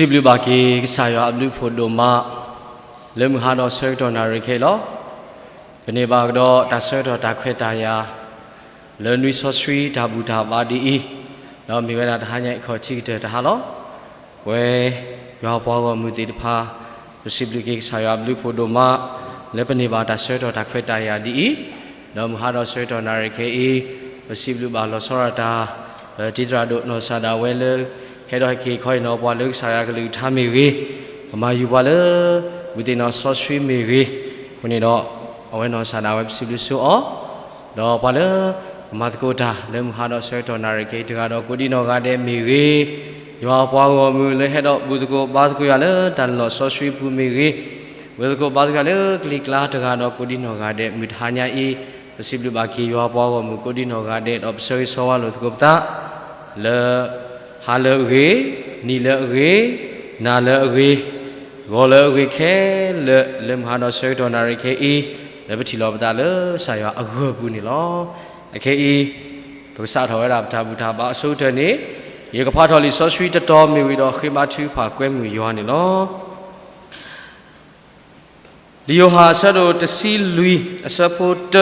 စံးဘျုးဘၣ်က့ၤကစၢ်ယွၤအဘျုးအဖှိၣ်ဒိၣ်မး လၢမုၢ်ဟါဒီးဆၢကတီၢ်နၣ်ရံၣ်ခဲအံၤလီၤ. ပန့ၢ်ဘၣ်ကဒီးတၢ်ဆၢကတီၢ်တၢ်ခွဲးတၢ်ယာ် လၢနွံစီဆှံတၢ်ဘူၣ်တၢ်ဘါဒ်အံၤ, ဒီးမ့ၢ်ဝဲဒၣ်တဟါညါအံၤခီၣ်ထံးကတၢၢ်တဟါလီၤ. ပဝဲယွၤပှၤဂီၢ်မုၢ်သ့ၣ်တဖၣ် ပစံးဘျုးက့ၤကစၢ်ယွၤအဘျုးအဖှိၣ်ဒိၣ်မး လၢပန့ၢ်ဘၣ်တၢ်ဆၢကတီၢ်တၢ်ခွဲးတၢ်ယာ်ဒ်အံၤ, ဒီးမုၢ်ဟါဒီးဆၢကတီၢ်နၣ်ရံၣ်ခဲအံၤ ပစံးဘျုးဘၣ်လီၤဆီဒၣ်တၢ် ပတံၤသရၣ်ဒိၣ်နီၢ်စၢ်ဒၣ်ဝဲလၢ ဟဲဒီးဟဲက့ၤခီအံၤနီၤ ပှၤလၢကစၢ်ယွၤကလုၢ်ကထါမ့ၢ်ဂ့ၤ, ကမၤယုၤပှၤလၢ ဝံသ့ၣ်နီၣ်စီဆှံမ့ၢ်ဂ့ၤ, အဃိန့ၣ်ဒီး အဝဲနီၢ်စၢ်ဒၣ်ဝဲပစံးဘျုးဆိအီၤ, ဒီးပှၤလၢ ကမၤသကိးတၢ်လၢမုၢ်ဟါဒီးဆၢကတီၢ်နၣ်ရံၣ်ခဲအံၤတဂၤဒီးကိးဒံနီၢ်ဂၤဒဲးမ့ၢ်ဂ့ၤ, ယွၤပှၤဂီၢ်မုၢ်လၢဟဲဒီးဘူၣ်သကိးဘါသကိးယွၤလၢတၢ်လီၢ်စီဆှံပူၤမ့ၢ်ဂ့ၤ, ဘူၣ်သကိးဘါသကိးယွၤလၢကလံၤကျါတဂၤဒီးကိးဒံနီၢ်ဂၤဒဲး မုၢ်တဟါညါအံၤ ပစံးဘျုးဘၣ်က့ၤယွၤပှၤဂီၢ်မုၢ်ကိးဒံနီၢ်ဂၤဒဲး ဒီးပဆၢဂ့ၤဆၢဝါလိာ်သကိးပသး လၢ ဟါလၢအဂ့ၤ, နံၤလၢအဂ့ၤ, နၤလၢအဂ့ၤ, ဂီၤလၢအဂ့ၤခဲလၢာ် လၢမုၢ်ဟါဒီးဆၢကတီၢ်နၣ်ရံၣ်ခဲအံၤ လၢပထံၣ်လိာ်ပသးလၢကစၢ်ယွၤအဂၢၢ်ပူၤန့ၣ်လီၤ. အခဲအံၤ ပကစးထီၣ်ဝဲဒၣ်ပတၢ်ဘူၣ်တၢ်ဘါအဆိကတၢၢ်န့ၣ်, ယကဖးထီၣ်လံာ်စီဆှံတတီၤမ့ၢ်ဝံၤဒီးဃ့ဘါထုကဖၣ်ကွဲမုာ်ယွၤန့ၣ်လီၤ. လံာ်ယိၤဟၣ်အဆၢဒိၣ်တဆံလွံၢ် အဆၢဖိတၢ,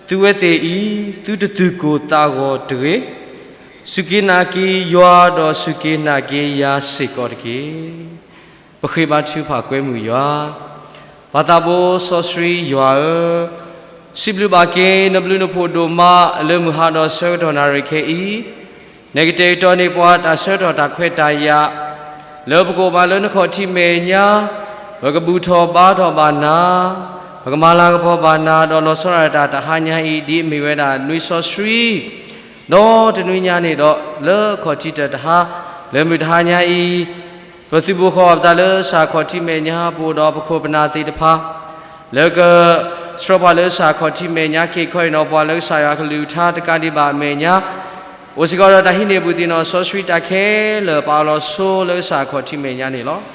သုဝဲသ့ၣ်အံၤ သုတသူၣ်ကိၢ်သးဂီၤတဂ့ၤ, စူၢ်က့ၤနာ်က့ၤယွၤဒီးစူၢ်က့ၤနာ်က့ၤယၤစ့ၢ်ကီးတက့ၢ်. ပဃ့ဘါထုကဖၣ်ကွဲမုာ်ယွၤ ပၢ်သးဘိစီဆှံယွၤဧၢ, စံးဘျုးဘၣ်က့ၤနဘျုးနဖှိၣ်ဒိၣ်မး လၢမုၢ်ဟါဒီးဆၢကတီၢ်နၣ်ရံၣ်ခဲအံၤ, နကတဲာ်ကတီၤန့ၢ်ပှၤတၢ်ဆၢကတီၢ်တၢ်ခွဲးတၢ်ယာ် လၢပကအိၣ်ဘၣ်လၢနခီၣ်ထံးမဲာ်ညါ, ပကဘူၣ်ထီၣ်ဘါထီၣ်ဘၣ်နၤ, ပကမၤလၤကပီၤဘၣ်နၤ ဒီးလီၤဆီဒၣ်တၢ်တဟါညါအံၤ ဒ်အမ့ၢ်ဝဲဒၣ်နွံစီဆှံ ဒီးတနွံညါန့ၣ်ဒီး လၢအခီၣ်ထံးတၢၢ်တဟါ လၢမုၢ်တဟါညါအံၤ, ပသုးဘူးဃီၤပသးလၢကစၢ်ခီၣ်ထံးမဲာ်ညါ ပအိၣ်ဒီးပခိၣ်ပနၢ်သ့ၣ်တဖၣ် လၢက ဆှၢပှၤလၢကစၢ်ခီၣ်ထံးမဲာ်ညါ က့ၤခီအံၤနီၤ ပှၤလၢကစၢ်ယွၤကလုၢ်ကထါတကးဒံးဘၣ်အမဲာ်ညါ, အိၣ်စ့ၢ်ကီးဒီးတၢ်ဟံးန့ၢ်ဘူၣ်သ့ၣ်နီၣ်စီဆှံတၢ်ခဲလၢာ် ပာ်အီၤလီၤဆိလၢကစၢ်ခီၣ်ထံးမဲာ်ညါန့ၣ်လီၤ.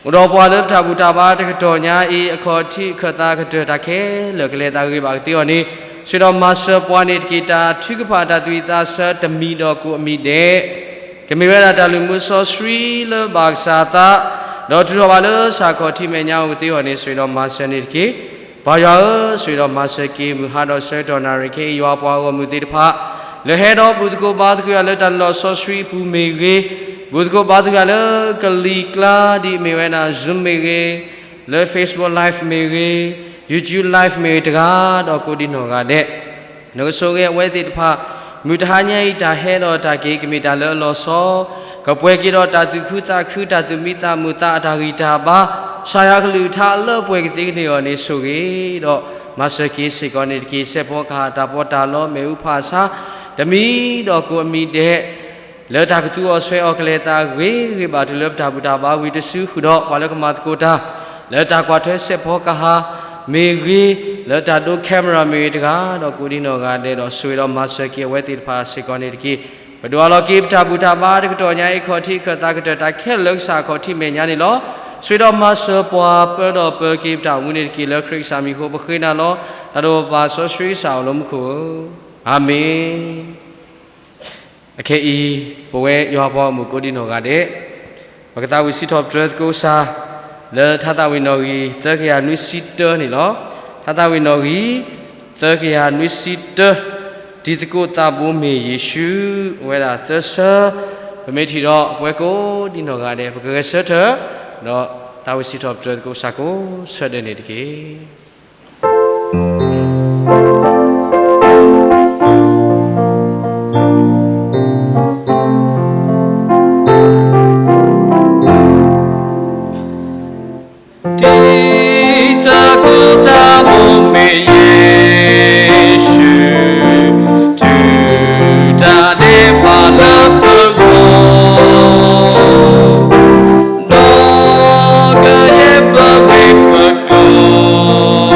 အိၣ်ဒီးပှၤလၢပတၢ်ဘူၣ်တၢ်ဘါတကတီၢ်ညါအံၤ အခီၣ်ထံးအခၢၣ်သးကတၢၢ်တၢ်ခဲလၢာ် ကလဲၤသးဂ့ၤဘၣ်ကသ့အီၤန့ၣ်, ဆိၣ်ဂ့ၤဒီးမၤစၢၤပှၤန့ၣ်တက့ၢ် တၢ်ထုကဖၣ်တၢ်သူၣ်ဝံၣ်သးဆၢတမံၤဒီးကိးအမံၤဒဲး ကမ့ၢ်ဝဲဒၣ်တၢ်လုၢ်မူစီဆှံလၢဘၣ်ကစၢ်အသး, ဒီးထုးထီၣ်ဘၣ်လၢကစၢ်ခီၣ်ထံးမဲာ်ညါအိၣ်ကသ့အီၤန့ၣ် ဆိၣ်ဂ့ၤဒီးမၤစၢၤန့ၣ်တက့ၢ်. ပၢ်ယွၤဧၢ, ဆိၣ်ဂ့ၤဒီးမၤစၢၤက့ၤ မုၢ်ဟါဒီးဆၢကတီၢ်နၣ်ရံၣ်ခဲအံၤ ယွၤပှၤဂီၢ်မုၢ်သ့ၣ်တဖၣ် လၢဟဲဒီးဘူၣ်သကိးဘါသကိးယွၤလၢတၢ်လီၢ်စီဆှံအပူၤမ့ၢ်ဂ့ၤ, ဘူၣ်သကိးဘါသကိးယွၤလၢကလံၤကျါဒ်အမ့ၢ်ဝဲဒၣ် Zoom မ့ၢ်ဂ့ၤ, လၢ Facebook Live မ့ၢ်ဂ့ၤ, YouTube Live မ့ၢ်ဂ့ၤတဂၤဒီးကိးဒံနီၢ်ဂၤဒဲး နကဆိၣ်ဂ့ၤအဝဲသ့ၣ်တဖၣ်, မုၢ်တဟါညါအံၤတၢ်ဟဲဒီးတၢ်က့ၤ ကမ့ၢ်တၢ်လၢအလီၤဆီ, ကပှဲၤက့ၤဒီးတၢ်သူၣ်ခုသးခု တၢ်သူၣ်မံသးမုာ်သးအတၢ်ဂံၢ်တၢ်ဘါ, ကစၢ်ယွၤကလုၢ်ကထါလၢပှဲၤကသ့ကန့ၢ်အီၤန့ၣ် ဆိၣ်ဂ့ၤဒီးမၤစၢၤက့ၤစ့ၢ်ကီးန့ၣ်တက့ၢ်. စဲးဖီကဟၣ်တၢ်ပီးတၢ်လီ မ့ၣ်အူဖးဆါ တမံၤဒီးကိးအမံၤဒဲး လၢတၢ်ကသူအီၤဆွဲအီၤကလဲၤသးဂ့ၤဂ့ၤဘၣ်တုၤလၢပတၢ်ဘူၣ်တၢ်ဘါဝံၤတစုဃုာ်ဒီး ပှၤလၢကမၤသကိးတၢ် လၢတၢ်ကွၢ်ထွဲစဲးဖီကဟၣ်မ့ၢ်ဂ့ၤ, လၢတၢ်ဒိ camera မ့ၢ်ဂ့ၤတဂၤဒီးကိးဒံနီၢ်ဂၤဒဲးဒီး ဆိၣ်ဂ့ၤဒီးမၤစၢၤက့ၤအဝဲသ့ၣ်တဖၣ်စ့ၢ်ကီးန့ၣ်တက့ၢ်. ပဒိးအးလီၤက့ၤပတၢ်ဘူၣ်တၢ်ဘါတကတီၢ်ညါအံၤ ခီၣ်ထံးအခၢၣ်သးကတၢၢ်တၢ်ခဲလၢာ်လၢကစၢ်ခီၣ်ထံးမဲာ်ညါန့ၣ်လီၤ. ဆိၣ်ဂ့ၤဒီးမၤစၢၤပှၤပၢဒီးပၢက့ၤပတၢ်အိၣ်မူန့ၣ်တက့ၢ်. လၢခရံာ်ကစၢ်မံၤအဃိပဃ့နၤလီၤ. တၢ်ဒိးပပၢ်စီဆှံကစၢ်အိၣ်လၢမူခိၣ်ဧၢ, အၤမ့ၣ်. အခဲအံၤ ပဝဲယွၤပှၤဂီၢ်မုၢ်ကိးဒံနီၢ်ဂၤဒဲး ပကသးဝံၣ်စံးထီၣ်ပတြၢၤသကိးကစၢ် လၢထါသးဝံၣ်နီၣ်ဂံၢ်သၢကယၤနွံဆံတၢန့ၣ်လီၤ. ထါသးဝံၣ်နီၣ်ဂံၢ်သၢကယၤနွံဆံတၢ, တံၤသကိးသးဘိမ့ၢ်ယ့ၣ်ၡူး အိၣ်ဝဲဒၣ်သၢဆၢ, ပမ့ၢ်ထံၣ်ဒီးပဝဲကိးဒံနီၢ်ဂၤဒဲး ပကဂဲၤဆၢထၢၣ် ဒီးသးဝံၣ်စံးထီၣ်ပတြၢၤသကိးကစၢ်ကိးဆၢဒဲးန့ၣ်တက့ၢ်. တံၤသကိးသးဘိမ့ၢ်ယ့ၣ်ၡူး, ထုးတၢ်ဒဲးဘးလၢပဂီၢ်, ဒီးကယဲၢ်ပဂ့ၢ်ပကျိၤ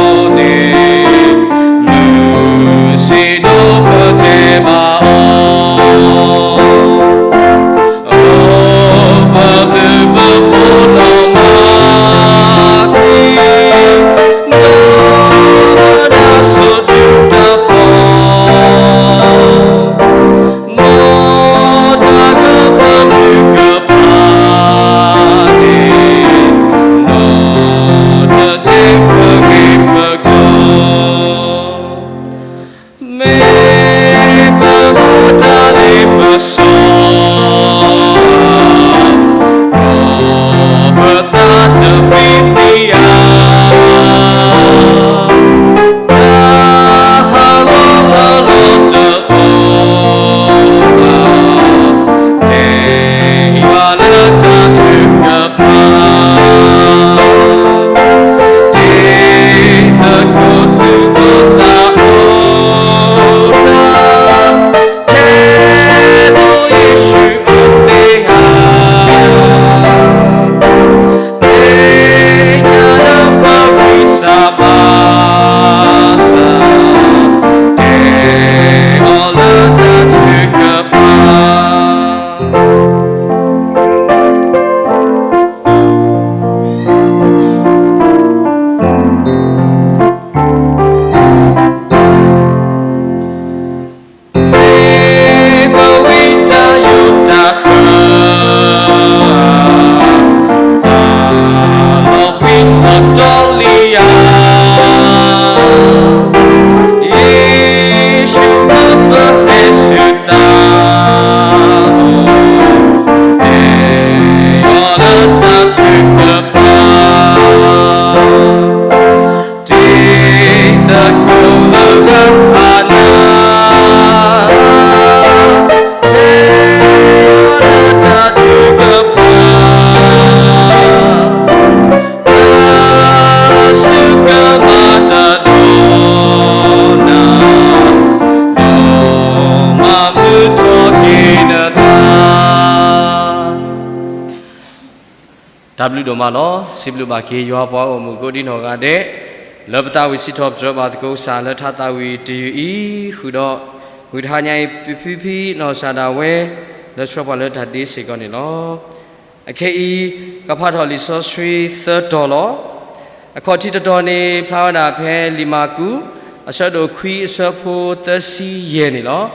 ဘျုးဒိၣ်မးလီၤ. စံးဘျုးဘၣ်က့ၤယွၤပှၤဂီၢ်မုၢ်ကိးဒံနီၢ်ဂၤဒဲး, လၢပသးဝံၣ်စံးထီၣ်ပတြၢၤဘၣ်သကိးကစၢ်လၢထါသးဝံၣ်တယုၢ်အံၤ, ဃုာ်ဒီးမုၢ်တဟါညါအံၤ ပဖံဖံနီၢ်ကစၢ်ဒၣ်ဝဲ လၢဆှၢပှၤလၢတၢ်ဒ့စ့ၢ်ကီးန့ၣ်လီၤ. အခဲအံၤ ကဖးထီၣ်လံာ်စီဆှံသၢတီၤလီၤ. အခီၣ်ထံးတတီၤန့ၣ် ဖျါဝဲဒၣ်ဖဲလံာ်မၢ်ကူး အဆၢဒိၣ်ခွံအဆၢဖိသၢဆံယဲၢ်န့ၣ်လီၤ. လံာ်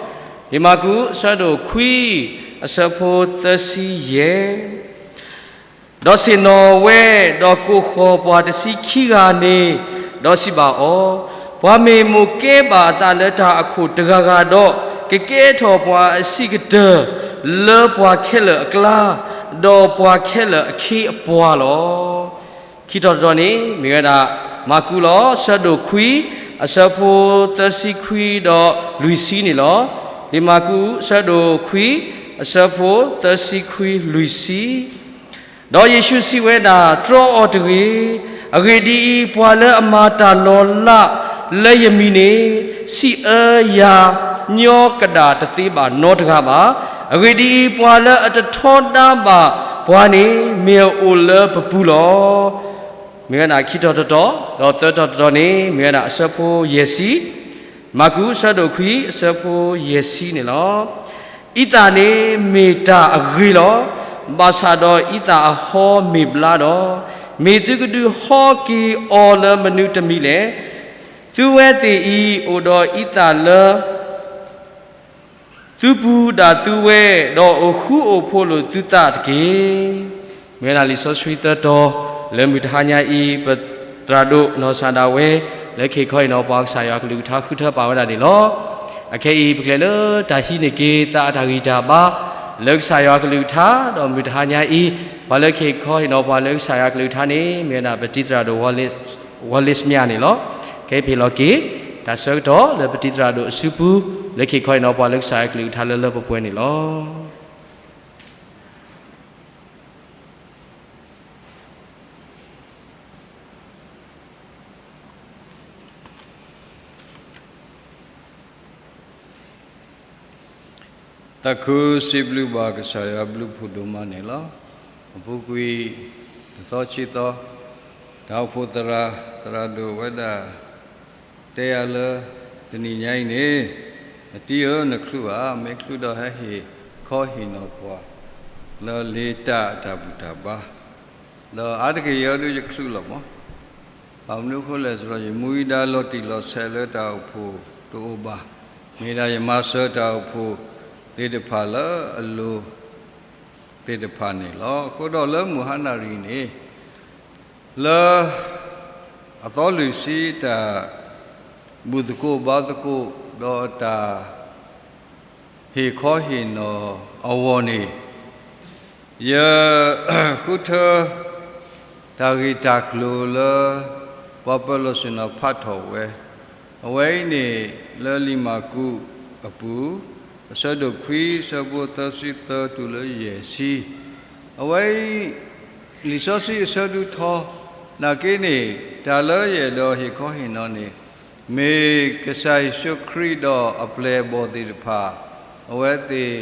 မၢ်ကူး အဆၢဒိၣ်ခွံ အဆၢဖိသၢဆံယဲၢ် ဒီးဆ့ၣ်နီၤဝဲ, ဒီးကိးဃီၤပှၤတဆံခံဂၤန့ၣ်, ဒီးစံးဘၣ်အီၤ, ပှၤမ့ၢ်မိၣ်ကဲဘၣ်အသးလၢတၢ်အခိၣ်တဂၤဂၤဒီး, ကကဲထီၣ်ပှၤအဆံးကတၢၢ်လၢပှၤခဲလၢာ်အကျါ, ဒီးပှၤခဲလၢာ်အခ့အပှၤလီၤ. ခံတီၤတတီၤန့ၣ် မ့ၢ်ဝဲဒၣ် မၢ်ကူးလီၤ. အဆၢဒိၣ်ခွံ အဆၢဖိသၢဆံခွံဒီးလွံၢ်ဆံန့ၣ်လီၤ. လံာ်မၢ်ကူး အဆၢဒိၣ်ခွံ အဆၢဖိသၢဆံခွံလွံၢ်ဆံ ဒီးယ့ၣ်ၡူးစံးဝဲဒၣ်, တြီအီၤတဂ့ၤ. အဂ့ၢ်ဒ်အံၤ, ပှၤလၢအမၤတၢ်လီၤလးလၢယမံၤန့ၣ်, စံးအၢယၤညီကဒၣ်တသ့ဘၣ်နီတဂၤဘၣ်. အဂ့ၢ်ဒ်အံၤ, ပှၤလၢအတထီဒါဘၣ်ပှၤန့ၣ်, မ့ၢ်အအိၣ်လၢပပူၤလီၤ. မ့ၢ်ဝဲဒၣ်ခံတီၤတတီၤ, ဒီးသၢတီၤတတီၤန့ၣ် မ့ၢ်ဝဲဒၣ်အဆၢဖိယဲၢ်ဆံ, မၢ်ကူးအဆၢဒိၣ်ခွံ အဆၢဖိယဲၢ်ဆံန့ၣ်လီၤ. အံသၣ်န့ၣ်မ့ၢ်တၢ်အဂ့ၤလီၤ. ဘၣ်ဆၣ်ဒီးအံသၣ်အဟီမ့ၢ်ဘျါဒီး, မ့ၢ်သုကဒုးဟီက့ၤအီၤလၢမနုၤတမံၤလဲၣ်. သုဝဲသ့ၣ်အံၤ အိၣ်ဒီးအံသၣ်လၢ သုပူၤဒၣ်သုဝဲ, ဒီးအိၣ်ဃူအိၣ်ဖိးလိာ်သုသးတက့ၢ်. မ့ၢ်ဝဲဒၣ်လံာ်စီဆှံသၢတီၤ လၢမုၢ်တဟါညါအံၤ ပသရၣ်ဒိၣ်နီၢ်ကစၢ်ဒၣ်ဝဲ လၢကဟ့ၣ်ခီဟ့ၣ်နီၤပှၤကစၢ်ယွၤအကလုၢ်ကထါဃုထၢပာ်ဝဲဒၣ်န့ၣ်လီၤ. အခဲအံၤ ပကလဲၤလၢတၢ်ဟံးန့ၢ်က့ၤသးအတၢ်ဂံၢ်တၢ်ဘါ လၢကစၢ်ယွၤအကလုၢ်ကထါ, ဒီးမုၢ်တဟါညါအံၤ ပှၤလၢကဟ့ၣ်ခီဟ့ၣ်နီၤပှၤလၢကစၢ်ယွၤအကလုၢ်ကထါန့ၣ် မ့ၢ်ဝဲဒၣ်ပတံၤသရၣ်ဒိၣ် Wallace မၠၣ်န့ၣ်လီၤ. ခဲအံၤပဟ့ၣ်လီၤက့ၤ တၢ်ဆၢကတီၢ်လၢပတံၤသရၣ်ဒိၣ်အစုပူၤ လၢကဟ့ၣ်ခီဟ့ၣ်နီၤပှၤလၢကစၢ်ယွၤအကလုၢ်ကထါလၢလၢပှဲၤပှဲၤန့ၣ်လီၤ. သးခုစံးဘျုးဘၣ်ကစၢ်ယွၤဘျုးဖှိၣ်ဒိၣ်မးန့ၣ်လီၤ. အပူၤကွံာ် တသီဆံသီ တၢ်အိၣ်ဖှိၣ်သရၣ် သရၣ်ဒိၣ်ဝဲဒၣ် တဲယၤလၢ တနံၤညါအံၤန့ၣ် အတံၤဧၢ နချုးဧါ, မ့ၢ်ချုးဒီးဟဲဟ့ၣ်ခီဟ့ၣ်နီၤပှၤ လၢလ့တၢ်အတၢ်ဘူၣ်တၢ်ဘါ, ဒီးအါတက့ၢ်ယဲဒုးယချုးလီၤမး. ဘၣ်မနုၤအဃိလဲၣ် စရီယမူဝံဒၣ်လီၤတံၢ်လီၤဆဲးလၢတၢ်အိၣ်ဖှိၣ်တအိၣ်ဘၣ်, မ့ၢ်ဒၣ်ယမၤစၢၤတၢ်အိၣ်ဖှိၣ်သ့ၣ်တဖၣ်လၢအလိၤသ့ၣ်တဖၣ်န့ၣ်လီၤ. အဃိဒီးလၢမုၢ်ဟါနၣ်ရံၣ်န့ၣ် လၢအသီလွံၢ်ဆံတၢ်ဘူၣ်သကိးဘါသကိး ဒီးတၢ် ဟ့ၣ်ခီဟ့ၣ်နီၤအဂီၢ်န့ၣ် ယဃုထၢ တၢ်ဂ့ၢ်တၢ်ကျိၤလၢ ပှၤပၢၤလီၢ်ဆ့ၣ်နီၤဖးထီၣ်ဝဲ, အဝဲအံၤန့ၣ် လၢလံာ်မၢ်ကူးအပူၤ အဆၢဒိၣ်ခွံ အဆၢဖိသၢဆံသၢတုၤလၢယဲၢ်ဆံ, အဝဲအံၤ လံာ်စီဆှံအဆၢဒိၣ်ထီ နာ်က့န့ၣ် တၢ်လၢယအဲၣ်ဒိးဟ့ၣ်ခီဟ့ၣ်နီၤန့ၣ် မ့ၢ်ကစၢ်ယ့ၣ်ၡူးခရံာ်ဒီးအပျဲၢ်အဘီၣ်သ့ၣ်တဖၣ် အဝဲသ့ၣ်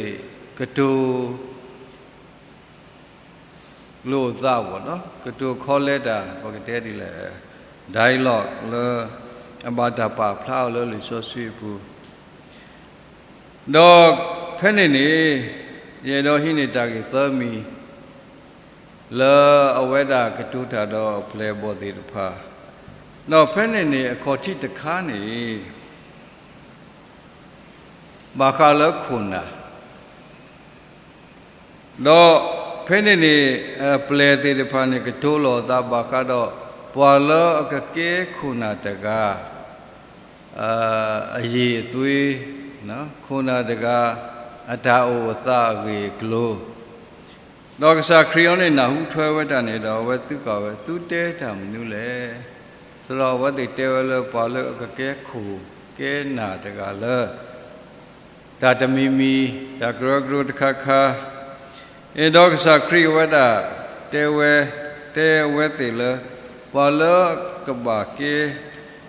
ကတိၤလိာ်အသးဘၣ်နီၤ, ကတိၤခီလဲတၢ် ပကတဲဒ်လဲၣ် dialogue လၢ အဘၣ်တၢ်ပာ်ဖျါအီၤလၢလံာ်စီဆှံအပူၤ ဒီးဖဲန့ၣ်န့ၣ် ယအဲၣ်ဒိးဟံးန့ၢ်တၢ်ဂ့ၢ်သၢမံၤ လၢအဝဲဒၣ်ကတိၤတၢ်ဒီးအပျဲၢ်အဘီၣ်သ့ၣ်တဖၣ်, ဒီးဖဲန့ၣ်န့ၣ် အခီၣ်ထံးတခါန့ၣ် ဘၣ်ဃးလၢခိၣ်နၢ် ဒီးဖဲန့ၣ်န့ၣ် အပျဲၢ်သ့ၣ်တဖၣ်န့ၣ် ကတိၤလိာ်အသးဘၣ်ဃးဒီး ပှၤလၢအကကဲခိၣ်နၢ်တဂၤ အရည်အသွေး, ခိၣ်နၢ်တဂၤ အတၢ်အိၣ်အသးအဂ့ၢ်အကျိၤ, ဒီးကစၢ်ခရံာ်အံၤန့ၣ် နၢ်ဟူထွဲဝဲတၢ်န့ၣ်ဒီး အဝဲသံကွၢ်ဝဲ သုတဲတၢ်မနုၤလဲၣ်. သရၣ်အဝဲသ့ၣ်တဲဝဲလၢ ပှၤလၢအကကဲခိၣ်ကဲနၢ်တဂၤလၢ တၢ်တမံၤမံၤ တၢ်ကရၢကရိတခါခါ, အ့ၣ်ဒီးကစၢ်ခရံာ်အဝဲဒၣ် တဲဝဲ, တဲအဝဲသ့ၣ်လၢ ပှၤလၢကဘၣ်ကဲ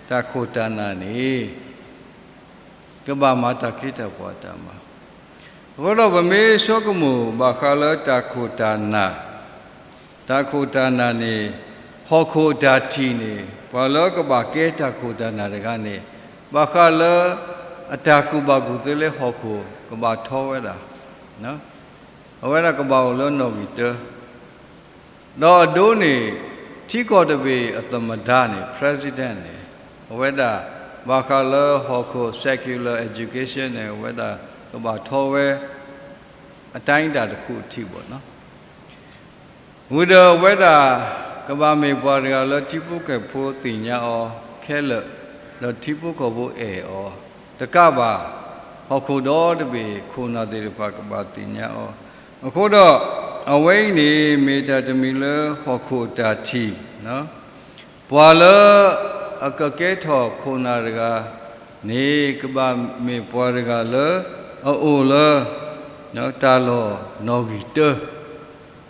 တၢ်ခိၣ်တၢ်နၢ်န့ၣ် ကဘၣ်မၤတၢ်ခ့တၢ်ပှၤတၢ်မၤ, အဃိဒီးပမ့ၢ်ဆိကမိၣ်ဘၣ်ဃးလၢတၢ်ခိၣ်တၢ်နၢ် တၢ်ခိၣ်တၢ်နၢ်န့ၣ်, ဟီၣ်ခိၣ်အတၢ်ထံၣ်န့ၣ်, ပှၤလၢကဘၣ်ကဲတၢ်ခိၣ်တၢ်နၢ်တဂၤန့ၣ်, ဘၣ်ဃးလၢအတၢ်ကူၣ်ဘၣ်ကူၣ်သ့လၢဟီၣ်ခိၣ် ကဘၣ်ထီဝဲဒၣ်, အဝဲဒၣ်ကဘၣ်အိၣ်လၢနီၣ်ဂံၢ်တၢ, ဒီးအဒိန့ၣ် ထံကီၢ်တဘ့ၣ်အသမ္မတန့ၣ်, president န့ၣ်, အဝဲဒၣ်ဘၣ်ဃးလၢဟီၣ်ခိၣ် secular education န့ၣ် အဝဲဒၣ်ကဘၣ်ထီဝဲ အတိုင်းအတာတခုအထိဘၣ်နီၤ. ဝံၤဒီးအဝဲဒၣ်ကဘၣ်မ့ၢ်ပှၤတဂၤလၢထံဖိကီၢ်ဖိသ့ၣ်ညါအီၤခဲလၢာ်, ဒီးထံဖိကီၢ်ဖိအဲၣ်အီၤတကးဘၣ်, ဟီၣ်ခိၣ်ဒီတဘ့ၣ်ခိၣ်နၢ်သ့ၣ်တဖၣ်ကဘၣ်သ့ၣ်ညါအီၤ. အဃိဒီး အဝဲအံၤန့ၣ်မ့ၢ်တၢ်တမံၤလၢဟီၣ်ခိၣ်အတၢ်ထံၣ် ပှၤလၢအကကဲထီၣ်ခိၣ်နၢ်တဂၤန့ၣ် ကဘၣ်မ့ၢ်ပှၤတဂၤလၢအအိၣ်လၢ တၢ်လီၢ်နီၣ်ဂံၢ်တၢ,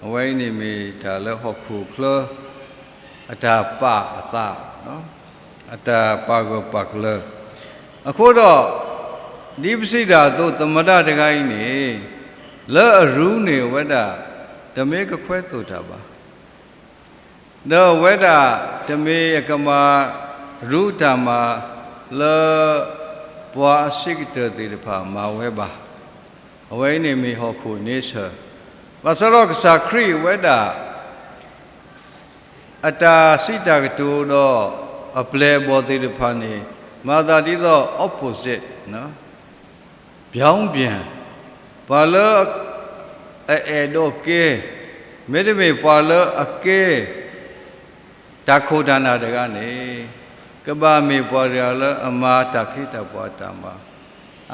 အဝဲအံၤန့ၣ်မ့ၢ်တၢ်လၢဟီၣ်ခိၣ်ချၢ အတၢ်ပာ်အသး, အတၢ်ပာ်ဂၢၢ်ပာ်ကျၢၤ. အဃိဒီး ဒ်ပစံးတၢ်အသိး သမ္မတတဂၤအံၤန့ၣ် လၢအရူန့ၣ် အဝဲဒၣ်တမ့ၢ်ကခွဲသိၣ်တၢ်ဘၣ်. ဒီးအဝဲဒၣ်တမ့ၢ်အကမၤရူတၢ်မၤလၢ ပှၤအဆံးကတၢၢ်သ့ၣ်တဖၣ်မၤဝဲဘၣ်. အဝဲအံၤန့ၣ်မ့ၢ်ဟီၣ်ခိၣ်န့ဆၢၣ်, ဘၣ်ဆၣ်ဒီးကစၢ်ခရံာ်အဝဲဒၣ် အတၢ်စံးတၢ်ကတိၤဒီးအပျဲၢ်အဘီၣ်သ့ၣ်တဖၣ်န့ၣ် မၤသးဒ်သိး opposite, ပြောင်းပြန်, ပှၤလၢအအဲၣ်ဒိးကဲ, မ့တမ့ၢ်ပှၤလၢအကဲ တၢ်ခိၣ်တၢ်နၢ်တဂၤန့ၣ် ကဘၣ်မ့ၢ်ပှၤတဂၤလၢအမၤတၢ်ခ့တၢ်ပှၤအတၢ်မၤ,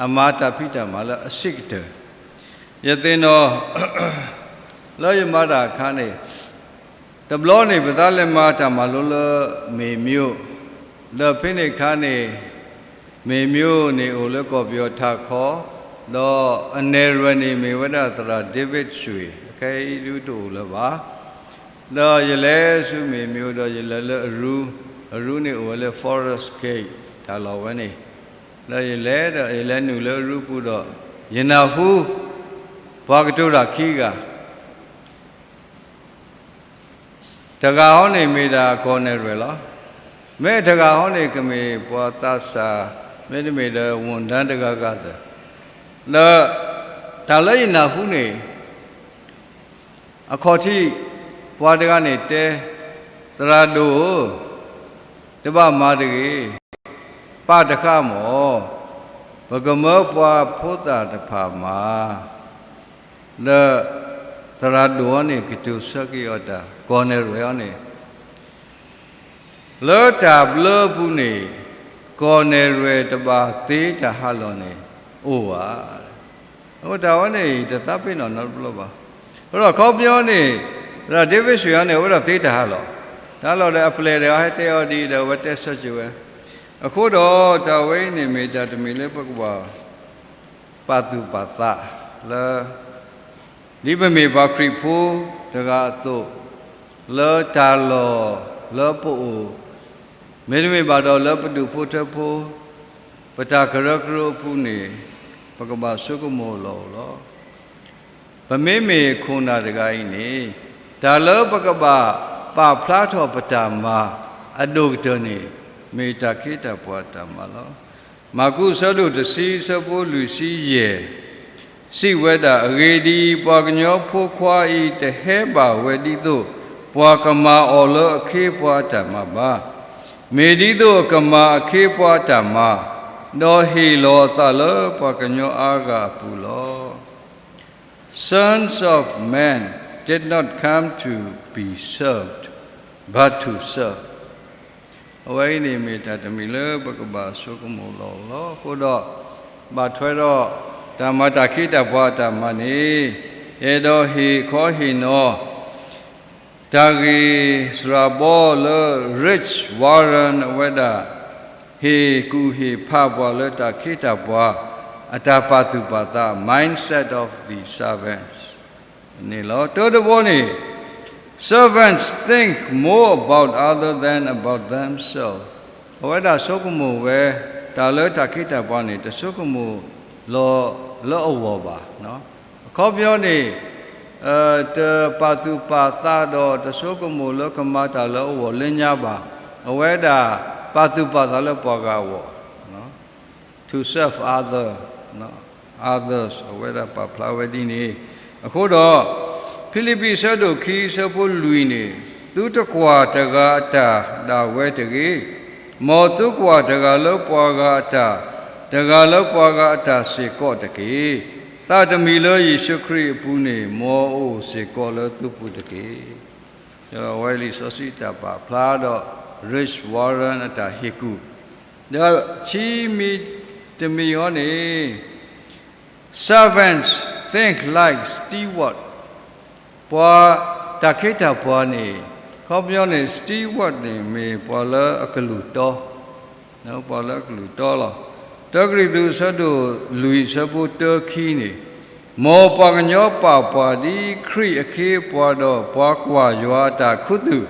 အမၤတၢ်ဖံးတၢ်မၤလၢအဆံးကတၢၢ်. ယသ့ၣ်နီၣ် လၢယမၤတၢ်အခါန့ၣ် တဘျီန့ၣ် ပသးလဲၤမၤတၢ်မၤလိလၢ မေမြို့, ဒီးဖဲန့ၣ်အခါန့ၣ် မေမြို့န့ၣ်အိၣ်လၢကီၢ်ပယီၤထးခီ, ဒီးအနဲၣ်ရွဲၣ်န့ၣ်မ့ၢ်ဝဲဒၣ်သရၣ် David ဆွ့ၣ်, ခဲအံၤဒုးတအိၣ်လၢၤဘၣ်. ဒီးယလဲၤဆူ မေမြို့ ဒီးယလဲၤလၢအရူ, အရူန့ၣ်အိၣ်ဝဲလၢ Forest Gate တၢ်လီၢ်ဝဲန့ၣ်, ဒီးယလဲၤဒီးယလဲၤနုာ်လၢအရူပူၤဒီး ယနၢ်ဟူ ပှၤကတိၤတၢ်ခံဂၤ တဂၤဟီန့ၣ်မ့ၢ်ဒၣ်ကီၢ်နဲၣ်ရွဲၣ်လီၤ. မ့ၢ်တဂၤဟီန့ၣ်ကမ့ၢ်ပှၤသးစၢ်, မ့တမ့ၢ်ဒီး ဝန်ထမ်း တဂၤဂၤသၢၣ်, ဒီးတၢ်လၢယနၢ်ဟူန့ၣ် အခီၣ်ထံး ပှၤတဂၤန့ၣ်တဲ, သရၣ်ဒိၣ်ဧၢ, တဘၣ်မၤတဂ့ၤ, ပာ်တဃာ်မၢ်, ပကမၢပှၤဖိသၣ်တဖၣ်မၤ ဒီးသရၣ်ဒိၣ်အီၤန့ၣ်ကတိၤဆၢက့ၤအီၤတၢ်, ကီၢ်နဲၣ်ရွဲၣ်အီၤန့ၣ် လၢတၢ်ဘျၢပူၤန့ၣ် ကီၢ်နဲၣ်ရွဲၣ်တဘၣ်သ့တၢ်ဟးလီၢ်န့ၣ်အိၣ်ဧါ. အဃိတၢ်ဝဲန့ၣ် တသးပ့ၤနီၣ်နီတဘျီဘၣ်. အဃိဒီးခီပညီန့ၣ် သရၣ် David ဆွ့ၣ်အီၤန့ၣ် အဝဲဒၣ်သ့တၢ်ဟးလီၢ်, တၢ်ဟးလီၢ်ဒီးအပျဲၢ်ဒီးအဟဲတဲအီၤဒ်အံၤဒီး အဝဲတဲဆၢစၢၤဝဲ. အဃိဒီးတၢ်ဝဲအံၤန့ၣ်မ့ၢ်တၢ်တမံၤလၢပကဘၣ် ပာ်သူၣ်ပာ်သးလၢ ဒ်ပမ့ၢ်ပှၤခရံာ်ဖိတဂၤအသိး, လၢတၢ်လီၢ်လၢပအိၣ်, မ့တမ့ၢ်ဘၣ်ဒီးလၢပဒူၣ်ဖိထၢဖိ, ပတၢ်ကရၢကရိအပူၤန့ၣ် ပကဘၣ်ဆိကမိၣ်လီၤလီၤ. ပမ့မ့ၢ်ခိၣ်နၢ်တဂၤအံၤန့ၣ် တၢ်လၢပကဘၣ်ပာ်ဖျါထီၣ်ပတၢ်မၤအဒိၣ်ကတၢၢ်န့ၣ် မ့ၢ်တၢ်ခ့တၢ်ပှၤအတၢ်မၤလီၤ. မၢ်ကူးအဆၢဒိၣ်တဆံ အဆၢဖိလွံၢ်ဆံယဲၢ် စံးဝဲဒၣ်, အဂ့ၢ်ဒ်အံၤ, ပှၤကညီဖိခွါအံၤတဟဲဘၣ်ဝဲဒ်သိး ပှၤကမၤအီၤလၢအခ့အပှၤအတၢ်မၤဘၣ်. မ့ၢ်ဒ်သိးအကမၤအခ့အပှၤအတၢ်မၤ, ဒီးဟ့ၣ်လီၤအသးလၢပှၤကညီအါဂၤအပူၤလီၤ. Sons of men did not come to be served, but to serve. အဝဲအံၤန့ၣ်မ့ၢ်တၢ်တမံၤလၢပကဘၣ်ဆိကမိၣ်လီၤလီၤ. အဃိဒီး ဘၣ်ထွဲဒီးတၢ်မၤတၢ်ခ့တၢ်ပှၤအတၢ်မၤန့ၣ် ယအဲၣ်ဒိးဟ့ၣ်ခီဟ့ၣ်နီၤ တၢ်ဂ့ၢ်စှၤဘီလၢ Rick Warren အဝဲဒၣ် ဟ့ၣ်ကူၣ်ဟ့ၣ်ဖးပှၤလၢတၢ်ခ့တၢ်ပှၤ အတၢ်ပာ်သူၣ်ပာ်သး mindset of the servants န့ၣ်လီၤ. တၢတဘီန့ၣ် servants think more about other than about themselves. အဝဲဒၣ်ဆိကမိၣ်ဝဲ တၢ်လၢတၢ်ခ့တၢ်ပှၤန့ၣ် တဆိကမိၣ်လီၤလၢအဂီၢ်ဘၣ်. အခီပညီန့ၣ် တပာ်သူၣ်ပာ်သးဒီးတဆိကမိၣ်လၢကမၤတၢ်လၢအဂီၢ်လၢညါဘၣ်. အဝဲဒၣ်ပာ်သူၣ်ပာ်သးလၢပှၤဂၤအဂီၢ် to serve other, others အဝဲဒၣ်ပာ်ဖျါဝဲဒ်န့ၣ်. အဃိဒီး ဖံလံးပံးအဆၢဒိၣ်ခံအဆၢဖိလွံၢ်န့ၣ်, သုတကွၢ်တဂၤအတၢ်ဒၣ်ဝဲတဂ့ၤ, မ်သုကွၢ်တဂၤလၢပှၤဂၤအတၢ်, တဂၤလၢပှၤဂၤအတၢ်စ့ၢ်ကီးတက့ၢ်. သးတမံၤလၢယ့ၣ်ၡူးခရံာ်အပူၤန့ၣ် မ်အအိၣ်စ့ၢ်ကီးလၢသုပူၤတက့ၢ်. အဝဲလံာ်စီဆှံတၢ်ပာ်ဖျါဒီး Rick Warren အတၢ်ဟ့ၣ်ကူၣ်, ဒီးခံမံၤတမံၤအံၤန့ၣ် Servants think like steward. ပှၤတၢ်ခ့တၢ်ပှၤန့ၣ်, ခီပညီန့ၣ် steward န့ၣ် မ့ၢ်ပှၤလၢအကလုၢ်တီ, ပှၤလၢအကလုၢ်တီလီၤ. တၢကရံၣ်သူးအဆၢဒိၣ်လွံၢ်အဆၢဖိတၢခံန့ၣ်, မ်ပှၤကညီပာ်ပှၤဒ်ခရံာ်အခ့အပှၤဒီး ပှၤကွၢ်ယွၤအတၢ်ခူသူၣ်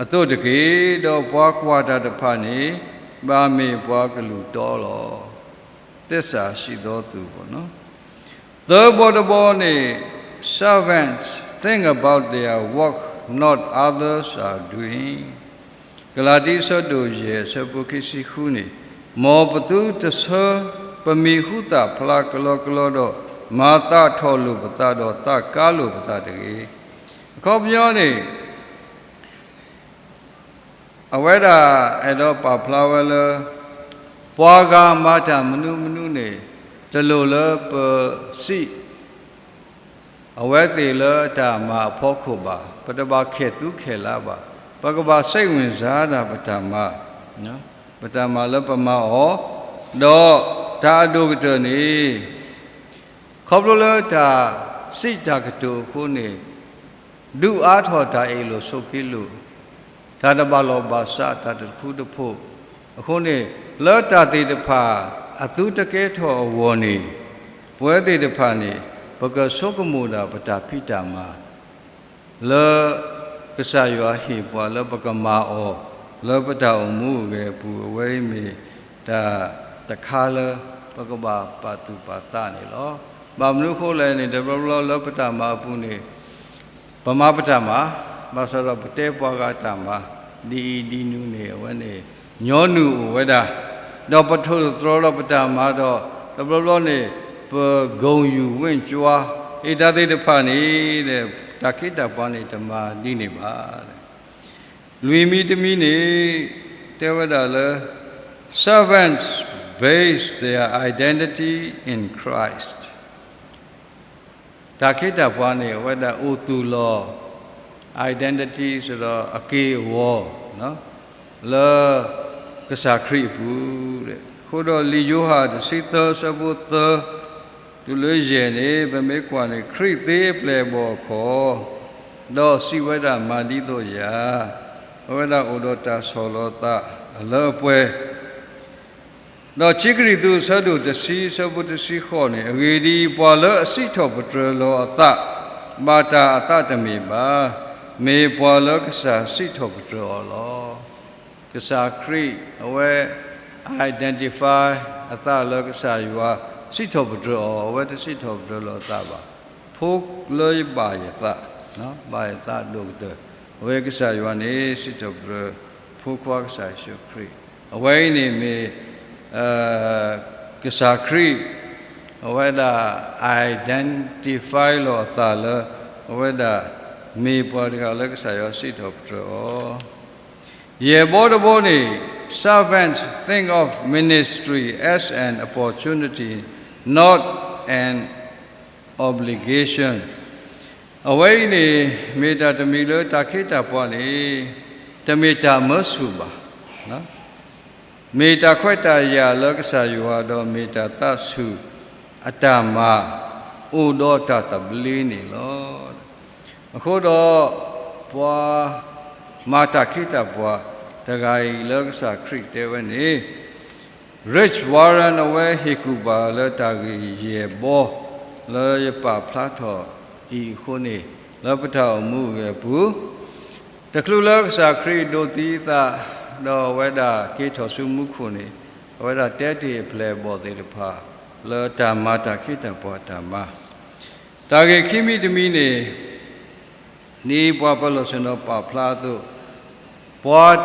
အသိးတက့ၢ်. ဒီးပှၤကွၢ်တၢ်တဖၣ်န့ၣ် ဘၣ်မ့ၢ်ပှၤကလုၢ်တီလီၤ. သစ္စာရှိသောသူ သၢဘီတဘီန့ၣ်, Servants think about their work, not others are doing. ကလၤတံအဆၢဒိၣ်ယဲၢ်အဆၢဖိခံဆံဃုန့ၣ်, မ်ပသုတဆၢပမံၤဟူသၣ်ဖျါကလီကလီဒီး, မၤသးထီၣ်လိာ်ပသးဒီးသးကါလိာ်ပသးတဂ့ၤ. အခီပညီန့ၣ် အဝဲဒၣ်အဲၣ်ဒိးပာ်ဖျါဝဲလၢ ပှၤဂၤမၤတၢ်မနုၤမနုၤန့ၣ် တလိၣ်လၢပစံး အဝဲသ့ၣ်လၢအတၢ်မၤအဖီခိၣ်ဘၣ်, ပတဘၣ်ခဲၣ်သူခဲၣ်လါဘၣ်, ပကဘၣ်စိတ်ဝင်စားဒၣ်ပတၢ်မၤ, ပတၢ်မၤလၢပမၤအီၤ, ဒီးတၢ်အဒိၣ်ကတၢၢ်န့ၣ် ခီဖျိလၢတၢ်စံးတၢ်ကတိၤအဃိန့ၣ် ဒုးအါထီၣ်တၢ်အ့ၣ်လိာ်ဆိးက့လိာ်, တၢ်တဘၣ်လိာ်ဘၣ်စး တၢ်တဖုတဖိးအဃိန့ၣ်, လၢတၢ်သ့ၣ်တဖၣ်အသူတကဲထီၣ်အဂီၢ်န့ၣ်, ပဝဲသ့ၣ်တဖၣ်န့ၣ် ပကဆိကမိၣ်ဒၣ်ပတၢ်ဖံးတၢ်မၤ လၢကစၢ်ယွၤဟ့ၣ်ပှၤလၢပကမၤအီၤ လၢပတၢ်အိၣ်မူအိၣ်ဂဲၤအပူၤ, အဝဲအံၤမ့ၢ်တၢ်တခါလၢပကဘၣ်ပာ်သူၣ်ပာ်သးန့ၣ်လီၤ. ဘၣ်မနုၤအဃိလဲၣ်န့ၣ် တဘျီဘျီလၢပတၢ်မၤအပူၤန့ၣ် ပမၤပတၢ်မၤ, ဘၣ်ဆၣ်ဒီးပတဲပှၤဂၤတၢ်မၤ, ဒ်အံၤဒ်နုၤန့ၣ် အဝဲန့ၣ် ညီနုၢ်အိၣ်ဝဲဒၣ်, ဒီးပထိၣ်သတြီၤဒီးပတၢ်မၤဒီး တဘျီဘျီန့ၣ် ပဂုဏ်ယူၢ်ဝ့ၢ်ကွၢ်, အံၤတၢ်သ့ၣ်တဖၣ်န့ၣ် တၢ်ခ့တၢ်ပှၤန့ၣ် တမၤဒ်န့ၣ်ဘၣ်. လွံၢ်မံၤတမံၤန့ၣ် တဲဝဲဒၣ်လၢ Servants base their identity in Christ. တၢ်ခ့တၢ်ပှၤန့ၣ် အဝဲဒၣ်အိၣ်သူၣ်လီၤ identity စ့ၢ်ဒီးအက့ၢ်အဂီၤ လၢကစၢ်ခရံာ်အပူၤ, အဃိဒီးလံာ်ယိၤဟၣ်တဆံသၢအဆၢဖိသၢ တုၤလၢယဲၢ်န့ၣ် ပမ့ၢ်ကွၢ်န့ၣ် ခရံာ်သ့အပျဲၢ်အဘီၣ်အခီၣ်, ဒီးစံးဝဲဒၣ်မၤဒ်သိးယၤ, အဝဲဒၣ်အိၣ်ဒီးတၢ်ဆီၣ်လီၤသးအလၢအပှဲၤ ဒီးခံကရံၣ်သူးအဆၢဒိၣ်တဆံအဆၢဖိတဆံဃိးန့ၣ်, အဂ့ၢ်ဒ်အံၤ, ပှၤလၢအစံးထီၣ်ပတြၢၤလီၤအသး ဘၣ်တၢ်အသးတမ့ၢ်ဘၣ်, မ့ၢ်ပှၤလၢကစၢ်စံးထီၣ်ပတြၢၤအီၤလီၤ. ကစၢ်ခရံာ် အဝဲ identify အသးလၢကစၢ်ယွၤစံးထီၣ်ပတြၢၤအီၤ, အဝဲတစံးထီၣ်ပတြၢၤလီၤအသးဘၣ်. ဖိလၢယဘၣ်ယသး, ဘၣ်ယသးဒိၣ်ကတၢၢ်, အဝဲကစၢ်ယွၤန့ၣ် စံးထီၣ်ပတြၢၤ ဖိခွါကစၢ်ယ့ၣ်ၡူးခရံာ်, အဝဲအံၤန့ၣ်မ့ၢ် ကစၢ်ခရံာ် အဝဲဒၣ် identify လီၤအသးလၢ အဝဲဒၣ်မ့ၢ်ပှၤတဂၤလၢကစၢ်ယွၤစံးထီၣ်ပတြၢၤအီၤ. ယဲၢ်ဘီတဘီန့ၣ်, servants think of ministry as an opportunity, not an obligation. အဝဲအံၤန့ၣ် မ့ၢ်တၢ်တမံၤလၢတၢ်ခ့တၢ်ပှၤန့ၣ် တမ့ၢ်တၢ်မၢဆူၣ်ဘၣ်, မ့ၢ်တၢ်ခွဲးတၢ်ယာ်လၢကစၢ်ယွၤ ဒီးမ့ၢ်တၢ်သးဆူၣ်အတၢ်မၤ အိၣ်ဒီးတၢ်သဘျ့န့ၣ်လီၤ. အဃိဒီး ပှၤမၤတၢ်ခ့တၢ်ပှၤတဂၤအံၤလၢကစၢ်ခရံာ်တဲဝဲန့ၣ် Rick Warren အဝဲဟ့ၣ်ကူၣ်ပှၤလၢတၢ်ဂ့ၢ်ယဲၢ်ဘီ လၢယပာ်ဖျါထီၣ်အံၤအဃိန့ၣ် လၢပတၢ်အိၣ်မူအဂ့ၢ်အပူၤ တချုးလၢကစၢ်ခရံာ်ဒိးသံအသး ဒီးအဝဲဒၣ်က့ၤထီၣ်ဆူမူခိၣ်န့ၣ် အဝဲဒၣ်တဲတ့ၢ်အပျဲၢ်အဘီၣ်သ့ၣ်တဖၣ် လၢတၢ်မၤတၢ်ခ့တၢ်ပှၤတၢ်မၤ တၢ်ဂ့ၢ်ခံမံၤတမံၤန့ၣ်, ဒ်ပှၤပၢၤလီၢ်ဆ့ၣ်နီၤပာ်ဖျါအသိး, ပှၤ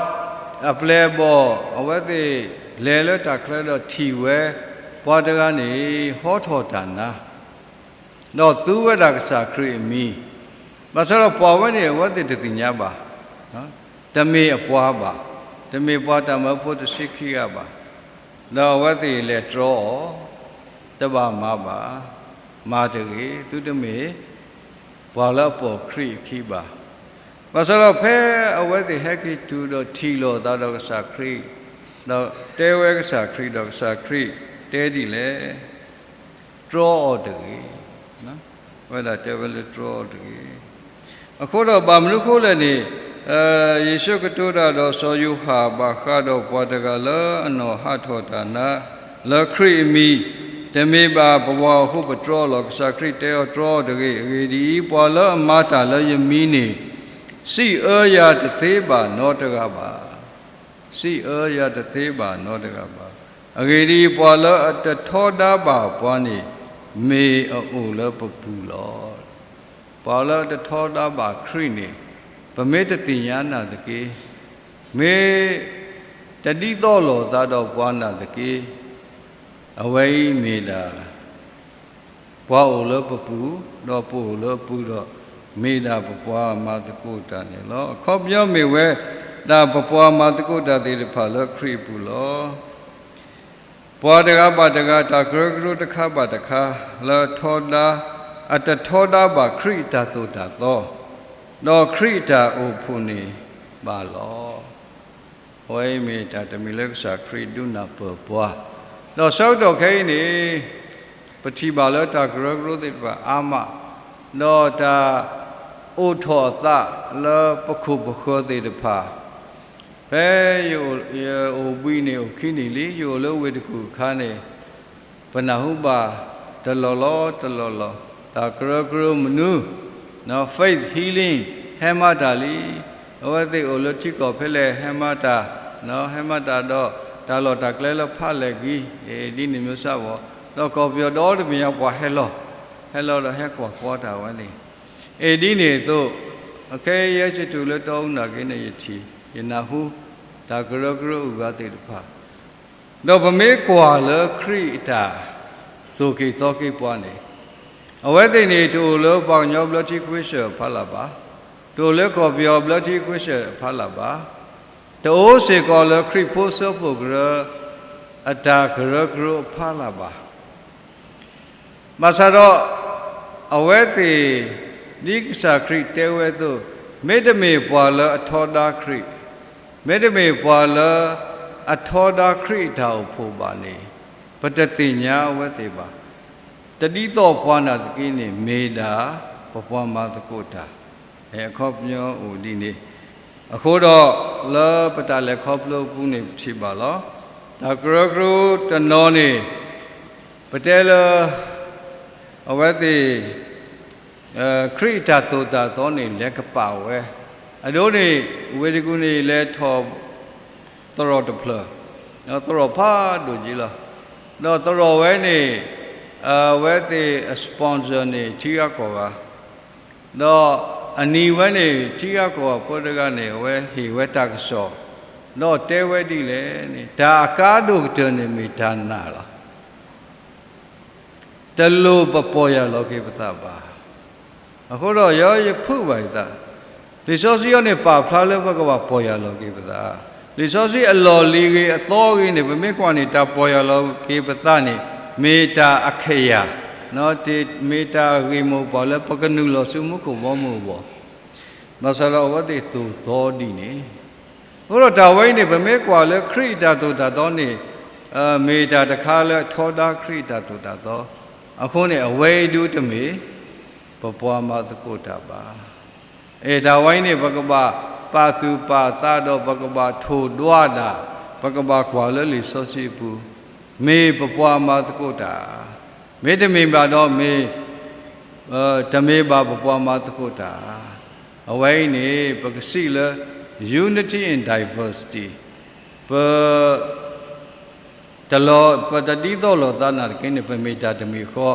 အပျဲၢ်အဘီၣ် အဝဲသ့ၣ်လဲၤလၢတၢ်ချၢဒီးထံၣ်ဝဲ ပှၤတဂၤန့ၣ် ဟီထီၣ်တၢ်နါ ဒီးသူဝဲဒၣ်ကစၢ်ခရံာ်အမံၤ, ဘၣ်ဆၣ်ဒီးပှၤဝဲန့ၣ် အဝဲသ့ၣ်တသ့ၣ်ညါဘၣ်, တမ့ၢ်အပှၤဘၣ်, တမ့ၢ်ပှၤတၢ်မၢဖိတဆံခံဂၤဘၣ်, ဒီးအဝဲသ့ၣ်လဲၤတြီအီၤ, တဘၣ်မၤဘၣ်, မၤတဂ့ၤ, သုတမ့ၢ်ပှၤလၢအပိာ်ခရံာ်အခံဘၣ်. ဘၣ်ဆၣ်ဒီးဖဲအဝဲသ့ၣ်ဟဲက့ၤတုၤဒီးထံၣ်လိာ်သးဒီးကစၢ်ခရံာ်, ဒီးတဲဝဲကစၢ်ခရံာ်, ဒီးကစၢ်ခရံာ်တဲဒ်လဲၣ်, တြီအီၤတဂ့ၤ. ဝဲဒၣ်တဲဝဲလၢတြီအီၤတဂ့ၤ. အဃိဒီးဘၣ်မနုၤဃိလဲၣ်န့ၣ်, ယ့ၣ်ၡူးကတိၤတၢ်ဒီးစီၤယိၤဟၣ်ဘၣ်ဃးဒီးပှၤတဂၤလၢအနီၢ်ဟးထီၣ်တၢ်နါ လၢခရံာ်အမံၤ, တမ့ၢ်ဘၣ်ပဝဲအဃိပတြီအီၤလီၤ. ကစၢ်ခရံာ်တဲအီၤတြီအီၤတဂ့ၤ. အဂ့ၢ်ဒ်အံၤ, ပှၤလၢအမၤတၢ်လၢယမံၤန့ၣ်, စံးအၢယၤတသ့ဘၣ်နီတဂၤဘၣ်. စံးအၢယၤတသ့ဘၣ်နီတဂၤဘၣ်. အဂ့ၢ်ဒ်အံၤ, ပှၤလၢအတထီဒါဘၣ်ပှၤန့ၣ်, မ့ၢ်အအိၣ်လၢပပူၤလီၤ. ပှၤလၢအတထီဒါဘၣ်ခရံာ်န့ၣ်, ပမ့ၢ်တသ့ၣ်ညါနာ်သက့, မ့ၢ်တဒ်သိးလိာ်သးဒီးပှၤနာ်သက့, အဝဲအံၤမ့ၢ်ဒၣ် ပှၤအိၣ်လၢပပူၤ, ဒီးပအိၣ်လၢအပူၤဒီး, မ့ၢ်ဒၣ်ပပှၤမၤသကိးတၢ်န့ၣ်လီၤ. အခီပညီမ့ၢ်ဝဲဒၣ်ပပှၤမၤသကိးတၢ်သ့ၣ်တဖၣ်လၢခရံာ်အပူၤလီၤ. ပှၤတဂၤဘၣ်တဂၤ တၢ်ကရၢကရိတခါဘၣ်တခါ လၢအထီဒါ, အတထီဒါဘၣ်ခရံာ်အတၢ်သိၣ်တၢ်သီ, ဒီးခရံာ်အတၢ်အိၣ်ဖှိၣ်န့ၣ်ဘၣ်လီၤ. အဝဲအံၤမ့ၢ်တၢ်တမံၤလၢကစၢ်ခရံာ်ဒုးနၢ်ပၢၢ်ပှၤ, ဒီးဆၢကတီၢ်ခဲအံၤန့ၣ်, ပထံၣ်ဘၣ်လၢတၢ်ကရၢကရိသ့ၣ်တဖၣ်အါမး, ဒီးတၢ်အိၣ်ထီၣ်အသးလၢပခိၣ်ပဃၢၤသ့ၣ်တဖၣ်, ဖဲယအိၣ်ဘှံးနံၣ်အိၣ်ခံနံၣ်လံ, ယအိၣ်လၢဝ့ၢ်တကူၣ်အခါန့ၣ်, ပနၢ်ဟူဘၣ်တလီၢ်လီၢ်တလီၢ်လီၢ်, တၢ်ကရၢကရိမနုၤ, faith healing ဟဲမၤတၢ်လံ. အဝဲသ့ၣ်အိၣ်လၢထံကီၢ်ဖဲလဲၣ်ဟဲမၤတၢ်, ဟဲမၤတၢ်ဒီးတၢ်လီၢ်တၢ်ကျဲလၢဖးလဲၢ်ကံ, ဒ်န့ၣ်မ့ၢ်စ့ၢ်ကီး, ဒီးကီၢ်ပယီၤဒီတမံၤညါပှၤဟဲလီၤ, ဟဲလီၤဒီးဟဲကွၢ်ကွီတၢ်ဝဲန့ၣ်, အ့ၣ်ဒ်န့ၣ်အသိး, အခဲအံၤယဟဲက့ၤတုၤလၢတီအူနာ်က့န့ၣ် ယထံၣ်, ယနၢ်ဟူ, တၢ်ကရၢကရိအဂၤသ့ၣ်တဖၣ် ဒီးပမ့ၢ်ကွၢ်လၢခရံာ်အတၢ်သိၣ်က့ၤသီက့ၤပှၤန့ၣ်, အဝဲသ့ၣ်န့ၣ် တအိၣ်လၢပှၤကညီဘျၢထံခဝ့ၡၢၣ်အဖီလာ်ဘၣ်, တအိၣ်လၢကီၢ်ပယီၤဘျၢထံခဝ့ၡၢၣ်အဖီလာ်ဘၣ်, တအိၣ်စ့ၢ်ကီးလၢခရံာ်ဖိစၢဖှိၣ်ကရၢ အတၢ်ကရၢကရိအဖီလာ်ဘၣ်. ဘၣ်ဆၣ်ဒီး, အဝဲသ့ၣ်, ဒ်ကစၢ်ခရံာ်တဲဝဲအသိး, မ့တမ့ၢ်ပှၤလၢအထီဒါခရံာ်, မ့တမ့ၢ်ပှၤလၢအထီဒါခရံာ်အတၢ်အိၣ်ဖှိၣ်ဘၣ်န့ၣ်, ပတသ့ၣ်ညါအဝဲသ့ၣ်ဘၣ်. တဒ်သိးပှၤနာ်သက့န့ၣ် မ့ၢ်ဒၣ်ပပှၤမၤသကိးတၢ်, အခီပညီအိၣ်ဒ်န့ၣ်, အဃိဒီး, လၢပတၢ်လဲၤခီဖျိအပူၤန့ၣ် ပထံၣ်ဘၣ်လီၤ. တၢ်ကရၢကရိတနီၤန့ၣ်, ပတဲလၢ အဝဲသ့ၣ် ခရံာ်အတၢ်သိၣ်တၢ်သီန့ၣ် လဲၤကပာ်ဝဲ, အဒိန့ၣ် ဝ့ၢ်တကူၣ်န့ၣ် လဲၤထီၣ် သရိာ်တဖျၢၣ်, သရိာ်ဖးဒိၣ်က့လီၤ. ဒီးသရိာ်ဝဲန့ၣ်, အဝဲသ့ၣ်အ sponsor န့ၣ် ထံဂၤကီၢ်ဂၤ, ဒီးအနံၤဝဲန့ၣ် ထံဂၤကီၢ်ဂၤဖိတဂၤန့ၣ် အဝဲဟ့ၣ်ဝဲတၢ်ကစီၣ်, ဒီးတဲဝဲဒ်လဲၣ်န့ၣ် တၢ်အကါဒိၣ်ကတၢၢ်န့ၣ်မ့ၢ်တၢ်နာ်လီၤ. တလိၣ်ပပီၢ်ယၢ်လီၤက့ၤပသးဘၣ်. အဃိဒီးယဲယဖုးဘၣ်ယသး, လံာ်စီဆှံအံၤန့ၣ် ပာ်ဖျါလၢပကဘၣ်ပီၢ်ယၢ်လီၤက့ၤပသး, လံာ်စီဆှံအလီၢ်လံၤဂ့ၤအသီဂ့ၤန့ၣ် ပမ့ၢ်ကွၢ်န့ၣ် တၢ်ပီၢ်ယၢ်လီၤက့ၤပသးန့ၣ် မ့ၢ်တၢ်အကယၤ, မ့ၢ်တၢ်အဂ့ၢ်မိၢ်ပှၢ်လၢပကနုာ်လီၤဆူမူခိၣ်ဘီမုၢ်အဂီၢ်, ဘၣ်ဆၣ်ဒီးအဝဲသ့ၣ်သိၣ်သီဒ်န့ၣ်, အဃိဒီးတၢ်ဝဲအံၤန့ၣ် ပမ့ၢ်ကွၢ်လၢခရံာ်အတၢ်သိၣ်တၢ်သီန့ၣ်, မ့ၢ်တၢ်တခါလၢအထီဒါခရံာ်အတၢ်သိၣ်တၢ်သီ, အဃိန့ၣ် အဝဲအံၤဒုးတမ့ၢ် ပပှၤမၤသကိးတၢ်ဘၣ်. အဲၣ်တၢ်ဝဲအံၤန့ၣ် ပကဘၣ်ပာ်သူၣ်ပာ်သးဒီး ပကဘၣ်ထိၣ်ဒွးဒၣ်, ပကဘၣ်ကွၢ်လၢလံာ်စီဆှံအပူၤ, မ့ၢ်ပပှၤမၤသကိးတၢ်, မ့တမ့ၢ်ဘၣ်ဒီးမ့ၢ်, တမ့ၢ်ဘၣ်ပပှၤမၤသကိးတၢ်, အဝဲအံၤန့ၣ် ပကစံးလၢ unity in diversity, ပ တလီၤ, ပတဒ်သိးလိာ်သးနာ်သက့န့ၣ် ပမ့ၢ်တၢ်တမံၤဃီ,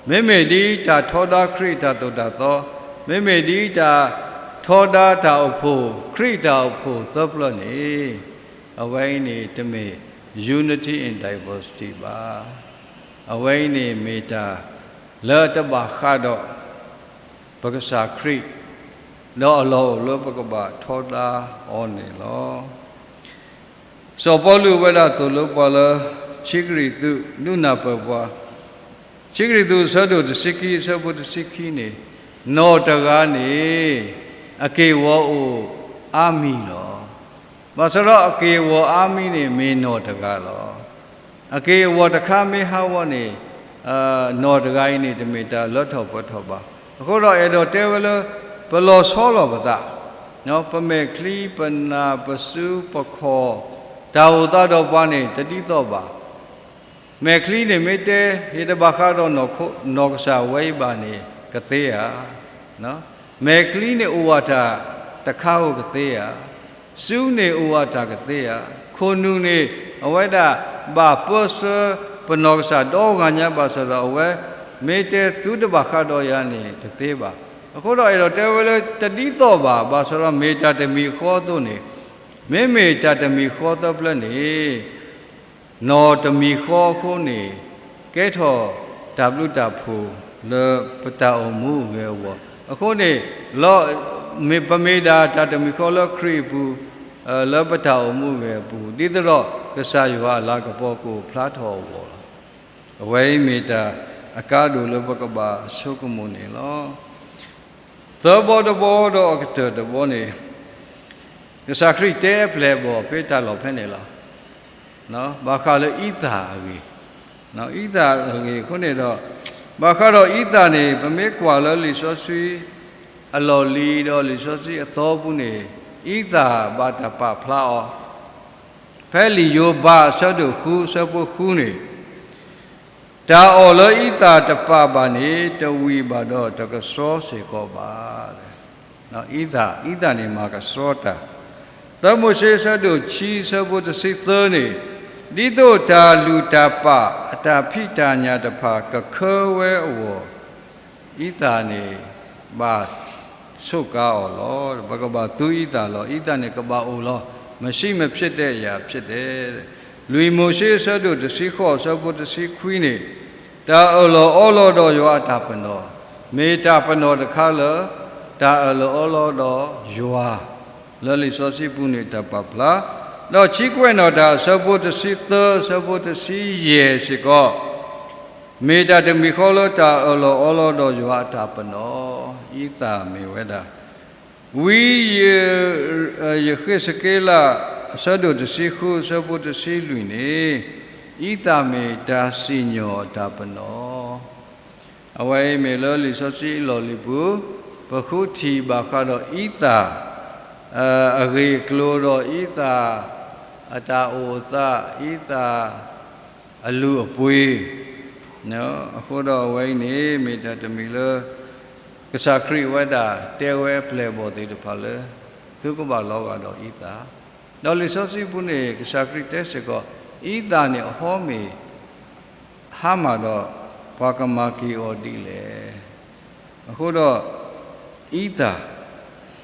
မ့မ့ၢ်ဒ်တၢ်ထီဒါခရံာ်တၢ်သိၣ်တၢ်သီ, မ့မ့ၢ်ဒ်တၢ်ထီဒါတၢ်အိၣ်ဖှိၣ် ခရံာ်တၢ်အိၣ်ဖှိၣ်သၢပျၢၤန့ၣ်, အဝဲအံၤန့ၣ်တမ့ၢ် unity in diversity ဘၣ်. အဝဲအံၤန့ၣ်မ့ၢ်တၢ်လၢတဘၣ်ဃးဒီး ပကစၢ်ခရံာ်, ဒီးအလီၢ်အိၣ်လၢပကဘၣ်ထီဒါအီၤန့ၣ်လီၤ. စီၤပီလူးဝဲဒၣ်သိၣ်လိပှၤလၢ ခံကရံၣ်သူး ဒုးနၢ်ပၢၢ်ပှၤ, ခံကရံၣ်သူးအဆၢဒိၣ်တဆံခံ အဆၢဖိတဆံခံန့ၣ်, နီၢ်တဂၤန့ၣ် အက့ၢ်အဂီၤအိၣ်အါမံၤလီၤ. ဘၣ်ဆၣ်ဒီးအက့ၢ်အဂီၤအါမံၤန့ၣ် မ့ၢ်နီၢ်တဂၤလီၤ. အက့ၢ်အဂီၤတခါမ့ၢ်ဟးဂီၤန့ၣ်, နီၢ်တဂၤအံၤန့ၣ် တမ့ၢ်တၢ်လၢထီၣ်ပှဲၤထီၣ်ဘၣ်. အဃိဒီးအဲၣ်ဒိးတဲဝဲလၢ ပလီၤဆီလီၤပသး, ပမဲာ်ချံ ပနၢ် ပစု ပခီၣ်, တၢ်အိၣ်သးဒီးပှၤန့ၣ် တဒ်သိးဘၣ်. မဲာ်ချံန့ၣ်မ့ၢ်တဲ ယတဘၣ်ဃးဒီးနီၢ်ကစၢ်ဝဲအံၤဘၣ်န့ၣ် ကသ့ဧါ. မဲာ်ချံန့ၣ်အိၣ်ဝဲတၢ်တခါဧိၤကသ့ဧါ. စုန့ၣ်အိၣ်ဝဲတၢ်ကသ့ဧါ. ခိၣ်နူာ်န့ၣ် အဝဲဒၣ်ဘၣ်ပၢဆှၢပနီၢ်ကစၢ်ဒီဂၤညါဘၣ်ဆၣ်ဒီး အဝဲမ့ၢ်တဲသုတဘၣ်ဃးဒီးယၤန့ၣ် တသ့ဘၣ်. အဃိဒီးအဲၣ်ဒိးတဲဝဲလၢ တဒ်သိးဘၣ်, ဘၣ်ဆၣ်ဒီးမ့ၢ်တၢ်တမံၤဃီအသိးန့ၣ်, မ့မ့ၢ်တၢ်တမံၤဃီသၢပျၢၤန့ၣ် နီၢ်တမံၤဃီအဃိန့ၣ် ကဲထီၣ်တၢ်ဘျုးတၢ်ဖှိၣ်လၢပတၢ်အိၣ်မူအဂ့ၤအဂီၢ်. အဃိန့ၣ် မ့ၢ်ပမ့ၢ်ဒၣ်တၢ်တမံၤဃီလၢခရံာ်အပူၤ, လၢပတၢ်အိၣ်မူအဂ့ၤအပူၤ ဒ်သိးဒီးကစၢ်ယွၤအလၤကပီၤကအိၣ်ဖျါထီၣ်အဂီၢ်လီၤ. အဝဲအံၤမ့ၢ်တၢ်အကါဒိၣ်လၢပကဘၣ်ဆိကမိၣ်န့ၣ်လီၤ. သၢဘီတဘီဒီးအကတၢၢ်တဘီန့ၣ် ကစၢ်ခရံာ်တဲအပျဲၢ်အဘီၣ်ဖဲတၢ်လီၢ်ဖဲန့ၣ်လီၤ. ဘၣ်ဃးလၢအံသၣ်အဂ့ၢ်, အံသၣ်အဂ့ၢ်အဃိန့ၣ်ဒီး ဘၣ်ဃးဒီးအံသၣ်န့ၣ် ပမ့ၢ်ကွၢ်လၢလံာ်စီဆှံအလီၢ်လံၤဒီးလံာ်စီဆှံအသီပူၤန့ၣ် အံသၣ်ဘၣ်တၢ်ပာ်ဖျါအီၤ ဖဲလံာ်ယိၤဘးအဆၢဒိၣ်ဃုအဆၢဖိဃုန့ၣ် တၢ်အီၣ်လၢအံသၣ်တပာ်ဘၣ်န့ၣ် တဝံၣ်ဘၣ်ဒီးတကဆှီစ့ၢ်ကီးဘၣ်. အံသၣ်, အံသၣ်န့ၣ်မၤကဆှီတၢ်. သၢမိၤၡ့အဆၢဒိၣ်ခံအဆၢဖိတဆံသၢန့ၣ်, ဒ်သိးတၢ်လုၢ်တၢ်ပာ်အတၢ်ဖံးတၢ်ညၣ်တဖၣ်ကခၢဝဲအဂီၢ် အံသၣ်န့ၣ် ဘၣ်ဆိးကါအီၤလီၤ. ပကဘၣ်သူအံသၣ်လီၤ. အံသၣ်န့ၣ်ကဘၣ်အိၣ်လီၤ. မရှိမဖြစ်တဲ့ အရာဖြစ်တယ်. လွံၢ်မိၤၡ့အဆၢဒိၣ်တဆံဃိးအဆၢဖိတဆံခွံန့ၣ်, တၢ်အၢၣ်လီၤအီလီၤဒီးယွၤအတၢ်ပနီၣ်, မ့ၢ်တၢ်ပနီၣ်တခါလၢ တၢ်အၢၣ်လီၤအီလီၤဒီးယွၤ လၢလံာ်စီဆှံပူၤန့ၣ်တၢ်ပာ်ဖျါ, ဒီးခံကွဲးနီၣ်တၢ်အဆၢဖိတဆံသၢ အဆၢဖိတဆံယဲၢ်စ့ၢ်ကီး မ့ၢ်တၢ်တမံၤဃီလၢတၢ်အၢၣ်လီၤအီလီၤဒီးယွၤအတၢ်ပနီၣ်, အံသၣ်မ့ၢ်ဝဲဒၣ်. ဝံယဃ့းစက့လး အဆၢဒိၣ်တဆံဃု အဆၢဖိတဆံလွံၢ်န့ၣ်, အံသၣ်မ့ၢ်တၢ်စံၣ်ညီၣ်အတၢ်ပနီၣ် အဝဲအံၤမ့ၢ်လၢလံာ်စီဆှံအလီၢ်လံၤပူၤ, ပဃုထံၣ်ဘၣ်ဃးဒီးအံသၣ် အဂ့ၢ်အကျိၤဒီးအံသၣ် အတၢ်အိၣ်အသး အံသၣ် အလုၢ်အပှ့ၤ, အဃိဒီးအဝဲအံၤန့ၣ် မ့ၢ်တၢ်တမံၤလၢ ကစၢ်ခရံာ်ဝဲဒၣ်တဲဝဲအပျဲၢ်အဘီၣ်သ့ၣ်တဖၣ်လၢ သုကဘၣ်လီၤဂာ်ဒီးအံသၣ်, ဒီးလံာ်စီဆှံပူၤန့ၣ် ကစၢ်ခရံာ်တဲစ့ၢ်ကီး အံသၣ်န့ၣ်အဟီမ့ၢ် ဟါမၢ်ဒီး ပှၤကမၤက့ၤအီၤဒ်လဲၣ်. အဃိဒီး အံသၣ်,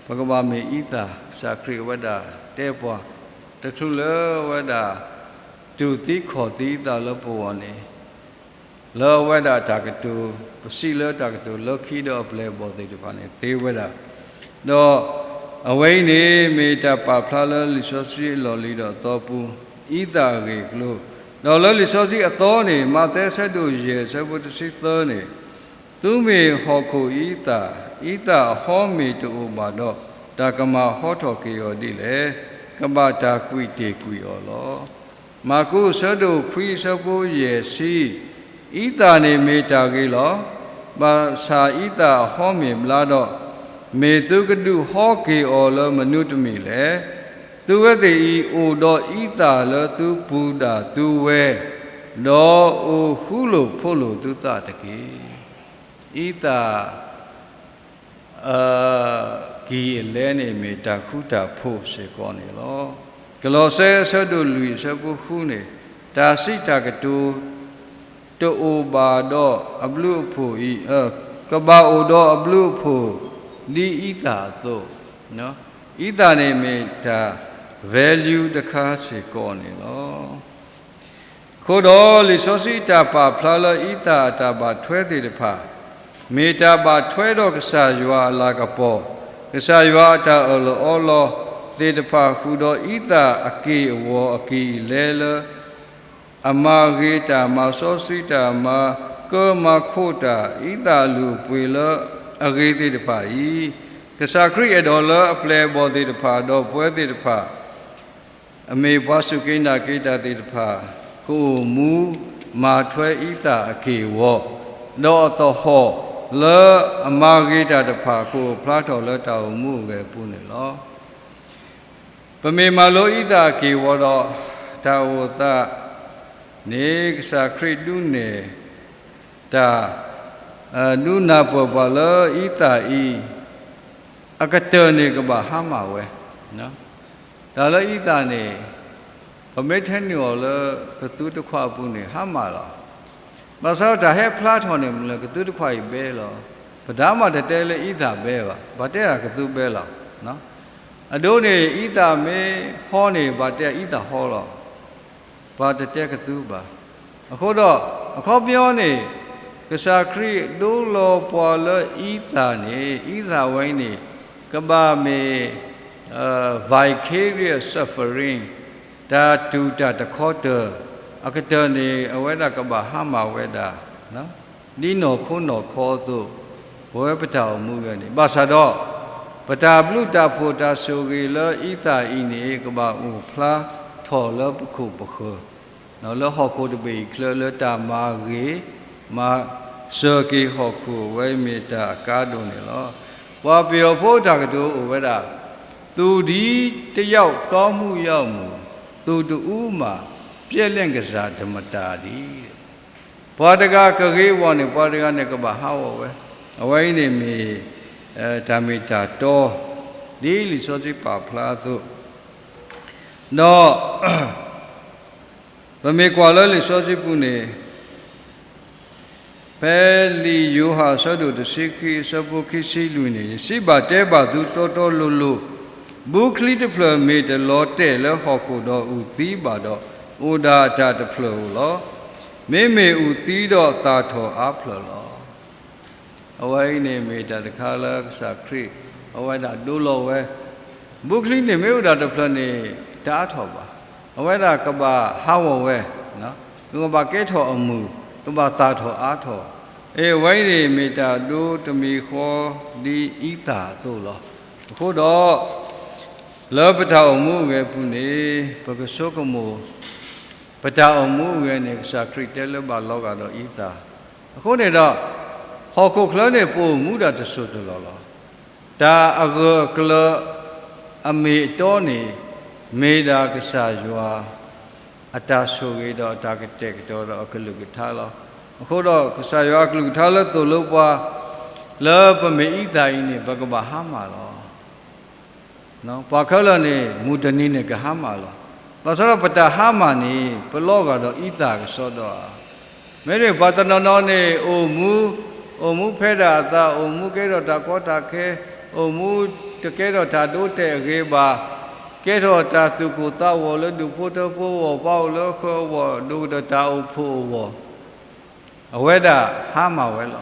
ပကဘၣ်မ့ၢ်အံသၣ် ကစၢ်ခရံာ်ဝဲဒၣ်တဲပှၤ, တချုးလၢအဝဲဒၣ် တူၢ်သံခီၣ်သံအသးလၢပဂီၢ်န့ၣ်, လၢအဝဲဒၣ်တၢ်ကတိၤ, ပစံးလၢတၢ်ကတိၤလၢခံဒီးအပျဲၢ်အဘီၣ်သ့ၣ်တဖၣ်န့ၣ် သ့ဝဲဒၣ် ဒီးအဝဲအံၤန့ၣ် မ့ၢ်တၢ်ပာ်ဖျါလၢလံာ်စီဆှံအလီၢ်လံၤဒီးအသီပူၤ, အံသၣ်အဂ့ၢ်အကျိၤ, ဒီးလၢလံာ်စီဆှံအသီန့ၣ် မးသဲအဆၢဒိၣ်ယဲၢ်အဆၢဖိတဆံသၢန့ၣ်, သုမ့ၢ်ဟီၣ်ခိၣ်အံသၣ်, အံသၣ်အဟီမ့ၢ်တအိၣ်ဘၣ်ဒီး, တၢ်ကမၤဟီထီၣ်က့ၤအီၤဒ်လဲၣ်. ကဘၣ်တၢ်ကွံာ်တ့ၢ်ကွံာ်အီၤလီၤ. မၢ်ကူးအဆၢဒိၣ်ခွံအဆၢဖိယဲၢ်ဆံ, အံသၣ်န့ၣ်မ့ၢ်တၢ်ဂ့ၤလီၤ. ဘၣ်ဆၣ်အံသၣ်အဟီမ့ၢ်ဘျါဒီး, မ့ၢ်သုကဒုးဟီက့ၤအီၤလၢမနုၤတမံၤလဲၣ်. သုဝဲသ့ၣ်အံၤ အိၣ်ဒီးအံသၣ်လၢသုပူၤဒၣ်သုဝဲ, ဒီးအိၣ်ဃူလိာ်ဖိးလိာ်သုသးတက့ၢ်. အံသၣ် ကံၢ်အလဲန့ၣ်မ့ၢ်တၢ်ဃူတၢ်ဖိးစ့ၢ်ကီးန့ၣ်လီၤ. ကလီးစဲအဆၢဒိၣ်လွံၢ်အဆၢဖိဃုန့ၣ်, တၢ်စံးတၢ်ကတိၤ တအိၣ်ဘၣ်ဒီးအဘျုးအဖှိၣ်အံၤ, ကဘၣ်အိၣ်ဒီးအဘျုးအဖှိၣ်ဒ်အံသၣ်အသိး, အံသၣ်န့ၣ်မ့ၢ်တၢ် value တခါစ့ၢ်ကီးန့ၣ်လီၤ. အဃိဒီးလံာ်စီဆှံတၢ်ပာ်ဖျါလၢအံသၣ်အတၢ်ဘၣ်ထွဲသ့ၣ်တဖၣ်, မ့ၢ်တၢ်ဘၣ်ထွဲဒီးကစၢ်ယွၤအလၤကပီၤ, ကစၢ်ယွၤအတၢ်အၢၣ်လီၤအီလီၤသ့ၣ်တဖၣ် ဃုာ်ဒီးအံသၣ်အက့ၢ်အဂီၤအကံၢ်အလဲလၢ အမၤဂ့ၤတၢ်မၤစီဆှံတၢ်မၤကၢမၤခိးတၢ် အံသၣ်အလုၢ်အပှ့ၤလၢအဂ့ၤသ့ၣ်တဖၣ်အံၤ, ကစၢ်ခရံာ်အဲၣ်ဒိးလၢအပျဲၢ်အဘီၣ်သ့ၣ်တဖၣ် ဒီးပဝဲသ့ၣ်တဖၣ် အမ့ၢ်ပှၤစူၢ်က့ၤနာ်က့ၤတၢ်သ့ၣ်တဖၣ် ကအိၣ်မူမၤထွဲအံသၣ်အက့ၢ်အဂီၤ, ဒီးအသဟီၣ်လၢအမၤဂ့ၤတၢ်တဖၣ် ကအိၣ်ဖျါထီၣ်လၢတၢ်အိၣ်မူအဂဲၤအပူၤန့ၣ်လီၤ. ပမ့ၢ်မၤလိအံသၣ်အက့ၢ်အဂီၤဒီး တၢ်အိၣ်သးန့ၣ် ကစၢ်ခရံာ်ဒုးနဲၣ်တၢ် ဒုးနၢ်ပၢၢ်ပှၤလၢအံသၣ်အံၤ အကတၢၢ်န့ၣ်ကဘၣ်ဟါမၢ်ဝဲ, တၢ်လၢအံသၣ်န့ၣ် ပမ့ၢ်ထဲနုာ်အီၤလၢကသူတခွးအပူၤန့ၣ် ဟါမၢ်လီၤ. ဘၣ်ဆၣ်ဒီးတၢ်ဟဲဖျါထီၣ်န့ၣ် မ့ၢ်လၢကသူတခွးအံၤဘဲလီၤ. ပတၢ်မၤတတဲလၢအံသၣ်ဘဲဘၣ်, ဘၣ်တဲဒၣ်ကသူဘဲလီၤ. အဒိန့ၣ် အံသၣ်မ့ၢ်ဟီန့ၣ် ဘၣ်တဲအံသၣ်ဟီလီၤ. ပှၤတတဲကသူဘၣ်. အဃိဒီး အခီပညီန့ၣ် ကစၢ်ခရံာ်ဒိလီၤပှၤလၢအံသၣ်န့ၣ် အံသၣ်ဝဲအံၤန့ၣ် ကဘၣ်မ့ၢ် vicarious suffering တၢ်တူၢ်တၢ်တခီတၢၢ် အကတၢၢ်န့ၣ် အဝဲဒၣ်ကဘၣ်ဟါမၢ်ဝဲဒၣ် ဒ်နီၢ်ခိနီၢ်ခီအသိး ပဝဲပတၢ်အိၣ်မူအဂီၢ်န့ၣ် ဘၣ်ဆၣ်ဒီး ပတၢ်ဘျုးတၢ်ဖှိၣ်တၢ်ဆိၣ်ဂ့ၤလၢအံသၣ်အံၤန့ၣ် ကဘၣ်အိၣ်ဖျါထီၣ်လၢပခိၣ်ပဃၢၤ လၢဟီၣ်ခိၣ်တဘ့ၣ်အံၤချၢ လၢတၢ်မၤဂ့ၤ မၤစၢၤက့ၤဟီၣ်ခိၣ် အဝဲမ့ၢ်တၢ်အကါဒိၣ်န့ၣ်လီၤ. ပှၤပယီၤဖိတၢ်ကတိၤအိၣ်ဝဲဒၣ် သူၣ်ဒံတယောက်ကောင်းမှုရောက်မည်, သူတဦးမှာ ပျက်လက်ကစၢ်တမတားဒံး ပှၤတဂၤကဂ့ၤအဂီၢ်န့ၣ် ပှၤတဂၤန့ၣ်ကဘၣ်ဟးဂီၤဝဲ, အဝဲအံၤန့ၣ်မ့ၢ် တၢ်မ့ၢ်တၢ်တီ ဒ်လံာ်စီဆှံပာ်ဖျါအသိး, ဒီး ပမ့ၢ်ကွၢ်လၢလံာ်စီဆှံပူၤန့ၣ် ဖဲလံာ်ယိၤဟၣ်အဆၢဒိၣ်တဆံခံအဆၢဖိခံဆံလွံၢ်န့ၣ် ယစံးဘၣ်တဲဘၣ်သုတီတီလိၤလိၤ, ဘုချံတဖျၢၣ်မ့ၢ်တလီၤတဲာ်လၢဟီၣ်ခိၣ်ဒီးအုၣ်သံဘၣ်ဒီး, အိၣ်ဒၣ်အတၢ်တဖျၢၣ်ဧိၤလီၤ. မ့မ့ၢ်အုၣ်သံဒီးသၣ်ထီၣ်အါဖျၢၣ်လီၤ. အဝဲအံၤန့ၣ်မ့ၢ်တၢ်တခါလၢကစၢ်ခရံာ် အဝဲဒၣ်ဒိလီၤဝဲ, ဘုချံန့ၣ်မ့ၢ်အိၣ်ဒၣ်တဖျၢၣ်န့ၣ် တအါထီၣ်ဘၣ်. အဝဲဒၣ်ကဘၣ်ဟးဂီၤဝဲ, ကဘၣ်ကဲထီၣ်အမုၢ်, ကဘၣ်သၣ်ထီၣ်အါထီၣ်. အဝဲအံၤန့ၣ်မ့ၢ်တၢ်ဒိတမံၤဃီဒ်အံသၣ်အသိးလီၤ. အဃိဒီး လၢပတၢ်အိၣ်မူအဂဲၤအပူၤန့ၣ် ပကဆိကမိၣ် ပတၢ်အိၣ်မူအဂဲၤန့ၣ် ကစၢ်ခရံာ်တဲလၢဘၣ်လီၤဂာ်ဒီးအံသၣ်, အဃိန့ၣ်ဒီး ဟီၣ်ခိၣ်ချၢန့ၣ် ပအိၣ်မူဒၣ်တစိၢ်တလီၢ်လီၤ. တၢ်အဂၢၢ်အကျၢၤအမ့ၢ်အတီန့ၣ် မ့ၢ်ဒၣ်ကစၢ်ယွၤ အတၢ်ဆိၣ်ဂ့ၤဒီးအတၢ်ကတဲာ်ကတီၤဒီးအကလုၢ်ကထါလီၤ. အဃိဒီးကစၢ်ယွၤအကလုၢ်ကထါလၢသိၣ်လိပှၤ လၢပမ့ၢ်အံသၣ်အံၤန့ၣ် ပကဘၣ်ဟါမၢ်လီၤ. ပှၤခဲလၢာ်န့ၣ် မုၢ်တနံၤန့ၣ်ကဟါမၢ်လီၤ. ဘၣ်ဆၣ်ဒီးပတၢ်ဟါမၢ်န့ၣ် ပလီၤဂာ်ဒီးအံသၣ်ကစီဒီဧါ. မ့မ့ၢ်ပှၤတနီၤနီၤန့ၣ် အိၣ်မူ, အိၣ်မူဖဲဒၣ်အသး, အိၣ်မူကဲထီၣ်တၢ်ကီတၢ်ခဲ, အိၣ်မူတကဲထီၣ်တၢ်ဒိတဲာ်အဂ့ၤဘၣ်, ကဲထီၣ်တၢ်သူၣ်ကိၢ်သးဂီၤလၢဒူၣ်ဖိထၢဖိအဂီၢ်, ပှၤအိၣ်လၢဃၢၤအဂီၢ်, ဒိၣ်ကဒီးတၢ်အိၣ်ဖှိၣ်အဂီၢ် အဝဲဒၣ်ဟါမၢ်ဝဲလီ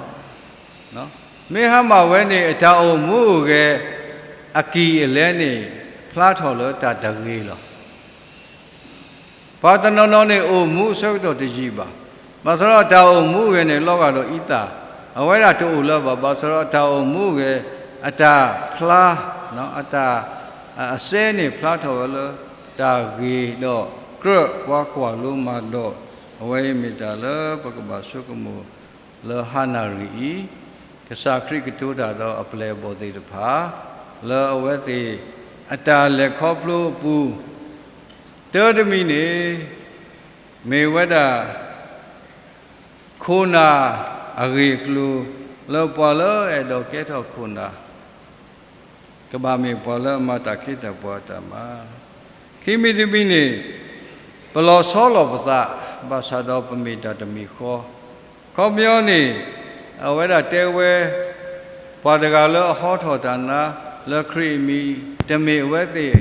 ၤ. မ့ၢ်ဟါမၢ်ဝဲန့ၣ် အတၢ်အိၣ်မူအိၣ်ဂဲၤ အကံၢ်အလဲန့ၣ် ဖျါထီၣ်လၢတၢ်တဂ့ၤလီၤ. ပှၤတနီၤနီၤန့ၣ် အိၣ်မူအဆၢကတီၢ်တယံာ်ဘၣ်. ဘၣ်ဆၣ်ဒီးတၢ်အိၣ်မူအိၣ်ဂဲၤန့ၣ် လီၤဂာ်ဒီးအံသၣ်, အဝဲဒၣ်တအိၣ်လၢၤဘၣ်. ဘၣ်ဆၣ်ဒီးတၢ်အိၣ်မူအိၣ်ဂဲၤ အတၢ်ဖျါ, အတၢ် အစဲန့ၣ်ဖျါထီၣ်ဝဲလၢ တၢ်ဂ့ၤဒီးကြၢးပှၤကွၢ်လိမၤဒီး, အဝဲအံၤမ့ၢ်တၢ်လၢပကဘၣ်ဆိကမိၣ်လၢဟါနၣ်ရံၣ်အံၤ, ကစၢ်ခရံာ်ကတိၤတၢ်ဒီးအပျဲၢ်အဘီၣ်သ့ၣ်တဖၣ် လၢအဝဲသ့ၣ်အတၢ်လဲၤခီဖျိအပူၤ, တၢတမံၤန့ၣ် မ့ၢ်ဝဲဒၣ် ခိၣ်နၢ်အဂ့ၢ်အကျိၤ လၢပှၤလၢအအဲၣ်ဒိးကဲထီၣ်ခိၣ်နၢ် ကဘၣ်မ့ၢ်ပှၤလၢအမၤတၢ်ခ့တၢ်ပှၤအတၢ်မၤ, ခံမံၤတမံၤန့ၣ် ပလီၤဆီလိာ်ပသး ဘၣ်ဆၣ်ဒီးပမ့ၢ်တၢ်တမံၤဃီ ခီပညီန့ၣ် အဝဲဒၣ်တဲဝဲ ပှၤတဂၤလၢအဟီထီၣ်တၢ်နါလၢခရံာ်အမံၤ တမ့ၢ်အဝဲသ့ၣ်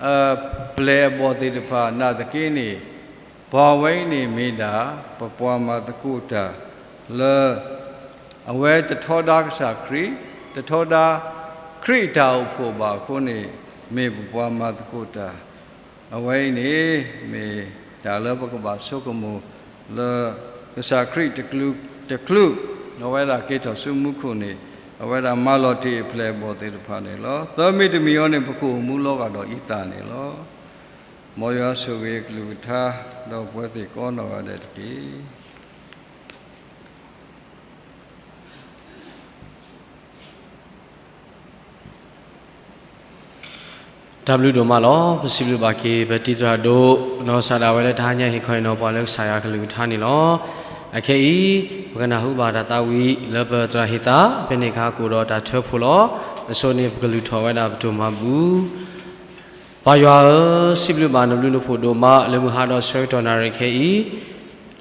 အပျဲၢ်အဘီၣ်သ့ၣ်တဖၣ်နာ်သက့န့ၣ် ပှၤဝဲအံၤန့ၣ်မ့ၢ်ဒၣ် ပပှၤမၤသကိးတၢ်လၢ အဝဲတထီဒါကစၢ်ခရံာ်, တထီဒါခရံာ်အတၢ်အိၣ်ဖှိၣ်ဘၣ်အဃိန့ၣ် မ့ၢ်ပပှၤမၤသကိးတၢ် အဝဲအံၤန့ၣ် မ့ၢ်တၢ်လၢပကဘၣ်ဆိကမိၣ်လၢ ကစၢ်ခရံာ်တချုး အဝဲဒၣ်က့ၤထီၣ်ဆူမူခိၣ်န့ၣ် အဝဲဒၣ်မၤလီၤတ့ၢ်အပျဲၢ်အဘီၣ်သ့ၣ်တဖၣ်န့ၣ်လီၤ. သၢမံၤတမံၤအံၤန့ၣ် ပကအိၣ်မူလီၤဂာ်ဒီးအံသၣ်န့ၣ်လီၤ. မ်ယွၤဆိၣ်ဂ့ၤအကလုၢ်ကထါ ဒီးပဝဲသ့ၣ်ကိးနီၢ်ဂၤဒဲးတက့ၢ်. တၢ်ဘျုးဒိၣ်မးလီၤ. ပစံးဘျုးဘၣ်က့ၤ ပတံၤသရၣ်ဒိၣ် နီၢ်ကစၢ်ဒၣ်ဝဲလၢတဟါညါအံၤ ဟ့ၣ်ခီဟ့ၣ်နီၤပှၤလၢကစၢ်ယွၤအကလုၢ်ကထါန့ၣ်လီၤ. အခဲအံၤ ပကနၢ်ဟူဘၣ်တၢ်သးဝံၣ်လၢပသရၣ်ဟ့ၣ်သး ဖဲန့ၣ်အခါကအိၣ်ဒီးတၢ်ထၢဖှိၣ်လီၤ. အဆိန့ၣ် ပကလုၢ်ထီၣ်ဝဲဒၣ်ပတိၢ်မၤဘူၣ် ပၢ်ယွၤဧၢ, စံးဘျုးဘၣ်နဘျုးနဖှိၣ်ဒိၣ်မး လၢမုၢ်ဟါဒီးဆၢကတီၢ်နၣ်ရံၣ်ခဲအံၤ,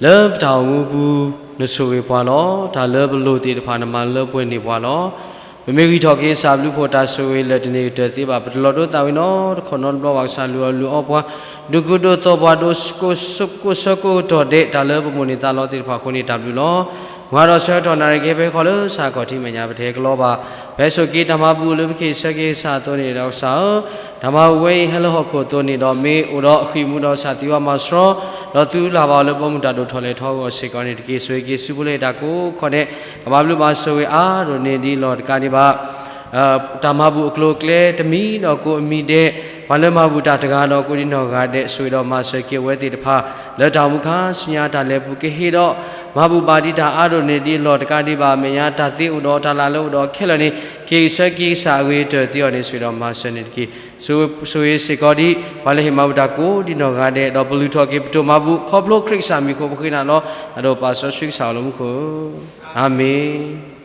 လၢပတၢ်အိၣ်မူပူၤ နဆိၣ်ဂ့ၤပှၤလီၤ. တၢ်လၢပလိၣ်သ့ၣ်တဖၣ် နမၤလၢပှဲၤန့ၢ်ပှၤလီၤ. ပမ့ၢ်ဂံၢ်ထီၣ်က့ၤကစၢ်ဘျုးဖှိၣ် တၢ်ဆိၣ်ဂ့ၤလၢာ်တန့ၢ်ကတၢၢ်သ့ဘၣ်. ပတလီၤဒိသးဝံၤနီတခီၣ်နီတဘျီဘၣ်. ကစၢ်လုၢ်အီၣ်လုၢ်အီပှၤ, ဒိးကူဒိးသိးပှၤ, ဒိးကိးဆၢကိးကတီၢ်ဒဲး တၢ်လၢပမိၣ်န့ၢ်သးလီသ့ၣ်တဖၣ်အဃိန့ၣ် တၢ်ဘျုးလီၤ. မုၢ်ဟါဒီးဆၢကတီၢ်နၣ်ရံၣ်ခဲအံၤ ဖဲဃီလၢစးကီၢ်ထံမဲာ်ညါ ပတဟဲကလီဘၣ်. ပဟဲစိာ်က့ၤတၢ်မၤဘူၣ်လၢပကဟ့ၣ်ဆၢက့ၤကစၢ်အသိးန့ၣ်ဒီးကစၢ်ဧၢ, တၢ်မၤဘူၣ်ဝဲအံၤဟဲလၢဟီၣ်ခိၣ်အသိးန့ၣ်ဒီး မ့ၢ်အိၣ်ဒီးဃံၢ်မူဒီးကစၢ်သံဝါမၤစရီ, ဒီးသုလၢ်ဘၣ်အီၤလၢဘီမုၢ်တၢ်ဒိၣ်ထီၣ်လဲၤထီၣ်အဂီၢ်စ့ၢ်ကီးန့ၣ်တက့ၢ်. ဆိၣ်ဂ့ၤက့ၤဆူဖိလၢတၢ်ကိးခီၣ်ဒဲး, တၢ်မၤဘျုးဘၣ်ဆိၣ်ဂ့ၤအါဒိၣ်န့ၢ်ဒံးလီၢ်တကးဒံးဘၣ် တၢ်မၤဘူၣ်အကျိၤအကျဲတမံၤဒီးကိးအမံၤဒဲး, ပှၤလၢမၤဘူၣ်တၢ်တဂၤဒီးကိးဒံးနီၢ်ဂၤဒဲး, ဆိၣ်ဂ့ၤဒီးမၤစၢၤက့ၤအဝဲသ့ၣ်တဖၣ် လၢတၢ်အိၣ်မူခါဆူညါတၢ်လဲၤပူၤကဟ့ၣ်ဒီး မၤဘူၣ်ဘၣ်ဒံးတၢ်အါဒိၣ်န့ၢ်ဒံးလီၢ်တကးဒံးဘၣ် အမဲာ်ညါတၢ်သ့အိၣ်ဒီးတၢ်လၢ်လၢအိၣ်ဒီးခဲလၢာ်န့ၣ် ကဟ့ၣ်ဆၢက့ၤကစၢ်အဂ့ၤကတၢၢ်သ့အီၤန့ၣ် ဆိၣ်ဂ့ၤဒီးမၤစၢၤန့ၣ်တက့ၢ်. ဆိၣ်ဂ့ၤစ့ၢ်ကီးဒံး ပှၤလၢဟ့ၣ်မၤဘူၣ်တၢ်ကိးဒံးနီၢ်ဂၤဒဲး ဒီးပလုၢ်ထီၣ်က့ၤပတိၢ်မၤဘူၣ် ခီဖျိခရံာ်ကစၢ်မံၤအဃိ ပဃ့နၤလီၤ. အဒိၣ်ပၢ်စီဆှံကစၢ်အလၢမူခိၣ်, အၤမ့ၣ်.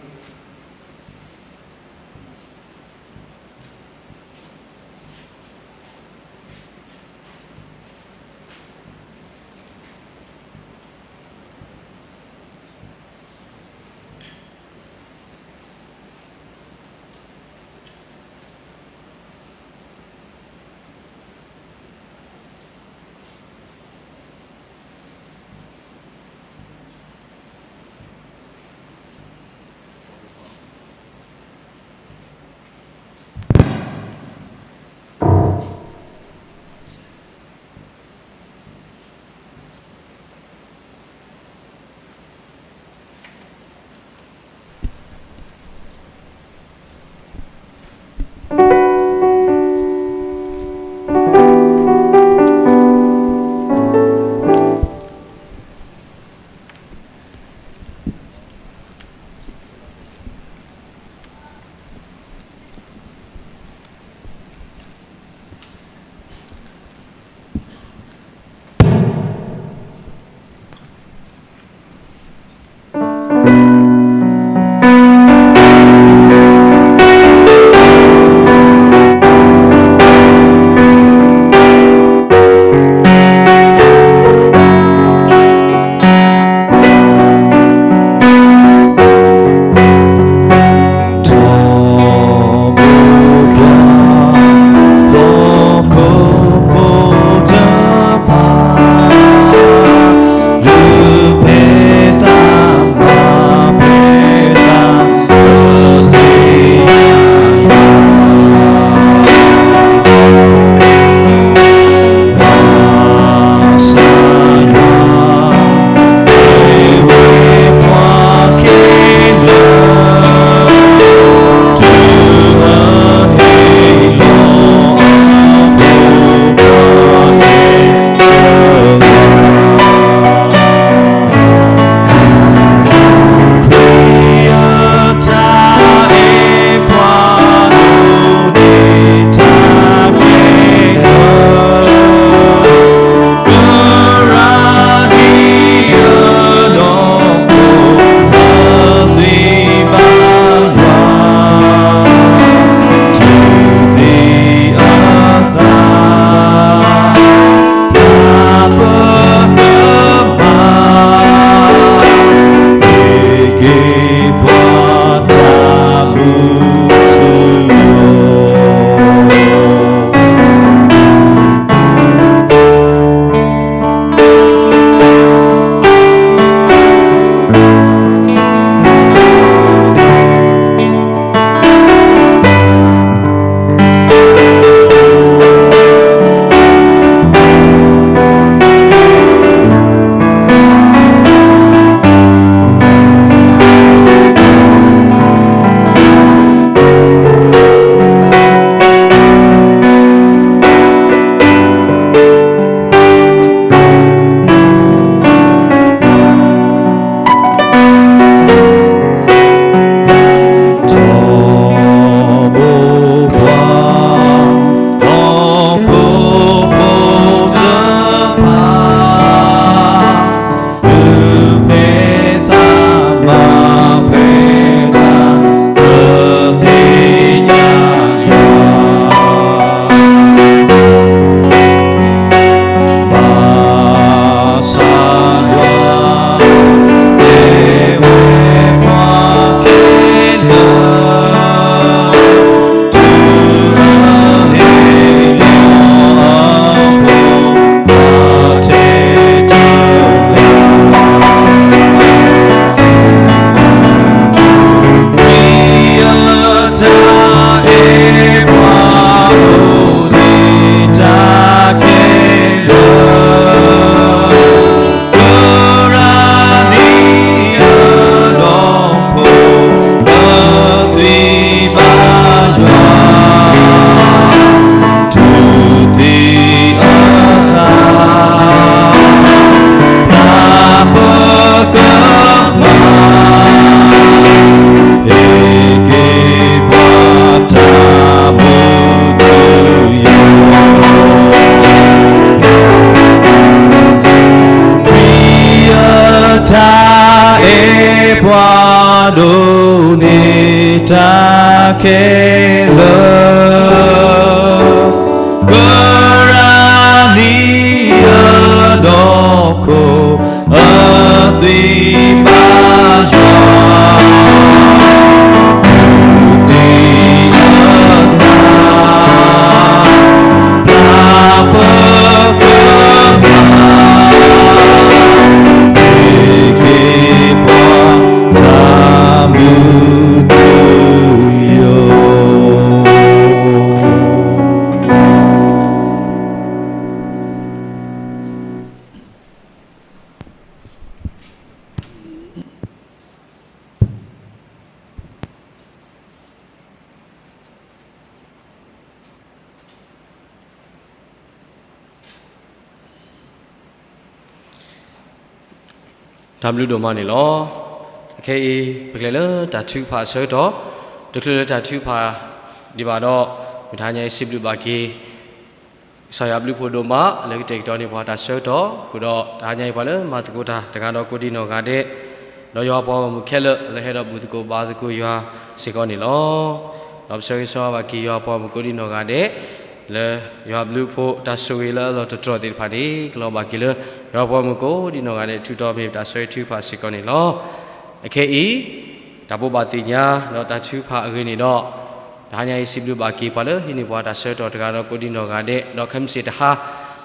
ခဲလၢာ် ကရၤနံၤအဒီခိၣ် အသွံၣ်ဘါယွၤ ဒုးသ့ၣ်ညါသး ပျၢ်ပကမၤ က့ၤက့ၤပှၤတၢ်မုၢ်ထူယိာ်. တၢ်ဘျုးဒိၣ်မးန့ၣ်လီၤ. အခဲအံၤ ပကလဲၤလၢတၢ်ထုကဖၣ်အဆၢကတီၢ်, တချုးလၢတၢ်ထုကဖၣ်ဒံးဘၣ်ဒီး မုၢ်တဟါညါအံၤ စံးဘျုးဘၣ်က့ၤ ကစၢ်ယွၤဘျုးဖှိၣ်ဒိၣ်မး လၢကတဲာ်ကတီၤန့ၢ်ပှၤတၢ်ဆၢကတီၢ်, အဃိဒီးတဟါညါအံၤ ပှၤလၢမၤသကိးတၢ် တဂၤဒီးကိးဒံနီၢ်ဂၤဒဲး, ဒီးယွၤပှၤဂီၢ်မုၢ်ခဲလၢာ် လၢဟဲဒီးဘူၣ်သကိးဘါသကိးယွၤစ့ၢ်ကီးန့ၣ်လီၤ. ဒီးပဆၢဂ့ၤဆၢဝါဘၣ်က့ၤယွၤပှၤဂီၢ်မုၢ်ကိးဒံနီၢ်ဂၤဒဲး လၢယွၤဘျုးဖှိၣ်တၢ်ဆိၣ်ဂ့ၤလၢအလီၢ်တတြီၢ်သ့ၣ်တဖၣ်န့ၣ် ကလီၤဘၣ်က့ၤလၢ ယွၤပှၤဂီၢ်မုၢ်ကိးဒံနီၢ်ဂၤဒဲး ထုးထီၣ်မ့ၢ်ပတၢ်ဆၢဂ့ၤထုကဖၣ်စ့ၢ်ကီးန့ၣ်လီၤ. အခဲအံၤ တၢ်ဘိးဘၣ်သ့ၣ်ညါ ဒီးတၢ်ထုကဖၣ်အဂ့ၢ်န့ၣ်ဒီး တဟါညါအံၤ စံးဘျုးဘၣ်က့ၤပှၤလၢဟံးန့ၢ်ပှၤတၢ်ဆၢကတီၢ်တဂၤဒီးကိးဒံနီၢ်ဂၤဒဲး, ဒီးခဲမုၢ်ဆ့ၣ်တဟါ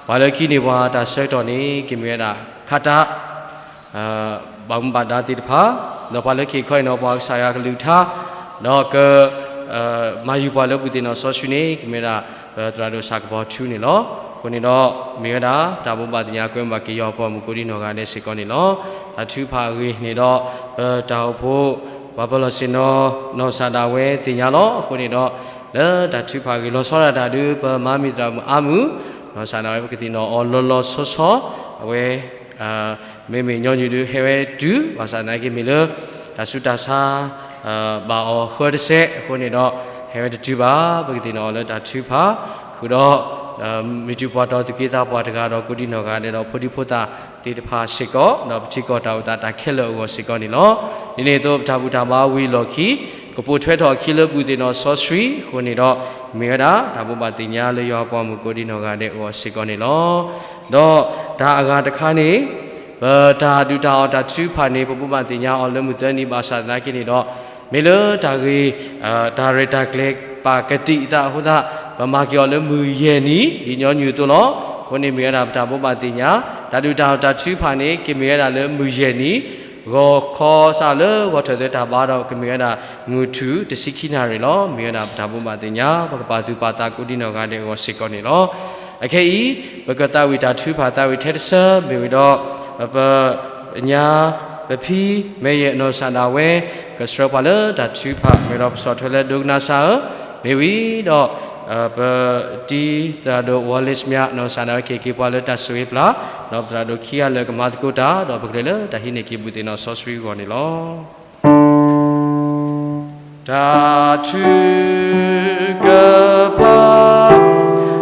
ပှၤလၢကဟံးန့ၢ်ပှၤတၢ်ဆၢကတီၢ်န့ၣ် ကမ့ၢ်ဝဲဒၣ် ခါတၢ် ဘၣ်မူဘၣ်ဒါသ့ၣ်တဖၣ်, ဒီးပှၤလၢခံခီအံၤန့ၣ် ပှၤကစၢ်ယွၤကလုၢ်ကထါ ဒီးက မၤယုၤပှၤလၢဘူၣ်သ့ၣ်နီၣ်စီဆှံန့ၣ် ကမ့ၢ်ဝဲဒၣ် ပသရၣ်ဒိၣ်စၢ်ကပီၤထူန့ၣ်လီၤ. အဃိန့ၣ်ဒီး မ့ၢ်ဝဲဒၣ် တၢ်ဘိးဘၣ်သ့ၣ်ညါကွဲးဘၣ်က့ၤယွၤပှၤဂီၢ်မုၢ်ကိးဒံနီၢ်ဂၤဒဲးစ့ၢ်ကီးန့ၣ်လီၤ. တၢ်ထုကဖၣ်အဂ့ၢ်န့ၣ်ဒီး ပတၢ်အိၣ်ဖှိၣ် ပှၤပၢၤလီၢ်ဆ့ၣ်နီၤ နီၢ်ကစၢ်ဒၣ်ဝဲသ့ၣ်ညါလီၤ. အဃိန့ၣ်ဒီး လၢတၢ်ထုကဖၣ်အဂ့ၢ်လီၤဆီဒၣ်တၢ်ဒုး ပမၤမ့ၢ်သရၣ်မုၣ်အါမုၢ် နီၢ်ကစၢ်ဒၣ်ဝဲပကသ့ၣ်နီၣ်အီၤလီၤလီၤဆီဆီ အဝဲ မ့မ့ၢ်ညီနုၢ်ဒုးဟဲဝဲတုၤ ဘၣ်ဆၣ်သနာ်က့မ့ၢ်လၢ တၢ်ဆူးတၢ်ဆါ ဘၣ်အီၤဃၢတစဲးအဃိန့ၣ်ဒီး ဟဲဝဲတတုၤဘၣ် ပကသ့ၣ်နီၣ်အီၤလၢတၢ်ထုကဖၣ် ဃုာ်ဒီး မ့ၢ်တုၤပှၤတီၤသူၣ်က့သးပှၢ်တဂၤဒီးကိးဒံနီၢ်ဂၤဒဲးဒီးဖိဒံဖိသၣ်သ့ၣ်တဖၣ်စ့ၢ်ကီး ဒီးပထံကီၢ်တၢ်အိၣ်သးတၢ်ခဲလၢာ်အဂီၢ်စ့ၢ်ကီးန့ၣ်လီၤ. ဒ်န့ၣ်အသိးပတၢ်ဘူၣ်တၢ်ဘါဝံၤအလီၢ်ခံ ကပိာ်ထွဲထီၣ်အခံလၢဘူၣ်သ့ၣ်နီၣ်စီဆှံအဃိန့ၣ်ဒီး မ့ၢ်ဝဲဒၣ်တၢ်ဘိးဘၣ်သ့ၣ်ညါလၢယွၤပှၤဂီၢ်မုၢ်ကိးဒံနီၢ်ဂၤဒဲးအဂီၢ်စ့ၢ်ကီးန့ၣ်လီၤ. ဒီးတၢ်အဂၤတခါန့ၣ် ပတၢ်ဒုးတၢ်အီၣ်တၢ်ထုကဖၣ်န့ၣ် ပဘိးဘၣ်သ့ၣ်ညါအီၤလၢမုၢ်သၢနံၤဘၣ်ဆၣ်သနာ်က့န့ၣ်ဒီး မ့ၢ်လၢတၢ်ဂ့ၢ် တၢ်ရဲၣ်တၢ်ကျဲၤပာ်ကတံာ်အသးအဃိသတး ပမၤက့ၤအီၤလၢမုၢ်ယဲၢ်နံၤ ဒ်ညီနုၢ်အသိးလီၤ. အဃိန့ၣ်မ့ၢ်ဝဲဒၣ်ပတၢ်ဘိးဘၣ်သ့ၣ်ညါ တၢ်ဒုးတၢ်အီၣ်တၢ်ထုကဖၣ်န့ၣ် ကမ့ၢ်ဝဲဒၣ်လၢမုၢ်ယဲၢ်နံၤ ဂီၤခီစးလၢဂီၤထၢၣ်သၢတၢ်ဘါဒီး ကမ့ၢ်ဝဲဒၣ်မုၢ်ထူၣ်တဆံခံနၣ်ရံၣ်လီၤ. မ့ၢ်ဝဲဒၣ်ပတၢ်ဘိးဘၣ်သ့ၣ်ညါ ပကပာ်သူၣ်ပာ်သးကိးဒံနီၢ်ဂၤဒဲးအဂီၢ်စ့ၢ်ကီးန့ၣ်လီၤ. အခဲအံၤ ပကသးဝံၣ်တၢ်ထုကဖၣ်သးဝံၣ်ထဲတဆၢ မ့ၢ်ဝံၤဒီး ပ ပညါ ပဖံ မ့ၢ်ယဲၢ်နီၢ်ကစၢ်ဒၣ်ဝဲ ကဆှၢပှၤလၢတၢ်ထုကဖၣ် မ့ၢ်ဒီးပဆီၣ်ထွဲလၢဒိကနၣ်စၢ်ဧၢ, မ့ၢ်ဝံၤဒီး ပတံၤသရၣ်ဒိၣ် Wallace မၠး နီၢ်ကစၢ်ဒၣ်ဝဲကဟ့ၣ်က့ၤပှၤလၢတၢ်ဆိၣ်ဂ့ၤပျၢ်, ဒီးပသရၣ်ဒိၣ်ခံဂၤလၢာ်ကမၤသကိးတၢ် ဒီးပကလဲၤလၢတၢ်ဟံးန့ၢ်က့ၤဘူၣ်သ့ၣ်နီၣ်စီဆှံအဂီၢ်န့ၣ်လီၤ. တၢ်ထုကဖၣ်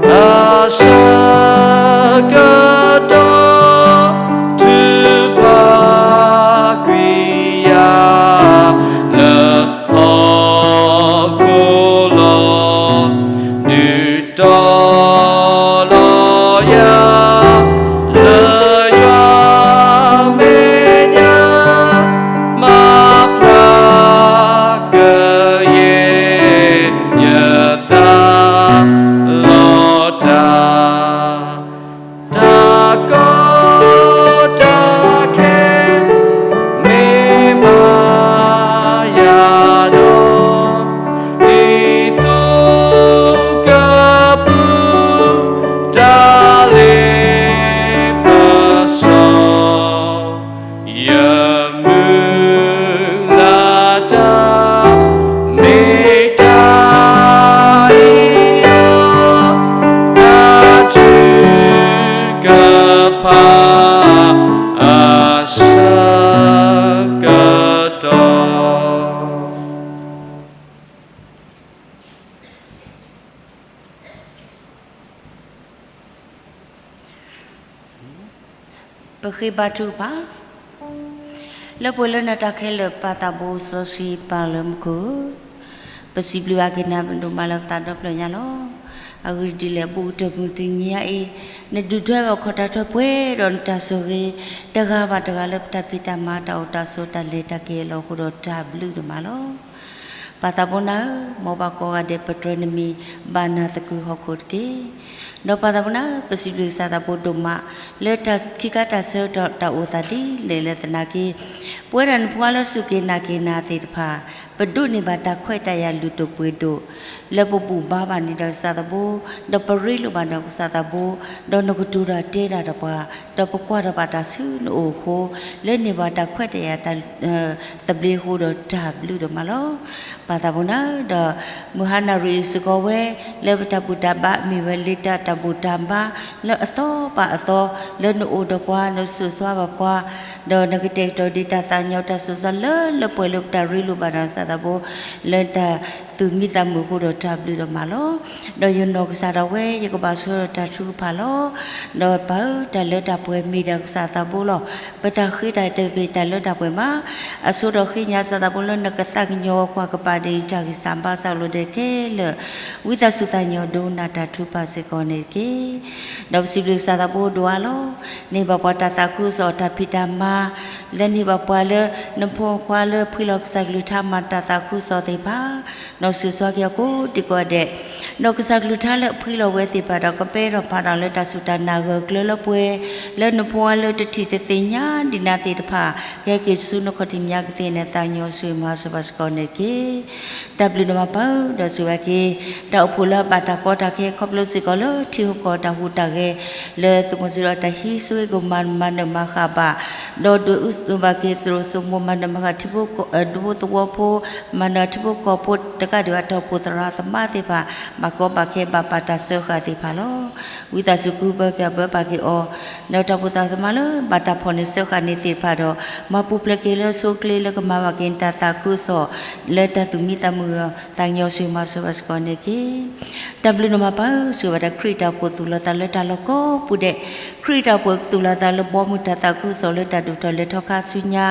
အဆၢကတီၢ် ထုကဖၣ်ကွံာ်ယၤ လၢဟီၣ်ခိၣ်လီၤ ဒုးတီၤလီၤယၤ လၢယွၤမဲာ်ညါ မၤဖျါကယဲၢ် ယသးလီၤတၢ် တၢ်ကီတၢ်ခဲ မ့ၢ်ဘၣ်ယၤဒီး ဒ်သိကပူၤ တၢ်လ့ပစီ ယမုၢ်လၢ်တၢ် မ့ၢ်တၢ်အံၤအီၤ တၢ်ထုကဖၣ် အဆၢကတီၢ် ပဃ့ဘါထုကဖၣ်, လၢပှဲၤလၢနတၢ်ခဲလၢာ်ပာ်သးဘိစီဆှံပၢ်လၢမူခိၣ်, ပစံးဘျုးဘၣ်က့ၤနၤဒိၣ်မးလၢပသးဒီဖျၢၣ်ညါလီၤ. အဂ့ၢ်ဒ်လဲၣ် ဘူးကတၢၢ်မုၢ်တနံၤညါအံၤ, နဒုးဒွဲၣ်ဘၣ်ခီၣ်တၢ်ထီၣ်ပှဲၤဒီးနတၢ်ဆိၣ်ဂ့ၤ, တဂၤဘၣ်တဂၤလၢပတၢ်ဖံးတၢ်မၤတၢ်အိၣ်တၢ်ဆိးတၢ်လဲၤတၢ်က့ၤအလီၢ်အဃိဒီးတၢ်ဘျုးဒိၣ်မးလီၤ. ပၢ်သးဘိနၤဧၢ, မ်ပှၤကိးဂၤဒဲးပတြၢၤနမံၤဘၣ်နၤသကုၤဟီၣ်ခိၣ်တက့ၢ်. ဒီးပၢ်သးဘိနၤဧၢ, ပစံးဘျုးကစၢ်သးဘိဒိၣ်မး လၢတၢ်ခံခါတၢ်ဆၢကတီၢ်တၢ်အိၣ်သးဒ်လဲၣ်လဲၣ်သနာ်က့ ပဝဲဒၣ်နဖိခွါလၢစူၢ်က့ၤနာ်က့ၤနၤသ့ၣ်တဖၣ် ပဒိးန့ၢ်ဘၣ်တၢ်ခွဲးတၢ်ယာ်လုၢ်ဒိၣ်ပှ့ၤဒိၣ် လၢပဘူၣ်ဘါဘၣ်န့ၢ်ဒီးကစၢ်သးဘိ, ဒီးပရ့လိာ်ဘၣ်ဒီးကစၢ်သးဘိ, ဒီးနကတိၤတၢ်တဲတၢ်ဒီးပှၤ, ဒီးပကွၢ်ထီၣ်ဘၣ်တၢ်ဆူနအိၣ်အဃိ, လၢန့ၢ်ဘၣ်တၢ်ခွဲးတၢ်ယာ်တၢ် သဘျ့အဃိဒီးတၢ်ဘျုးဒိၣ်မးလီၤ. ပၢ်သးဘိနၤဧၢ, ဒီးမုၢ်ဟါနၣ်ရံၣ်အံၤစ့ၢ်ကီးဝဲ လၢပတၢ်ဘူၣ်တၢ်ဘါ မ့ၢ်ဝဲလံတၢ်တၢ်ဘူၣ်တၢ်ဘါ လၢအသီပာ်အသီ လၢနအိၣ်ဒီးပှၤ နဆိၣ်ဂ့ၤဘၣ်ပှၤ ဒီးနကတဲာ်ကတီၤဒံးတၢ်သးကညီၤတၢ်ဆိၣ်ဂ့ၤလၢလၢပှဲၤလၢပတၢ်ရ့လိာ်ဘၣ်ဒီးကစၢ်သးဘိ လၢတၢ်သူၣ်မံသးမုာ်အဃိဒီးတၢ်ဘျုးဒိၣ်မးလီၤ. ဒီးယနီၢ်ကစၢ်ဒၣ်ဝဲ ယကဘၣ်ဆိၣ်ဂ့ၤဒီးတၢ်ထုကဖၣ်လီၤ. ဒီးပၢ်ဧၢ တၢ်လၢတၢ်ပှဲၤမ့ၢ်ဒၣ်ကစၢ်သးဘိလီၤ. ပတၢ်ဃ့တၢ်တမ့ၢ်တၢ်လၢတၢ်ပှဲၤဘၣ်. အဆိဒီးဃ့ကညးကစၢ်သးဘိလၢနကသးကညီၤကွၢ်ကပၤဒ်တၢ်ဂံၢ်စၢ်ဘါစၢ်အလိၤဒဲးခဲလၢာ် ဝံသးစူၤသးကညီၤဒိကနၣ်တၢ်ထုကဖၣ်စ့ၢ်ကီးန့ၣ်တက့ၢ်. ဒီးပစံးဘျုးကစၢ်သးဘိဒိၣ်အါလီၤ. န့ၢ်ဘၣ်ပှၤတၢ်သးခုကစီၣ်တၢ်ဖံးတၢ်မၤ လၢန့ၢ်ဘၣ်ပှၤလၢနဖိခွါလၢဖှံလီၤကစၢ်ကလုၢ်ကထါမၤတၢ်သးခုကစီၣ်သ့ၣ်တဖၣ် ဒီးဆိၣ်ဂ့ၤက့ၤအီၤကိးဒံကိးဂၤဒဲး ဒီးကစၢ်ကလုၢ်ကထါလၢအဖှံလီၤဝဲသ့ၣ်တဖၣ်ဒီး ကပဲတၢ်ဖးတၢ်လၢတၢ်စူၢ်တၢ်နာ်ဂၢၢ်ကျၢၤလၢပှဲၤ လၢနဖိခွါလၢတထံၣ်တသ့ၣ်ညါဒံးနၤသ့ၣ်တဖၣ် ကဟဲက့ၤဆူနခီၣ်ထံးမဲာ်ညါကသ့ၣ်န့ၣ် သးကညီၤဆိၣ်ဂ့ၤမၤစၢၤဘၣ်စ့ၢ်ကီးန့ၣ်တက့ၢ်. တၢ်ဘျုးဒိၣ်မးပၢ်ဧၢ, ဒီးဆိၣ်ဂ့ၤက့ၤ တၢ်အိၣ်ဖှိၣ်လၢအဘၣ်တၢ်ကီတၢ်ခဲခီဖျိစ့ၢ်ကီးလၢထံဂုၤကီၢ်ဂၤတၢ်ဟူးတၢ်ဂဲၤ လၢသုးမီၤစိရိၤတၢ်ဟံးစုဝ့ၢ်ကမၤမၤနၢၤမၤဃၣ်ဘၣ် ဒီးဒွဲၣ်အူသူၣ်ဘၣ်က့ၤသရိာ်စိမိၤ မၤနၢၤမၤဃၣ်ထံဖိကီၢ် ဒူဖိသဝီဖိ မၤနၢၤထံဖိကီၢ်ဖိတကးဒံးဘၣ် တၢ်အိၣ်ဖှိၣ်သရၣ်သမါသ့ၣ်တဖၣ် ဘၣ်ကီဘၣ်ခဲဘၣ်ပာ်တၢ်စၢဃာ်သ့ၣ်တဖၣ်လီၤ. ဝံသးစူၤကူၣ်ဘၢက့ၤအဘၢပာ်က့ၤအီၤ ဒီးတၢ်အိၣ်ဖှိၣ်သရၣ်သမါလၢဘၣ်တၢ်ဖီၣ်န့ၢ်စၢဃာ်န့ၣ်သ့ၣ်တဖၣ်ဒီး မၤပူၤဖျဲးက့ၤလၢအဆိအချ့လၢကမၤဘၣ်က့ၤနတၢ်သးခုကစီၣ် လၢတၢ်သူၣ်မံသးမုာ်အဂီၢ် သးကညီၤဆိၣ်ဂ့ၤမၤစၢၤဘၣ်စ့ၢ်ကီးန့ၣ်တက့ၢ်. တၢ်ဘျုးဒိၣ်မးပၢ်ဧၢ, ဆိၣ်ဂ့ၤဘၣ်တၢ်ခရံာ်တၢ်အိၣ်ဖှိၣ်သူၣ်လီၤသးလၢတၢ်လီၢ်ကိးပူၤဒဲး, ခရံာ်တၢ်အိၣ်ဖှိၣ်ကသူၣ်လီၤသးလၢဘီမုၢ်တၢ်သးခုကစီၣ်လၢတၢ်ဒိၣ်ထီၣ်လဲၤထီၣ်ခါဆူညါ,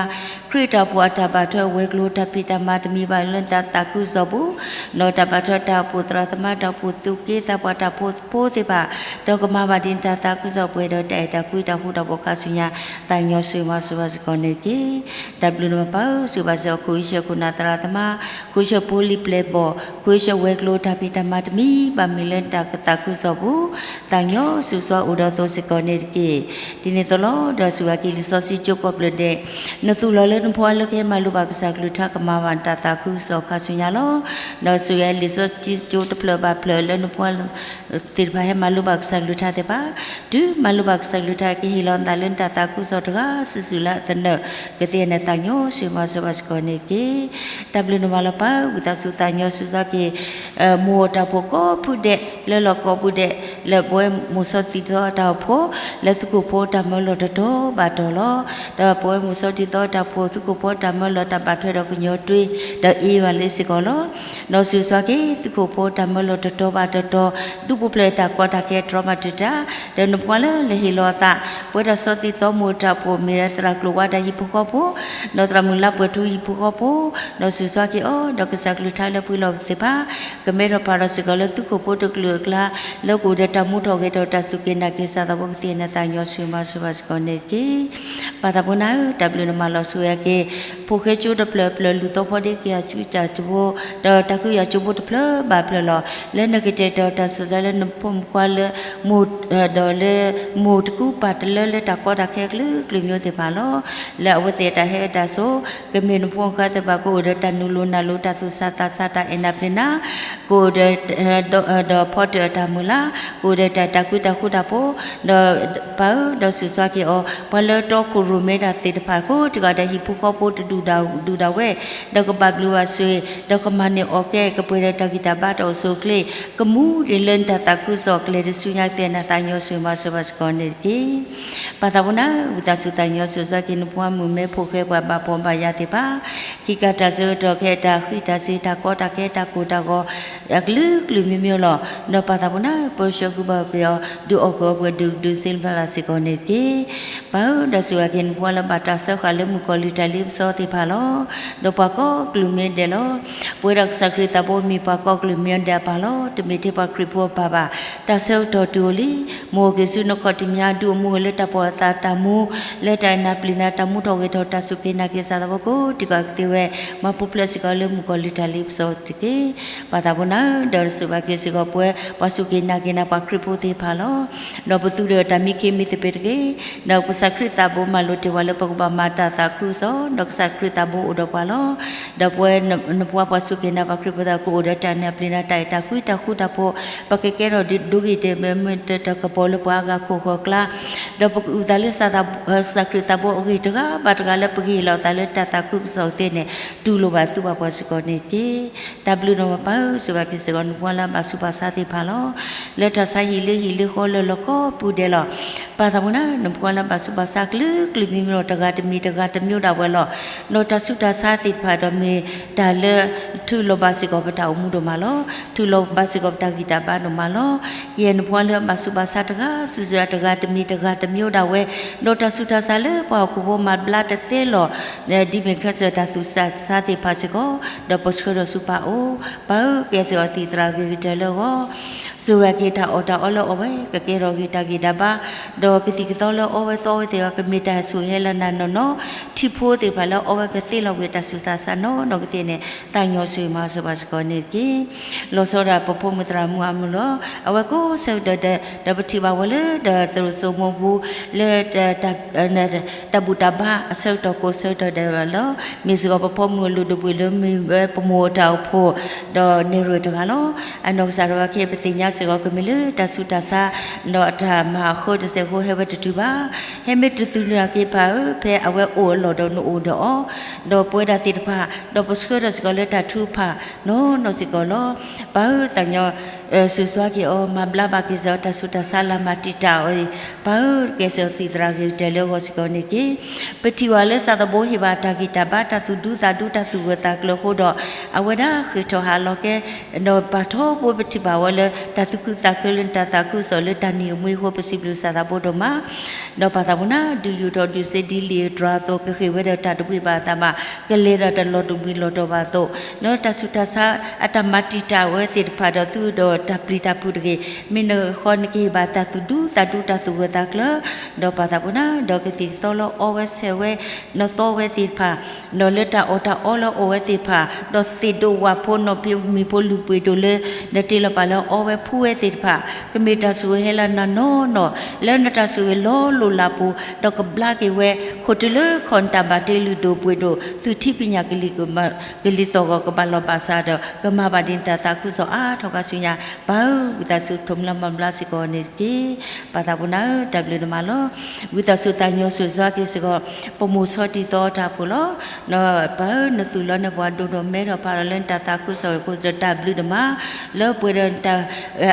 ခရံာ်တၢ်အိၣ်ဖှိၣ်အတၢ်ဘၣ်ထွဲဝဲၤကျိၤတၢ်ဖံးတၢ်မၤတမံၤဘၣ်လၢနတၢ်သးခုကစီၣ်ပူၤ, ဒီးတၢ်ဘၣ်ထွဲတၢ်အိၣ်ဖှိၣ်သရၣ်သမါ တၢ်အိၣ်ဖှိၣ်သူၣ်က့သးပှၢ်တၢ်အိၣ်ဖှိၣ်ဖိသ့ၣ်တဖၣ်, ဒီးကမၤဘၣ်ဒ်နတၢ်သးခုကစီၣ်ပှဲၤဒီးတၢ်အဲၣ်တၢ်ကွံတၢ်ဃူတၢ်ဖိးခါဆူညါ, သးကညီၤဆိၣ်ဂ့ၤမၤစၢၤဘၣ်စ့ၢ်ကီးန့ၣ်တက့ၢ်. တၢ်ဘျုးဒိၣ်မးပၢ်ဧၢ, ဆိၣ်ဂ့ၤဘၣ်စ့ၢ်ကီး ခိၣ်အံၣ်ဆၢခိၣ်နၢ်သရၣ်သမါ, ခိၣ်အံၣ်ဆၢဖိလံၤပျဲၢ်ဘီၣ်, ခိၣ်အံၣ်ဆၢဝဲၤကျိၤတၢ်ဖံးတၢ်မၤတမံၤဘၣ်မံၤလၢနတၢ်သးခုကစီၣ်ပူၤ, သးကညီၤဆိၣ်ဂ့ၤအိၣ်ဒီးသိးစ့ၢ်ကီးန့ၣ်တက့ၢ်. ဒ်န့ၣ်အသိးလီၤ. ဒီးဆိၣ်ဂ့ၤက့ၤလံာ်စီဆှံကၠိကိးဖျၢၣ်ဒဲး, နသူၣ်လီၤလၢနဖိခွါလၢကဟဲမၤလိဘၣ်ကစၢ်ကလုၢ်ကထါကမၤဘၣ်နတၢ်သးခုကစီၣ်ခါဆူညါလီၤ. ဒီးဆိၣ်ဂ့ၤလံာ်စီဆှံကၠိတဖျၢၣ်ဘၣ်ဖျၢၣ်လၢနဖိခွါ သ့ၣ်တဖၣ်ဟဲမၤလိဘၣ်ကစၢ်ကလုၢ်ကထါသ့ၣ်တဖၣ်, တုၤမၤလိဘၣ်ကစၢ်ကလုၢ်ကထါ ကဟ့ၣ်လီၤနသးလၢနတၢ်သးခုကစီၣ်တဂၤစုာ်စုာ်လၢအသနၢၣ်, ကသ့ၣ်ညါန့ၣ်သးကညီၤဆိၣ်ဂ့ၤမၤစၢၤဘၣ်စ့ၢ်ကီးန့ၣ်တက့ၢ်. တၢ်ဘျုးဒိၣ်မးလီၤပၢ်ဧၢ, ဝံသးစူၤသးကညီၤဆိၣ်ဂ့ၤက့ၤ မိၢ်တၢ်အိၣ်ဖှိၣ်ကိးဖုဒဲး လၢလီၢ်ကိးဖုဒဲး လၢပဝဲမိၢ်စီၤတံၢ်သီအတၢ်အိၣ်ဖှိၣ် လၢသုးခိၣ်ဖိတၢ်မၢလီၢ်တတီၤဘၣ်တတီၤလီၤ. ဒီးပဝဲမိၢ်စီၤတံၢ်သီအတၢ်အိၣ်ဖှိၣ် သုးခိၣ်ဖိတၢ်မၢလီၢ်တၢ်ဘၣ်ထွဲဒီးကညီၤတွ့ ဒီးအ့ၣ်ဘၣ်လၢစ့ၢ်ကီးလီၤ. ဒီးဆိၣ်ဂ့ၤဆိၣ်ဂ့ၤက့ၤ သုးခိၣ်ဖိတၢ်မၢလီၢ်တတီၤဘၣ်တတီၤ, ဒူပူၤဖျဲးတၢ်ကီတၢ်ခဲတြီမၤတၢ်တၢ်, ဒီးနဖိခွါလၢလဲၤဟ့ၣ်လီၤအသး ပဝဲဒၣ်စီၤတံၢ်သီမိၢ်တၢ်အိၣ်ဖှိၣ် မ့ၢ်ဒၣ်သရၣ်ကျိၤဝါတၢ်ဟံၣ်ဖိဃီဖိ, ဒီးသရၣ်မုၣ်လါပှဲၤထူဟံၣ်ဖိဃီဖိ, ဒီးဆိၣ်ဂ့ၤဆိၣ်ဂ့ၤက့ၤအီၤ ဒီးကစၢ်ကလုၢ်ကထါလၢပှဲၤလီၤသ့ၣ်တဖၣ်, ကမဲထီၣ်ဖးထီၣ်စ့ၢ်ကီးလၢသုးခိၣ်ဖိတကလုာ်အကျါ, လၢကအိၣ်ဒီးတၢ်မူထီၣ်ဂဲၤထီၣ်တၢ်စူၢ်က့ၤနာ်က့ၤကစၢ်သးဘိကသ့ၣ်ညါန့ၣ်သးကညီၤဆိၣ်ဂ့ၤမၤစၢၤဘၣ်စ့ၢ်ကီးန့ၣ်တက့ၢ်. ပၢ်သးဘိနၤဧၢ, တၢ်ဘျုးဒိၣ်မးလီၤ. ဆိၣ်ဂ့ၤက့ၤ ဖိၣ်ဃဲကၠိတဖျၢၣ်ဖျၢၣ် လူၤသီဖီဒ့က့ၤ ကၠူကၠၢ်ကၠိဖိ, ဒီးတၢ်ကုၢ်ယၢ်ကၠိဖိတဖျၢၣ်ဘၣ်ဖျၢၣ်လီၤ. လၢနကတဲာ်ကတီၤတၢ်ဆိၣ်ဂ့ၤလၢနဖိမုၣ်ဖိခွါလၢ မိၢ်ဒီးလၢမိၢ်တကူပာ်တလၢလၢတၢ်ကီတၢ်ခဲအကလုာ်ကလုာ်မံၤသ့ၣ်တဖၣ်လီၤ. လၢအဝဲသ့ၣ်အတၢ်ဟဲအတၢ်စိာ်, ကမ့ၢ်နဖိမုၣ်ဖိခွါသ့ၣ်တဖၣ် ကအိၣ်ဒီးတၢ်နုာ်လီၤနုာ်လီၤ တၢ်သူၣ်ဆးသးဆး တၢ်အဲၣ်နၢ်ပျဲနၤ, ကအိၣ်ဒီး ဒီးဖီတၢၣ်အတၢ်မုၢ်လၢ်, ကအိၣ်ဒီးတၢ်အဲၣ်တၢ်ကွံတၢ်ဃူတၢ်ဖိး, ဒီးပၢ်ဧၢ, ဒီးဆိၣ်ဂ့ၤဆိၣ်ဂ့ၤက့ၤအီၤ ပှၤလၢတီခိၣ်ရိၣ်မဲတၢ်သ့ၣ်တဖၣ် ကိးတဂၤဒီးဟံၣ်ဖိဃီဖိတဒူၣ်ဒၣ်ဒူၣ်ဒၣ်ဝဲ, ဒီးကဘၣ်ဘျုးဘၣ်ဆိၣ်ဂ့ၤ, ဒီးကမၤန့ၢ်အီၣ်ကဲ ကပှဲၤဒီးတၢ်ဂံၢ်တၢ်ဘါတၢ်အိၣ်ဆူၣ်အိၣ်ချ့, ကမူဒံးလၢနတၢ်သးခုကစီၣ်အကျဲတစုညါကသ့ၣ်ညါန့ၣ်သးကညီၤဆိၣ်ဂ့ၤမၤစၢၤဘၣ်စ့ၢ်ကီးန့ၣ်တက့ၢ်. ပၢ်သးဘိနၤဧၢ, ဝံသးစူၤသးကညီၤဆိၣ်ဂ့ၤဆိၣ်ဂ့ၤက့ၤ နဖိမုၣ်ဖိခွါမဲဖိၣ်ဃဲပှၤဘၣ်ဖှီၣ်ဘၣ်ယာ်သ့ၣ်တဖၣ်, ခံခါတၢ်ဆၢကတီၢ်ခဲအံၤ တၢ်ဃံးတၢ်စ့ၤ တၢ်ကီတၢ်ခဲ တၢ်ကိၢ်တၢ်ဂီၤ အကလုာ်ကလုာ်မံၤမံၤလီၤ. ဒီးပၢ်သးဘိနၤဧၢ, ပၢဆှၢဃုာ်ဘၣ်က့ၤအီၤ ဒုးအီၣ်က့ၤအီပှဲၤဒုးဒုးစ့လၢ်ဖျါလၢ်စ့ၢ်ကီးန့ၣ်တက့ၢ်. ပၢ်ဧၢ, ဒီးဆိၣ်ဂ့ၤက့ၤ နပှၤလၢဘၣ်တၢ်စၢဃာ်လၢမုၣ်ကီၤလံၤတၢ်လ့ပစီသ့ၣ်တဖၣ်လီၤ. ဒီးပှၤကိးကလုာ်မ့ၢ်ဒဲးလီၤ. ပဝဲဒၣ်ကစၢ်ခရံာ်သးဘိမ့ၢ်ပှၤကိးကလုာ်မ့ၢ်ဒဲးအပၢ်လီၤ. တမ့ၢ်ထဲပှၤခရံာ်ဖိအပၢ်ဘၣ်. တၢ်ဆၢကတီၢ်တုၤအိၣ်လံ. မ်အအိၣ်က့ၤဆူနခီၣ်ထံးမၠါ ဒုးအိၣ်မူဂ့ၤလၢတၢ်ပီၣ်အသးတၢ်မူ, လၢတၢ်အဲၣ်နၤပျံၤနၤတၢ်မူထီၣ်ဂဲၤထီၣ် တၢ်စူၢ်က့ၤနာ်က့ၤစၢ်သးဘိကိးဒံကသ့ဝဲ, မၤပူၤဖျဲးစ့ၢ်ကီးလၢမုၣ်ကီၤလံၤတၢ်လ့ပစီတက့ၢ်. ပၢ်သးပူၤနၤဧၢ, ဒီးစူၢ်ဘၣ်က့ၤစ့ၢ်ကီးပဝဲ ပှၤစူၢ်က့ၤနာ်က့ၤနၤပှၤခရံာ်ဖိသ့ၣ်တဖၣ်လီၤ. ဒီးပသူဒီးတၢ်မံခ့မံသပ့ၤတက့ၢ်. ဒီးကစၢ်ခရံာ်သးဘိမၤလိာ်တ့ၢ်ပှၤလၢပကဘၣ်မၤတၢ်သးခုကစီၣ်, ဒီးကစၢ်ခရံာ်သးဘိအိၣ်ဒီးပှၤလီၤ. ဒီးပဝဲနပှၤပှၤစူၢ်က့ၤနာ်ပှၤခရံာ်ဖိသ့ၣ်ကအိၣ်ဒီးတၢ်အဲၣ်နၤပျံၤနၤ တၢ်အဲၣ်တၢ်ကွံ တၢ်ဃူတၢ်ဖိး, ပကကဲထီၣ်ဒိဂ့ၤတဲာ်မ့ၢ်တၢ်ကပီၤလၢပှၤအါဂၤခိၣ်ဃၢၤကျါ, ဒီးပကအုၣ်သးလၢ ကစၢ်ခရံာ်သးဘိအဂ့ၢ်တဂၤဘၣ်တဂၤလၢပကဟ့ၣ်လီၤသးလၢတၢ်သးခုကစီၣ်သ့န့ၣ်, တူၢ်လိာ်ဘၣ်သူဘၣ်ပှၤစ့ၢ်ကီးန့ၣ်တက့ၢ်. တၢ်ဘျုးဒိၣ်မးပၢ်ဧၢ, စူၢ်ဘၣ်က့ၤစ့ၢ်ကီးနပှၤလၢအဘၣ်ဆူးဘၣ်ဆါသ့ၣ်တဖၣ်လီၤ. လၢတၢ်ဆါဟံၣ်လၢဟံၣ်လၢဃီလၢလီၢ်ကိးပူၤဒဲးလီၤ. ပၢ်သးပူၤနၤဧၢ, နပှၤလၢဘၣ်ဆူးဘၣ်ဆါကလုာ်ကလုာ်မံၤမံၤလီၤ တဂၤတမံၤတဂၤတမံၤဒၣ်ဝဲလီၤ. ဒီးတၢ်ဆူးတၢ်ဆါသ့ၣ်တဖၣ်ဒီးမ့ၢ်တၢ်လၢ ထုးလီၤဘၣ်စ့ၢ်ကီးပတၢ်အိၣ်မူဒိၣ်မးလီၤ. ထုးလီၤဘၣ်စ့ၢ်ကီးပတၢ်ဂံၢ်တၢ်ဘါဒိၣ်မးလီၤ. ကယဲၢ်နပှၤလၢအဘၣ်ဆူးဘၣ်ဆါတဂၤ စူးစူးတဂၤတမံၤတဂၤတမံၤဒၣ်ဝဲ, ဒီးတၢ်ဆူးတၢ်ဆါလၢပှၤဟီၣ်ခိၣ်ဖိမၤဘျါတသ့လီၤ. ဒ်မ့ၢ်ခဲစၢၢ်တၢ်သူၣ်ဆူၣ်သးဆူၣ်သ့ၣ်တဖၣ်စ့ၢ်ကီး, ဒီးပဆှၢဒီးဆူပၢ်အိၣ်, ပၢ်ဧၢ ကဲစ့ၢ်ကီးသံၣ်သရၣ်ဂ့ၤကတၢၢ်လၢအဂီၢ်, စူၢ်ဝဲက့ၤတၢ်အီၣ်တၢ်အီလၢအီၣ်ဝဲ ကကဲထီၣ်ဂ့ၤတၢ်ဂံၢ်တၢ်ဘါ, ဒီးကသံၣ်ကသီလၢအီဝဲသီဝဲသ့ၣ်တဖၣ် ကမ့ၢ်တၢ်ဆိၣ်ဂ့ၤဟဲလၢနၤနီၢ်နီၢ်, ထံဖိသ့ၣ်တဖၣ်လၢအီဝဲကသ့လီၤကွံာ်တၢ်ဆူးတၢ်ဆါနီၢ်နီၢ်ကသ့န့ၣ်, သးကညီၤဆိၣ်ဂ့ၤမၤစၢၤဘၣ်စ့ၢ်ကီးန့ၣ်တက့ၢ်. လီၤဆီဒၣ်ပဖိမုၣ်သရၣ်မုၣ်အမုၢ်လီၤ. အဝဲကိးဆၢကတီၢ်ဒဲး ဒီးပထံၣ်ဘၣ်ဝဲလၢ ဒီးသရိာ်စိမိပူၤ လၢ တၢ်ဘူၣ်တၢ်ဘါအဆၢကတီၢ်ကိးဆၢကတီၢ်ဒဲးလီၤ. မ့ၢ်စ့ၢ်ကီးပဖိမုၣ်အလုၢ်ဒိၣ်ပှ့ၤဒိၣ်လၢမ့ၢ်ဝဲပမိၢ်အတၢ်အိၣ်ဖှိၣ်, ဒီးနဲၣ်ရွဲၣ်တဂၤလီၤ. အနီၢ်ကစၢ်ဒၣ်ဝဲခဲအံၤ ပသ့ၣ်ညါစ့ၢ်ကီးကမ့ၢ်လၢတၢ်ဆူးတၢ်ဆါ, ဒီးအတၢ်မၤအဃၢတစဲးဖိဟဲဝဲတတုၤဘၣ်. ဟဲမ့ၢ်တတုၤနာ်က့ၤပၢ်ဧၢ, ဖဲအဝဲအိၣ်အလီၢ်ဒီးနအိၣ်ဒီးအီၤ, ဒီးပဝဲဒၣ်သ့ၣ်တဖၣ်, ဒီးပဆှၢထီၣ်စ့ၢ်ကီးလၢတၢ်ထုကဖၣ်နီၢ်နီၢ်စ့ၢ်ကီးလီၤ. ပၢ်ဧၢ သးကညီၤ စူၢ်စွါက့ၤအီၤ မၤဘျါဘၣ်က့ၤစ့ၢ်ကီးတၢ်ဆူးတၢ်ဆါ လၢမၤတံာ်တာ်အီၤအံၤ, ပၢ်ဧၢ ကဲစ့ၢ်ကီးသံၣ်သရၣ်ဂ့ၤကတၢၢ်လၢအဂီၢ်စ့ၢ်ကီးန့ၣ်တက့ၢ်. ပထံၣ်ဘၣ်လၢစၢ်သဘိဟ့ၣ်ဘၣ်တၢ်ဂံၢ်တၢ်ဘါ တၢ်သူၣ်ဒူသးဒူ တၢ်သူၣ်ဂၢၢ်သးကျၢၤအဃိဒီး, အဝဲဒၣ်ဃ့ၢ်ထီၣ်ဟးလီၤကဲ, ဒီးပာ်ထီဘိပထံၣ်ဘၣ်ဝဲလၢ တၢ်သူၣ်ခုသးခုလၢနတၢ်သးခုကစီၣ်လၢတၢ်နံၤအမူအဃိ ပစံးဘျုးစၢ်သးဘိဒိၣ်မး ဒီးပၢ်သးပူၤနၤ ဒုးယူာ်ထီၣ်ဒုးစ့ဒ်လံာ်တြီၤအသိး ကဃ့ၢ်ဝဲဒီးတၢ်တဘှံးဘၣ်အသးဘၣ်, ကလဲၤဒီးတၢ်လီၤတဘှံးလီၤတီၤဘၣ်အသိး, လၢတၢ်ဆူးတၢ်ဆါ အတၢ်မၤတံာ်တာ်ဝဲသ့ၣ်တဖၣ်ဒီး သုဒီးတၢ်ပျံၤတၢ်ဖုးတဂ့ၤ, မ့ၢ်နဃီနကဟ့ၣ်ဘၣ်တၢ်သူၣ်ဒူသးဒူ တၢ်သူၣ်ဂၢၢ်သးကျၢၤ, ဒီးပၢ်သးပူၤနၤ ဒီးကသံၣ်ကသီလၢအီဝဲဆဲးဝဲ နီၢ်သီဝဲသ့ၣ်တဖၣ်, ဒီးလၢတၢ်အီၣ်တၢ်အီလၢအီၣ်ဝဲသ့ၣ်တဖၣ်, ဒီးသ့ၣ်ဒိၣ်ဝၣ်ဖိနီၢ်ဖံးမံၤဖိလုၢ်ပှ့ၤဒိၣ်လၢ နတ့လီၤပာ်လၢအီဝဲဖှူဝဲသ့ၣ်တဖၣ်, ကမ့ၢ်တၢ်ဆိၣ်ဂ့ၤဟဲလၢနၤနီၢ်နီၢ်, လၢနတၢ်ဆိၣ်ဂ့ၤလီၤလိၤလးပူၤ, ဒီးကဘျါက့ၤဝဲ, ခိၣ်တုၤလၢခီၣ်နတၢ်ဘၣ်တ့လုၢ်ဒိၣ်ပှ့ၤဒိၣ် သုးထံပညၣ်ကလံၤသီၣ်ဂီၤကဘၣ်လီၤဘၣ်စးဒီး ကမၤဘၣ်ဒ်နတၢ်သးခုကစီၣ်အါထီၣ်ခါဆူညါ, ပၢ်ဧၢ ဝံသးစူၤထိၣ်မျၢမၤဘျါစ့ၢ်ကီးန့ၣ်တက့ၢ်. ပၢ်သးပူၤနၤဧၢ တၢ်ဘျုးဒိၣ်မးလီၤ. ဝံသးစူၤသးကညီၤဆိၣ်ဂ့ၤစ့ၢ်ကီး ပမိၢ်ဆီတံၢ်သီတၢ်ဖိလီၤ. ပၢ်ဧၢ နသူၣ်လီၤနပှၤဒိၣ်ဒီးမဲထီၣ်ဖးထီၣ်လၢနတၢ်သးခုကစီၣ်အဃိဒီးတၢ်ဘျုးဒိၣ်မး, လၢပှဲၤဒီးနတၢ်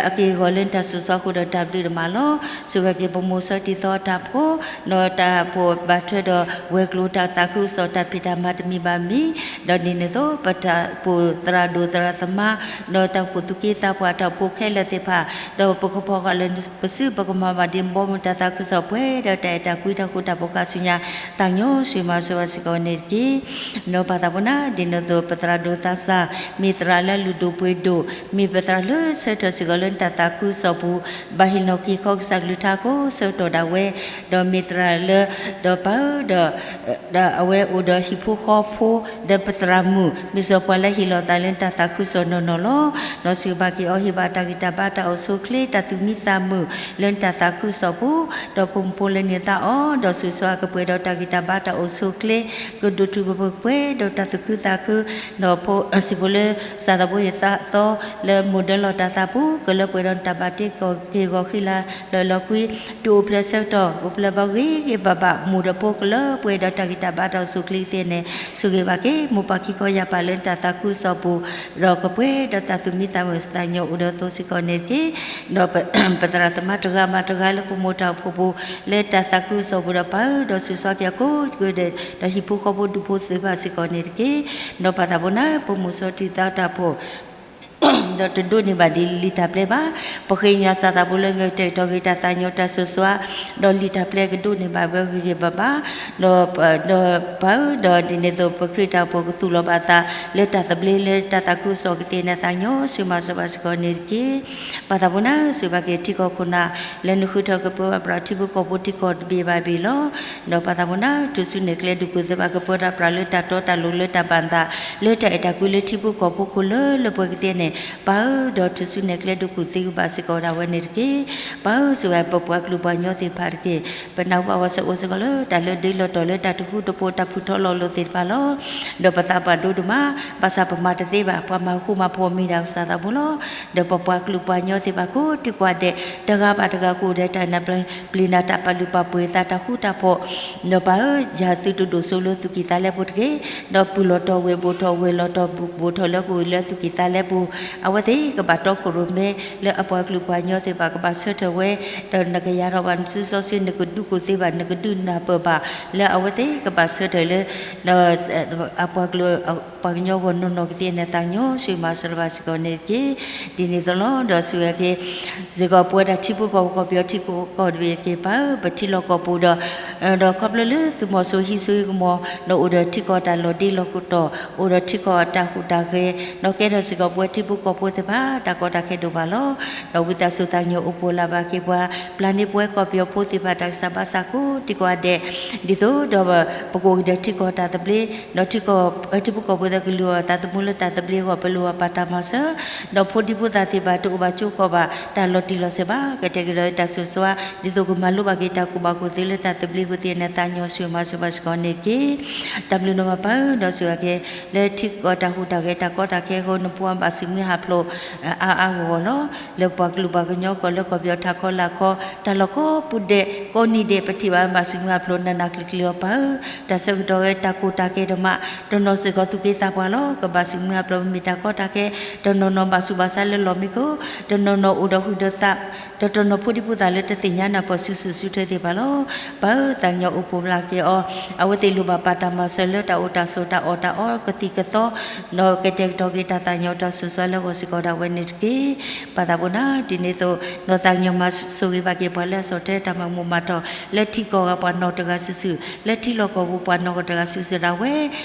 အက့ၢ်အဂီၤလၢနတၢ်ဆိၣ်ဂ့ၤအဃိဒီးတၢ်ဘျုးဒိၣ်မးလီၤ. ဆိၣ်ဂ့ၤက့ၤပမိၢ်ဆီတံၢ်သီတၢ်ဖိ, ဒီးတၢ်ပိာ်ဘၣ်ထွဲဒီးဝဲၤကျိၤတၢ်သးခုကစီၣ်တၢ်ဖံးတၢ်မၤတမံၤဘၣ်မံၤ, ဒီးဒ်န့ၣ်အသိး ပတၢ်အိၣ်ဖှိၣ်သရၣ်ဒိၣ်သရၣ်သမါ, ဒီးတၢ်အိၣ်ဖှိၣ်သူၣ်က့သးပှၢ်တၢ်အိၣ်ဖှိၣ်ခဲလၢာ်သ့ၣ်တဖၣ်, ဒီးပကဖီၣ်ဃာ်လၢပစု ပကမၤဘၣ်ဒ်ဘီမုၢ်တၢ်သးခုကစီၣ်ပှဲၤဒီးတၢ်အဲၣ်တၢ်ကွံတၢ်ဃူတၢ်ဖိးခါဆူညါ, သးကညီၤဆိၣ်ဂ့ၤမၤစၢၤဘၣ်စ့ၢ်ကီးန့ၣ်တက့ၢ်. ဒီးပၢ်သးပူၤနၤ ဒ်န့ၣ်အသိး ပသရၣ်ဒိၣ်သးစၢ်, မ့ၢ်သရၣ်လၢလုၢ်ဒိၣ်ပှ့ၤဒိၣ်, မ့ၢ်ပသရၣ်လၢဆၢထၢၣ်စ့ၢ်ကီးလၢနတၢ်သးခုကစီၣ်ပူၤ, ဘၣ်ဟ့ၣ်နီၤက့ၤခီကစၢ်ကလုၢ်ကထါကိးဆၢကတီၢ်ဒၣ်ဝဲ, ဒီးမ့ၢ်သရၣ်လၢ ဒီးပၢ်ဧၢ ဒီး ဒီးအဝဲအိၣ်ဒီးဟံၣ်ဖိဃီဖိ, ဒီးပသရၣ်မုၣ် မ့ၢ်စ့ၢ်ကီးပှၤလၢဟ့ၣ်လီၤသးလၢနတၢ်သးခုကစီၣ်နီၢ်နီၢ်လီၤ. ဒီးစူၢ်က့ၤဘၣ်က့ၤအီၤ ဟ့ၣ်ဘၣ်တၢ်ဂံၢ်တၢ်ဘါ တၢ်အိၣ်ဆူၣ်အိၣ်ချ့ တၢ်သူၣ်မံသးမုာ် လၢနတၢ်သးခုကစီၣ်ပူၤ, ဒီးဖိမုၣ်ဖိလၢန့ၢ်သါအီၤ ဒီးဆိၣ်ဂ့ၤကပှဲၤဒီးတၢ်ဂံၢ်တၢ်ဘါ တၢ်အိၣ်ဆူၣ်အိၣ်ချ့, ကဒိၣ်ထူၣ်ကပှဲၤဒီးတၢ်သူၣ်ခုသးခု, ဒီးဖိစံၣ်ဖိလၢ စၢ်သးဘိဟ့ၣ်သါအသီ လၢမိၢ်ဒၢလီၢ်တၢ်သးပူၤ ကလၢပှဲၤဒီးနတၢ်ဘၣ်တ့က့ၢ်ဂီၤဃံလၤလၢလီၤကွံ, တုၤအိၣ်ဖျဲၣ်ဆၢကတီၢ် အိၣ်ဖျဲၣ်ဘၣ်ဂ့ၤဂ့ၤဘၣ်ဘၣ် မိၢ်ဒီးဖိကလၢပှဲၤဒီးတၢ်ဂံၢ်တၢ်ဘါ တၢ်အိၣ်ဆူၣ်အိၣ်ချ့သ့န့ၣ်, ဆိၣ်ဂ့ၤဘၣ်က့ၤ မိၢ်ပၢ်ခံခီယာ်ပၢ်လၢနတၢ်သးခုကစီၣ်ပူၤ, ဒီးကပှဲၤဒီးတၢ်သူၣ်မံသးမုာ် သးကညီၤအိၣ်ဒီးအသိးစ့ၢ်ကီးန့ၣ်တက့ၢ်. ဒီးပသရၣ်သမါတဂၤဘၣ်တဂၤလၢပမိၢ်တၢ်အိၣ်ဖှိၣ်ပူၤ လၢတၢ်သးခုကစီၣ်ပူၤဒီးပၢ်ဧၢ ဒီးဆိၣ်ဂ့ၤက့ၤအကိးဂၤဒဲး ဒီးဟံၣ်ဖိဃီဖိဒူၣ်ဖိသ့ၣ်တဖၣ်စ့ၢ်ကီးန့ၣ်တက့ၢ်. ဒီးပၢ်သးပူၤနၤ ပမိၢ်ဆီတံၢ်သီတၢ်ဖိ ဒီးတဒိးန့ၢ်ဘၣ်ဒ်လံာ်တၢ်ပျဲဘၣ်. ပဃ့ကညးစၢ်သးဖိလၢ ကတဲာ်ကတီၤက့ၤတၢ်သးကညီၤတၢ်စိၤစွါ, ဒီးလံာ်တၢ်ပျဲကဒိးန့ၢ်ဘၣ်ဝဲဂ့ၤဂ့ၤဘၣ်ဘၣ်, ဒီး ဒီးပၢ်ဧၢ, ဒီးဒ်န့ၣ်အသိး ပခရံာ်တၢ်အိၣ်ဖှိၣ်ကသူၣ်လီၤဘၣ်အသး လၢတၢ်သဘျ့လၢတၢ်သးခုကစီၣ်ကသ့ၣ်န့ၣ် သးကညီၤဆူမၤစၢၤဘၣ်စ့ၢ်ကီးန့ၣ်တက့ၢ်. ပၢ်သးပူၤန့ၣ် စံးဘၣ်က့ၤထံကီၢ်ခိၣ်နၢ် လၢနဃုထၢကပၢဘၣ်ပြးထံဖိကီၢ်ဖိထံကီၢ်တဘ့ၣ်ဘၣ်ဘ့ၣ်လီၤ. ဒီးပၢ်သးပူၤန့ၣ် ထူၣ်စုနဲၣ်ကျဲဒုးကူၣ်သ့ဘၣ်ကပၢတၢ်ပြးလၢတၢ်တီတၢ်လိၤလၢတၢ်ဘၣ်သး လၢတၢ်အဲၣ်တၢ်ကွံလၢထံဖိကီၢ်ဖိခိၣ်လၢလၢပှဲၤကသ့န့ၣ် ပၢ်ဧၢ, ဒီးထူၣ်စုနဲၣ်ကျဲဒုးကူၣ်သ့ဘၣ်စ့ၢ်ကီးဒၣ်ဝဲန့ၣ်တက့ၢ်. ပၢ်ဧၢ, စံးဝဲပပှၤကလုာ်ပှၤကညီသ့ၣ်တဖၣ်တက့ၢ်. ပနၢ်ဟူဘၣ်ဝဲစ့ၢ်အိၣ်စ့ၢ်ကီးလၢ တၢ်လၢဒ်လီၤတီၤလၢတၢ်တဃူတဖိးတၢ်ဖုထီၣ်လီၤလိၤသ့ၣ်တဖၣ်လီၤ. ဒီးပသးပှၢ်ဒိၣ်ဒိၣ်မး, ဘၣ်ဆၣ်ပမၤတသ့ဘၣ်, ပှၤမၤဃူမၤဖိးမ့ၢ်ဒၣ်ကစၢ်သးဖိလီၤ. ဒီးပပှၤကလုာ်ပှၤကညီသ့ၣ်တဖၣ်ကိးဒံကိးဂၤဒဲး တဂၤဘၣ်တဂၤကအိၣ်ဒီးတၢ်နၢ်ပျံၤနၢ်တၢ်ပာ်လုၢ်ပာ်ပှ့ၤအသးတၢ်ဃူတၢ်ဖိး, ဒီးပၢ်ဧၢ, ယၤသုတဒိၣ်စိလၢသူၣ်ကံၢ်သးလဲပူၤတဂ့ၤ, ဒီးပုၢ်လီၤတီၤဝဲၢ်ဘိၣ်ထီၣ် ဝဲၢ်လီၤတီၤဘိၣ်ထီၣ်လၢကအိၣ်လၢသူၣ်ကံၢ်သးလဲပူၤ, အဝဲသ့ၣ်ကဘၣ်တီခိၣ်ရိၣ်မဲ လၢအပှၤကလုာ်ပှၤကညီသ့ၣ်တဖၣ်ကဘၣ်ဆၢထၢၣ်ဝဲ, ဒီးနကယၤထီၣ်ဘၣ်နစုစီဆှံ နကဒုးကူၣ်သ့ဘၣ် နကဒုးနၢ်ပၢၢ်ဘၣ် လၢအဝဲသ့ၣ်ကဘၣ်ဆၢထၢၣ်လၢ အပှၤကလုာ် ပှၤကညီဂီၢ်နီၢ်နီၢ်ကသ့ၣ်န့ၣ် သးကညီၤဆူမၤစၢၤဘၣ်စ့ၢ်ကီးန့ၣ်တက့ၢ်. ဒ်န့ၣ်အသိးလီၤ. ဒီးစံးဝဲက့ၤ စ့ၢ်ကီးပဝဲဒၣ်ထံဖိကီၢ်ဖိ ကီၢ်ပယီၤထံကီၢ်တဘ့ၣ်က့ၤ ပၢ်ဧၢ, ပထံလီၢ်ကီၢ်ပူၤဒီး ဒီးခီဖျိလၢသုးမီၤစိရိၤဟံးစိဟံးကမီၤ ဒီးအိၣ်ဒီးထံကီၢ်တၢ်လီၤတံၢ်လီၤကီၢ်တီၤ အိၣ်ဒီးထံကီၢ်တၢ်ဟူးတၢ်ဂဲၤ ဒီးကဲထီၣ်စ့ၢ်ကီးပဝဲထံဖိကီၢ်ဖိသ့ၣ်တဖၣ် တၢ်ကီတၢ်ခဲဒိၣ်ဘၣ်လီၤ. ဒီးဝံသးစူၤသးကညီၤအိၣ်ဖှိၣ်လၢ်ဘၣ်က့ၤပှၤ ပျၢ်န့ၢ်ပဝဲကီၢ်ပယီၤဖိသ့ၣ်တဖၣ်တၢ်ကစၢ်ဘါစၢ်ကိးဒံကိးဂၤဒဲး ဒ်သိးဒီး ပကအိၣ်က့ၤဒီးထံကီၢ်တၢ်သဘျ့ ဒီးထံကီၢ် ထံဖိကီၢ်ဖိသ့ၣ်ကလုၢ်အီၣ်သးသမူလၢတၢ်သဘျ့အဂီၢ် ပလိၣ်ဘၣ်ပာ်တၢ်မၤစၢၤ ဒီးဖိဒံဖိသၣ်သ့ၣ်တဖၣ်တအိၣ်ဘၣ်ကၠိကီၢ်ဘၣ် တၢ်လီၤတံၢ်လီၤဆဲးဘၣ် ကတဲာ်ကတီၤတၢ်စိၤစွါ ဒ်သိးကမၤလိဘၣ်က့ၤတၢ်ကူၣ်ဘၣ်ကူၣ်သ့လၢတၢ်သဘျ့အဂီၢ်သ့ၣ်န့ၣ် သးကညီၤဆူမၤစၢၤဘၣ်စ့ၢ်ကီးန့ၣ်တက့ၢ်. တၢ်ဘျုးဒိၣ်မးပၢ်ဧၢ, ဒီးစံးဝဲက့ၤ လၢထံကီၢ်တၢ်ဟူးတၢ်ဂဲၤတၢ်ကီတၢ်ခဲအဃိ နဖိအဘၣ်စံးမုၢ်ဟးဖျိး အါအါဂီၢ်ဂီၢ်လီၤ. လၢပှၤကလုာ်ပှၤကညီကီၢ်လၢကီၢ်ပယီၤထးခီလာ်ခီ တၢ်လီၢ်ကိးပူၤဒဲး ကိးနံၤဒဲး ပထံၣ်ဘၣ်ဘၣ်စံးမုၢ်ဟးဖျိးနးနးကျံၤကျံၤလီၤပၢ်ဧၢ, တၢ်ဆၢကတီၢ်ဝဲတၢ်ကိၢ်တၢ်ဂီၤဒိၣ်မး, တနီၤစ့ၢ်ကီးသူၣ်က့သးပှၢ်လီၤ ကဘၣ်စံးမုၢ်ဟးဖျိး ပမ့ၢ်တၢ်ကီတၢ်ခဲ, တနီၤနီၤဘၣ်ဆူးဘၣ်ဆါလၢလီၢ်မံခိၣ်, တနီၤနီၤအိၣ်ဒီးဟုးဒီးသး ဒီးတနီၤဖိဒံဖိသၣ်လၢတသ့ၣ်ညါနၢ်ပၢၢ်စုာ်စုာ်ဆူၣ်ထၢၣ်သ့ၣ်တဖၣ်လီၤ. ပၢ်ဧၢ, သးကညီၤအိၣ်ဖှိၣ်လၢ်က့ၤအီၤ, အဝဲသ့ၣ်လိၣ်ဘၣ်ပာ်တၢ်မၤစၢၤလၢတၢ်အိၣ်တၢ်ဆိးတၢ်အီၣ်တၢ်အီကသံၣ်ကသီ, ဒီးကတဲာ်ကတီၤက့ၤတၢ်သးကညီၤတၢ်စိၤစွါလၢဂီၤစ့ၢ်ကီးဒၣ်ဝဲန့ၣ်တက့ၢ်. ပၢ်သးပူၤန့ၣ် ဒ်န့ၣ်အသိး ဒီးသးကညီၤမၤဆိၣ်ဂ့ၤဘၣ်က့ၤပှၤလၢအဆီၣ်ထွဲတၢ်မၤမူးမၤတီၢ် လၢထံကီၢ်ဂၤပှၤနီၢ်တဂၤစုာ်စုာ်, လၢထံလီၢ်ကီၢ်ပူၤပှၤနီၢ်ကီၢ်တဂၤစုာ်စုာ်ဒၣ်ဝဲ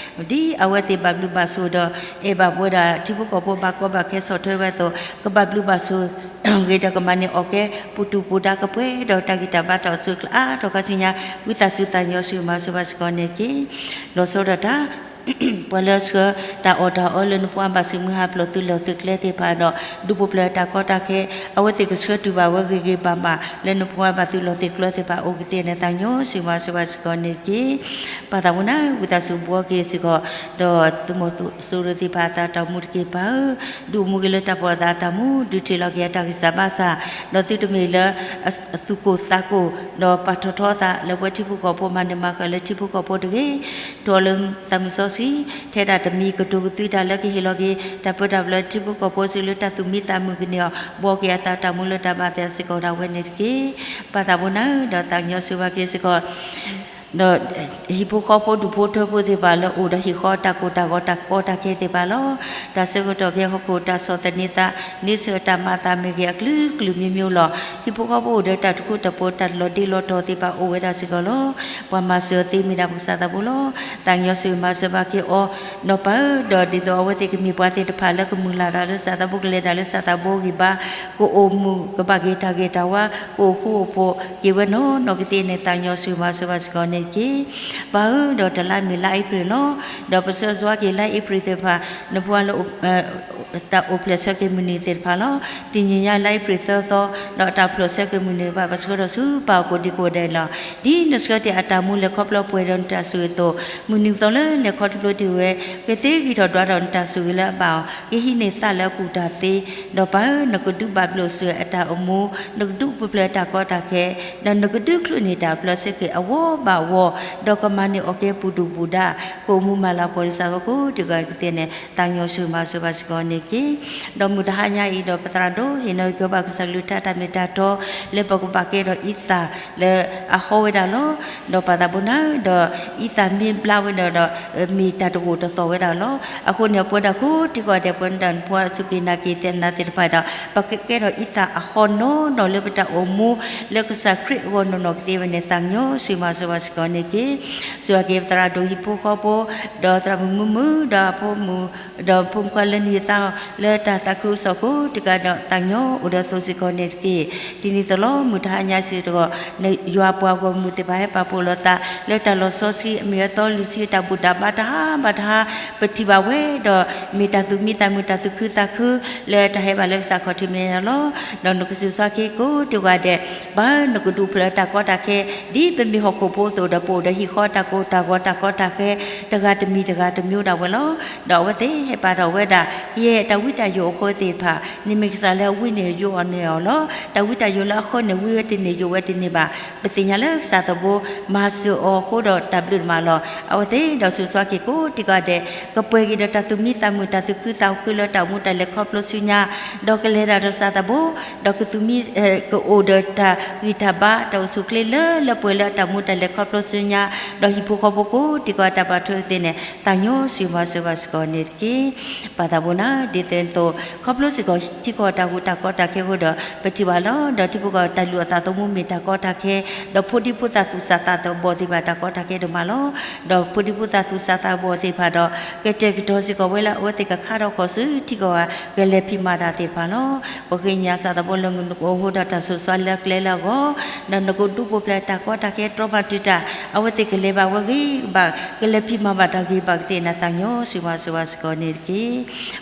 ဒ်အဝဲသ့ၣ်ဘၣ်ဘျုးဘၣ်ဆိၣ်ဒီး အဲၣ်ဘၣ်ပဝဲဒၣ်ထံဖိကီၢ်ဖိဘၣ်ကီဘၣ်ခဲဆီၣ်ထွဲဝဲအသိး ကဘၣ်ဘျုးဘၣ်ဆိၣ်ဂ့ၤဒီးကမၤန့ၢ်အီၣ်ကဲ ပူၤတူၢ်ပူၤဒါကပှဲၤဒီးတၢ်ဂံၢ်တၢ်ဘါတၢ်အိၣ်ဆူၣ်အိၣ်ချ့အါထီၣ်ခါဆူညါ ဝံသးစူၤသးကညီၤဆူမၤစၢၤဘၣ်စ့ၢ်ကီးန့ၣ်တက့ၢ်. လီၤဆီဒၣ်တၢ် ပှၤလၢအဆှၢတၢ်အီၣ်တၢ်အီလၢနဖိအဘၣ်စံးမုၢ်ဟးဖျိး သုးလီၢ်သုးကျဲသ့ၣ်တဖၣ်ဒီး ဒူဖိပျၢၤတၢ်ကီတၢ်ခဲ အဝဲသ့ၣ်ကဆှၢတုၤဘၣ်ဝဲဂ့ၤဂ့ၤဘၣ်ဘၣ် လၢနဖိအဘၣ်သုးလီၢ်သုးကျဲသ့ၣ်တဖၣ်အိၣ်ကသ့ၣ်န့ၣ် သးကညီၤဆူမၤစၢၤဘၣ်စ့ၢ်ကီးန့ၣ်တက့ၢ်. ပၢ်သးပူၤန့ၣ် ဝံသးစူၤဘှီက့ၤစ့ၢ်ကီး ဒီးသုးမီၤစိရိၤသ့ၣ်တဖၣ်အသးတၢ်မူတက့ၢ်ပၢ်ဧၢ, ဒုးအိၣ်မူက့ၤလၢတၢ်ပီၢ်သးတၢ်မူ ဒုးထံၣ်လီၤက့ၤအတၢ်ဂံၢ်စၢ်ဘါစၢ်, ဒီးသုတမ့ၢ်လၢ သူၣ်ကိၢ်သးကိၢ် ဒီးပာ်ထီၣ်ထီအသးလၢပဝဲထံဖိကီၢ်ဖိ မၤန့ၢ်မၤဃၢၤလၢထံဖိကီၢ်ဖိတဂ့ၤ, ထီၣ်လၢသးမုၢ်စီဆှံ ထဲဒၣ်တမံၤကတိၤကသွံတၢ်လၢကဟ့ၣ်လီၤက့ၤ တၢ်ပၢတၢ်ပြးလၢထံဖိကီၢ်ဖိစုလၢတၢ်သူၣ်မံသးမုာ်ကန့ၢ်အီၤ ဘှီက့ၤအသးတၢ်မူလၢတၢ်ဘၣ်သးစ့ၢ်ကီးဒၣ်ဝဲန့ၣ်တက့ၢ်. ပၢ်သးပူၤန့ၣ် ဒီးသးကညီၤဆူဘၣ်က့ၤစ့ၢ်ကီး ဒီးဟံၣ်ဖိဃီဖိဒူၣ်ဖိထၢဖိသ့ၣ်တဖၣ်လၢအိၣ်ဒီးဟံၣ်ဃီတၢ်ကိၢ်တၢ်ဂီၤတၢ်ကီတၢ်ခဲသ့ၣ်တဖၣ်လီၤ. တၢ်ဆၢကတီၢ်ကဲဟီၣ်ခိၣ်တၢ်ဆီၣ်သနံးသး န့ဆၢၣ်တၢ်မၤသးမ့ၢ်ဂ့ၤ အကလုာ်ကလုာ်မံၤမံၤလီၤ. ဟံၣ်ဖိဃီဖိအိၣ်ဒီးတၢ်တဃူတဖိးတၢ်လီၤတံၢ်လီၤတီၤသ့ၣ်တဖၣ်အိၣ်ဝဲဒၣ်စ့ၢ်ကီးလီၤ. ပှၤမၤစၢၤအီၤသ့မ့ၢ်ဒၣ်ပကစၢ်သးဘိလီၤ. သးကညီၤဆူမၤစၢၤဘၣ်က့ၤအီၤ ဒီးပၢ်ဧၢ, ဒီးဒ်သိးအဝဲသ့ၣ်ကမ့ၢ်ပှၤသ့ၣ်တဖၣ်လၢကမုၢ်လၢ်တၢ်လၢစၢ်သးဘိကလဲၤတၢ်လၢစၢ်သးဘိဂံၢ်ဘါ ကအိၣ်မုာ်ကဘၣ်က့ၤတၢ်ဂ့ၤတၢ်ဝါ ကအိၣ်ဃူအိၣ်ဖိးက့ၤဝဲနီၢ်နီၢ်ကသ့ၣ်န့ၣ် သးကညီၤဆူမၤစၢၤဘၣ်စ့ၢ်ကီးန့ၣ်တက့ၢ်. ပၢ်ဧၢ, ဒီးတလါမ့ၢ်လါအ့ဖြ့ၣ်လီၤ. ဒီးပဆၢစှၤက့ၤလါအ့ဖြ့ၣ်သ့ၣ်တဖၣ် နဖိအလၢ တၢ်အိၣ်ဖျဲၣ်ဆၢက့ၤမုၢ်နံၤသ့ၣ်တဖၣ်လီၤ. တနံၤညါလါအ့ဖြ့ၣ်သၢသီ ဒီးတၢ်အိၣ်ဖျဲၣ်ဆၢက့ၤမုၢ်နံၤဘၣ် ပဆှၢထီၣ်ဆူပၢ်အကိးဒံကိးဒဲးလီၤ. ဒ်နဆှၢတ့ၢ်အတၢ်မူလဲၤခီဖျိပှဲၤဒီးနတၢ်ဆိၣ်ဂ့ၤအသိး မုၢ်နံၤသီလၢလဲၤခီဖျိတ့ၢ်ဝဲ ကသ့ဂံၢ်ထီၣ်ဒွးထီၣ်နတၢ်ဆိၣ်ဂ့ၤလၢအဘၣ်အီၤ ကဟံးန့ၢ်သးလၢအကူၣ်တၢ်သ့, ဒီးပၢ်ဧၢ နကဒုးဘၣ်ဘျုးစၢၤအတၢ်အိၣ်မူ, နကဒုးပျၢၤအတၢ်ကီတၢ်ခဲ, ဒီးနကဒုးချုးန့ၢ်တၢ်ပျၢၤဆၢက့ၤအဝီဘၣ်ဝီ, ဒီးကမၤန့ၢ်အီၣ်ကဲပူၤဒူၣ်ပူၤဒါ ကအိၣ်မူမၤလၤကပီၤလံစၢ်ဖိကိးဒံကိးဂၤဒဲးန့ၣ် သးကညီၤဆူမၤစၢၤဘၣ်စ့ၢ်ကီးန့ၣ် က့ၤ, ဒီးမုၢ်တဟါညါအံၤဒီး ပသရၣ်ဒိၣ်ဟ့ၣ်နီၤက့ၤဘၣ်ကစၢ်ကလုၢ်ကထါတၢ်မ့ၢ်တၢ်တီ လၢပကဘၣ်ကဲထီၣ်အံသၣ်လၢအဟီဝဲဒၣ်လီၤ. ဒီးပၢ်သးဘိနၤ ဒီးအံသၣ်မ့ၢ်ဘျါဝဲဒီး ဒီးမ့ၢ်တၢ်တဂိာ်တသီၣ်ဝဲဒၣ်လီၤ. အဃိန့ၣ် ပဝဲဒၣ်ကိးဒံကိးဂၤဒဲး ပဝဲဒၣ်နဖိစူၢ်က့ၤနာ်က့ၤသ့ၣ်နၤသ့ၣ်တဖၣ်ဒီး ပကကဲထီၣ်အံသၣ်အဟီနီၢ်နီၢ်လၢပတၢ်အိၣ်မူ လၢကစၢ်ခရံာ်အဂီၢ်နီၢ်နီၢ်ကသ့ဝဲန့ၣ် သးကညီၤဆိၣ်ဂ့ၤမၤစၢၤဘၣ်စ့ၢ်ကီးန့ၣ်တက့ၢ်. စူၢ်က့ၤပသရၣ်ဒိၣ်ဟံၣ်ဖိဃီဖိ ဒီးသရၣ်မုၣ်မုၢ်မုၢ် ဒီးအဖိမုၣ် ဒီးဖိမုၣ်ခွါလၢနံၤသး လၢတၢ်သးခုကစီၣ်ကိးဒံကိးဂၤဒီး သးကညီၤအိၣ်ဒီးအသိးစ့ၢ်ကီးန့ၣ်တက့ၢ်. ဒ်န့ၣ်အသိးလီၤ မုၢ်တဟါညါစ့ၢ်ကီး ယွၤပှၤဂီၢ်မုၢ်သ့ၣ်တဖၣ်ဟဲပာ်ဖှိၣ်လိာ်သး လၢတၢ်လီၤဆီဆှံအမ့ၢ်အသီ လွံၢ်ဆံအတၢ်ဘူၣ်တၢ်ဘါတဟါဘၣ်တဟါ ပထံၣ်ဘၣ်ဝဲဒီး မ့ၢ်တၢ်သူၣ်မံသးမုာ် တၢ်သူၣ်ခုသးခု လၢတၢ်ဟဲဘၣ်လၢကစၢ်ခီၣ်ထံးမဲာ်ညါလီၤ. ဒီးနကစူၢ်က့ၤကိးဒံကိးဂၤဒဲး ဘၣ်နကဒုးဖျၢၣ်တၢ်ကီတၢ်ခဲ ဒ်ပမ့ၢ်ဟီၣ်ခိၣ်ဖိအသိးဒီး ပအိၣ်ဒီးဟံၣ်ဃီတၢ်ကိၢ်တၢ်ဂီၤတၢ်ကီတၢ်ခဲ တဂၤတမံၤတဂၤတမံၤဒၣ်ဝဲလီၤ. ဒီးအဝဲသ့ၣ်ဟဲပာ်ထီၣ်ဝဲဒၣ် ကယဲၢ်တၢ်ဝံတၢ်ယိးအဃၢသ့ၣ်တဖၣ် န့ၣ်မ့ၢ်ကစၢ်လၢအဝံန့ၢ်ယိးအီၤန့ၢ်အီၤလီၤ. တၢ်ဝံတၢ်ယိးလၢအဃၢန့ၣ် ဝံဝဲတန့ၢ်ယိးဝဲတန့ၢ်ဘၣ်. ပသ့ၣ်ညါလၢကစၢ်သးဘိ မၤစၢၤအီၤအဃိဒီးတၢ်ဘျုးတမးလီၤ. အဝဲသ့ၣ်ဒီးစူၢ်က့ၤကိးဒံကိးဂၤဒဲး ကပှဲၤက့ၤဒီးတၢ်သူၣ်မံသးမုာ် တၢ်သူၣ်ခုသးခုလၢတၢ်အိၣ်မူတၢ်လဲၤခီဖျိဆူညါ ဒီးကလဲၤတၢ်ဒီးကစၢ်သးဘိ ဒီးကသူၣ်မံ ကအိၣ်ဒီးတၢ်ဂံၢ်တၢ်ဘါ တၢ်အိၣ်ဆူၣ်အိၣ်ချ့လၢလၢပှဲၤပှဲၤလၢအတၢ်အိၣ်မူတၢ်လဲၤခီဖျိဆူညါ ဒီးဟံၣ်ဖိဃီဖိကိးဒံကိးဂၤတၢ်ဘၣ်ထွဲသ့ၣ်န့ၣ် သးကညီၤဆိၣ်ဂ့ၤမၤစၢၤဘၣ်စ့ၢ်ကီးန့ၣ်တက့ၢ်. ပၢ်သးဘိနၤ ဒ်သိးသိး ခီဖျိစ့ၢ်ကီးထံကီၢ်တၢ်ဂုၤတၢ်ကီတၢ်ခဲအဃိဒီး ပထံၣ်ဘၣ်လီၤ. ဒီးထံဖိကီၢ်ဖိတၢ်လုၢ်အသးသမူမ့ၢ်တၢ်ကီတၢ်ခဲ ဒီးဖိဒံဖိသၣ်သူၣ်စၢ်သးဘီၣ်သ့ၣ်တဖၣ်တၢ်ကီတၢ်ခဲဒိၣ်မးလီၤ. ဒီးဖိဒံဖိသၣ်သူၣ်စၢ်သးဘီၣ်သ့ၣ်တဖၣ်ဒီး ကတဲာ်ကတီၤစ့ၢ်ကီးဝဲလၢအဝဲသ့ၣ်ကခါထီၣ်ခီၣ်ဆူထံကီၢ်ဂၤ ကလဲၤဖံးမၤတၢ်သ့ၣ်တဖၣ်လီၤ. ပဃ့ကညးကစၢ်သးဘိလၢ နကအိၣ်ဃိဒီးတၢ်ဆိၣ်ဂ့ၤလၢကျဲလၢအဂီၢ် ဒီးနကဒုးပူၤဖျဲးတၢ်ကီတၢ်ခဲတြီမၤတုၤတၢ် အဝဲသ့ၣ်ကလဲၤဘၣ်ဝဲဂ့ၤဘၣ် ကလဲၤဖံးမၤဘၣ်တၢ်ဂ့ၤဘၣ်ကသ့ၣ်န့ၣ် သးကညီၤဆိၣ်ဂ့ၤမၤစၢၤဘၣ်စ့ၢ်ကီးန့ၣ်တက့ၢ်.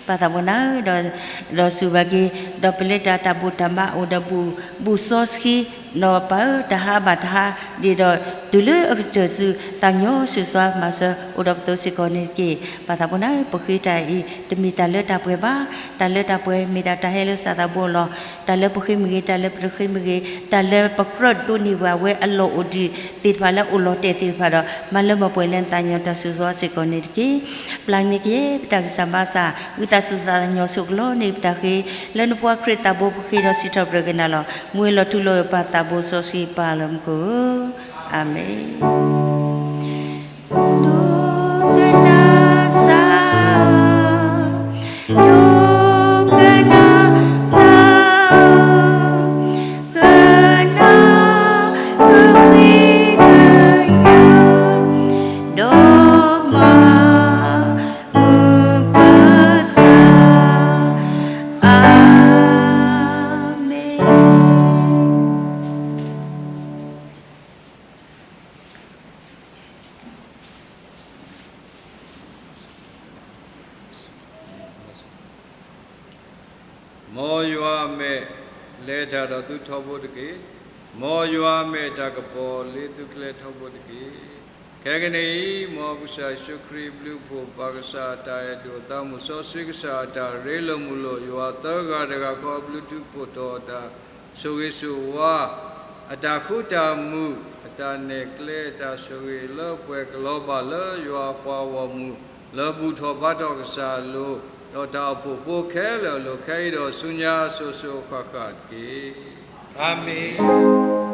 ပၢ်သးဘိနၤဧၢ ဒီးစူၢ်ဘၣ်က့ၤ ဒီးပလဲၤတၢ်တၢ်ဘူၣ်တၢ်ဘါအိၣ်ဒီးဘူၣ်ဘူၣ်စီဆှံ ဒီးပၢ်ဧၢ တဟါဘၣ်တဟါ ဒ်ဒီးတုၤလၢအကတၢၢ်ဆူ သးကညီၤဆိၣ်ဂ့ၤမၤစၢၤအိၣ်ဒီးပသိးစ့ၢ်ကီးန့ၣ်တက့ၢ်. ပၢ်သးဘိနၤဧၢ ပဃ့တၢ်အံၤ တမ့ၢ်တၢ်လၢတၢ်ပှဲၤဘၣ်, တၢ်လၢတၢ်ပှဲၤ မ့ၢ်ဒၣ်တၢ်ဟဲလၢကစၢ်သးဘိအလီၢ်, တၢ်လၢပဃ့မ့ၢ်ဂ့ၤ တၢ်လၢပတဃ့မ့ၢ်ဂ့ၤ တၢ်လၢပကြၢးဒိးန့ၢ်ဘၣ်ဝဲအလီၢ်အိၣ်ဒံးသ့ၣ်တဖၣ်လၢအိၣ်လီၤတဲာ်သ့ၣ်တဖၣ်ဒီး မၤလၢမၤပှဲၤလၢနသးကညီၤတၢ်ဆိၣ်ဂ့ၤစ့ၢ်ကီးန့ၣ်တက့ၢ်. ပျၢ်န့ၢ်ကယဲၢ်ပတၢ်ဂံၢ်စၢ်ဘါစၢ် ဝံသးစူၤသးကညီၤဆိၣ်ဂ့ၤလီၤန့ၢ်ပတၢ်ဃ့ လၢနဖိခွါခရံာ်သးဘိပဃ့ဒီးစံးထီၣ်ပတြၢၤက့ၤနၤလီၤ. မူဝဲလီၤထူလီၤယိာ်ပၢ်သးဘိစီဆှံပၢ်လၢမူခိၣ်ဧၢ, အၤမ့ၣ်. ဒိကနၣ်စၢ်ဧၢ, ဒိကနၣ်စၢ်ဧၢ, ကနၣ်ကဝံကညး ဒီးမၤမုာ်ပသး, အၤမ့ၣ်. မ်ယွၤအမဲာ်လဲၤတၢ်ဒီးသုထီဘိတက့ၢ်. မ်ယွၤအမဲာ်တၢ်ကပီၤလၢသုကျဲထီဘိတက့ၢ်. ခဲကနံၣ်အံၤ မ်ကစၢ်ယ့ၣ်ၡူးခရံာ်အဘျုးအဖှိၣ် ပၢ်ကစၢ်အတၢ်အဲၣ်ဒိၣ်အသးမုာ် စီဆှံကစၢ်အတၢ်ရ့လိာ်မုာ်လိာ် ယွၤသၢဂၤတဂၤဃီအဘျုးထူးဖှိၣ်ထီၣ်အတၢ်ဆိၣ်ဂ့ၤဆိၣ်ဝါ အတၢ်ဃူတၢ်မုာ် အတၢ်နဲၣ်ကျဲ အတၢ်ဆိၣ်ဂ့ၤလၢပှဲၤကလီၤဘၣ်လၢယွၤအပှၤဂီၢ်မုၢ် လၢဘူၣ်ထီၣ်ဘါထီၣ်ကစၢ်အလိၤ ဒီးတၢ်အိၣ်ဖှိၣ်ဖိခဲလၢာ်အလိၤ ခဲအံၤဒီးဆူညါအစိၤစိၤအဃၣ်ဃၣ်တက့ၢ်. အၤမ့ၣ်.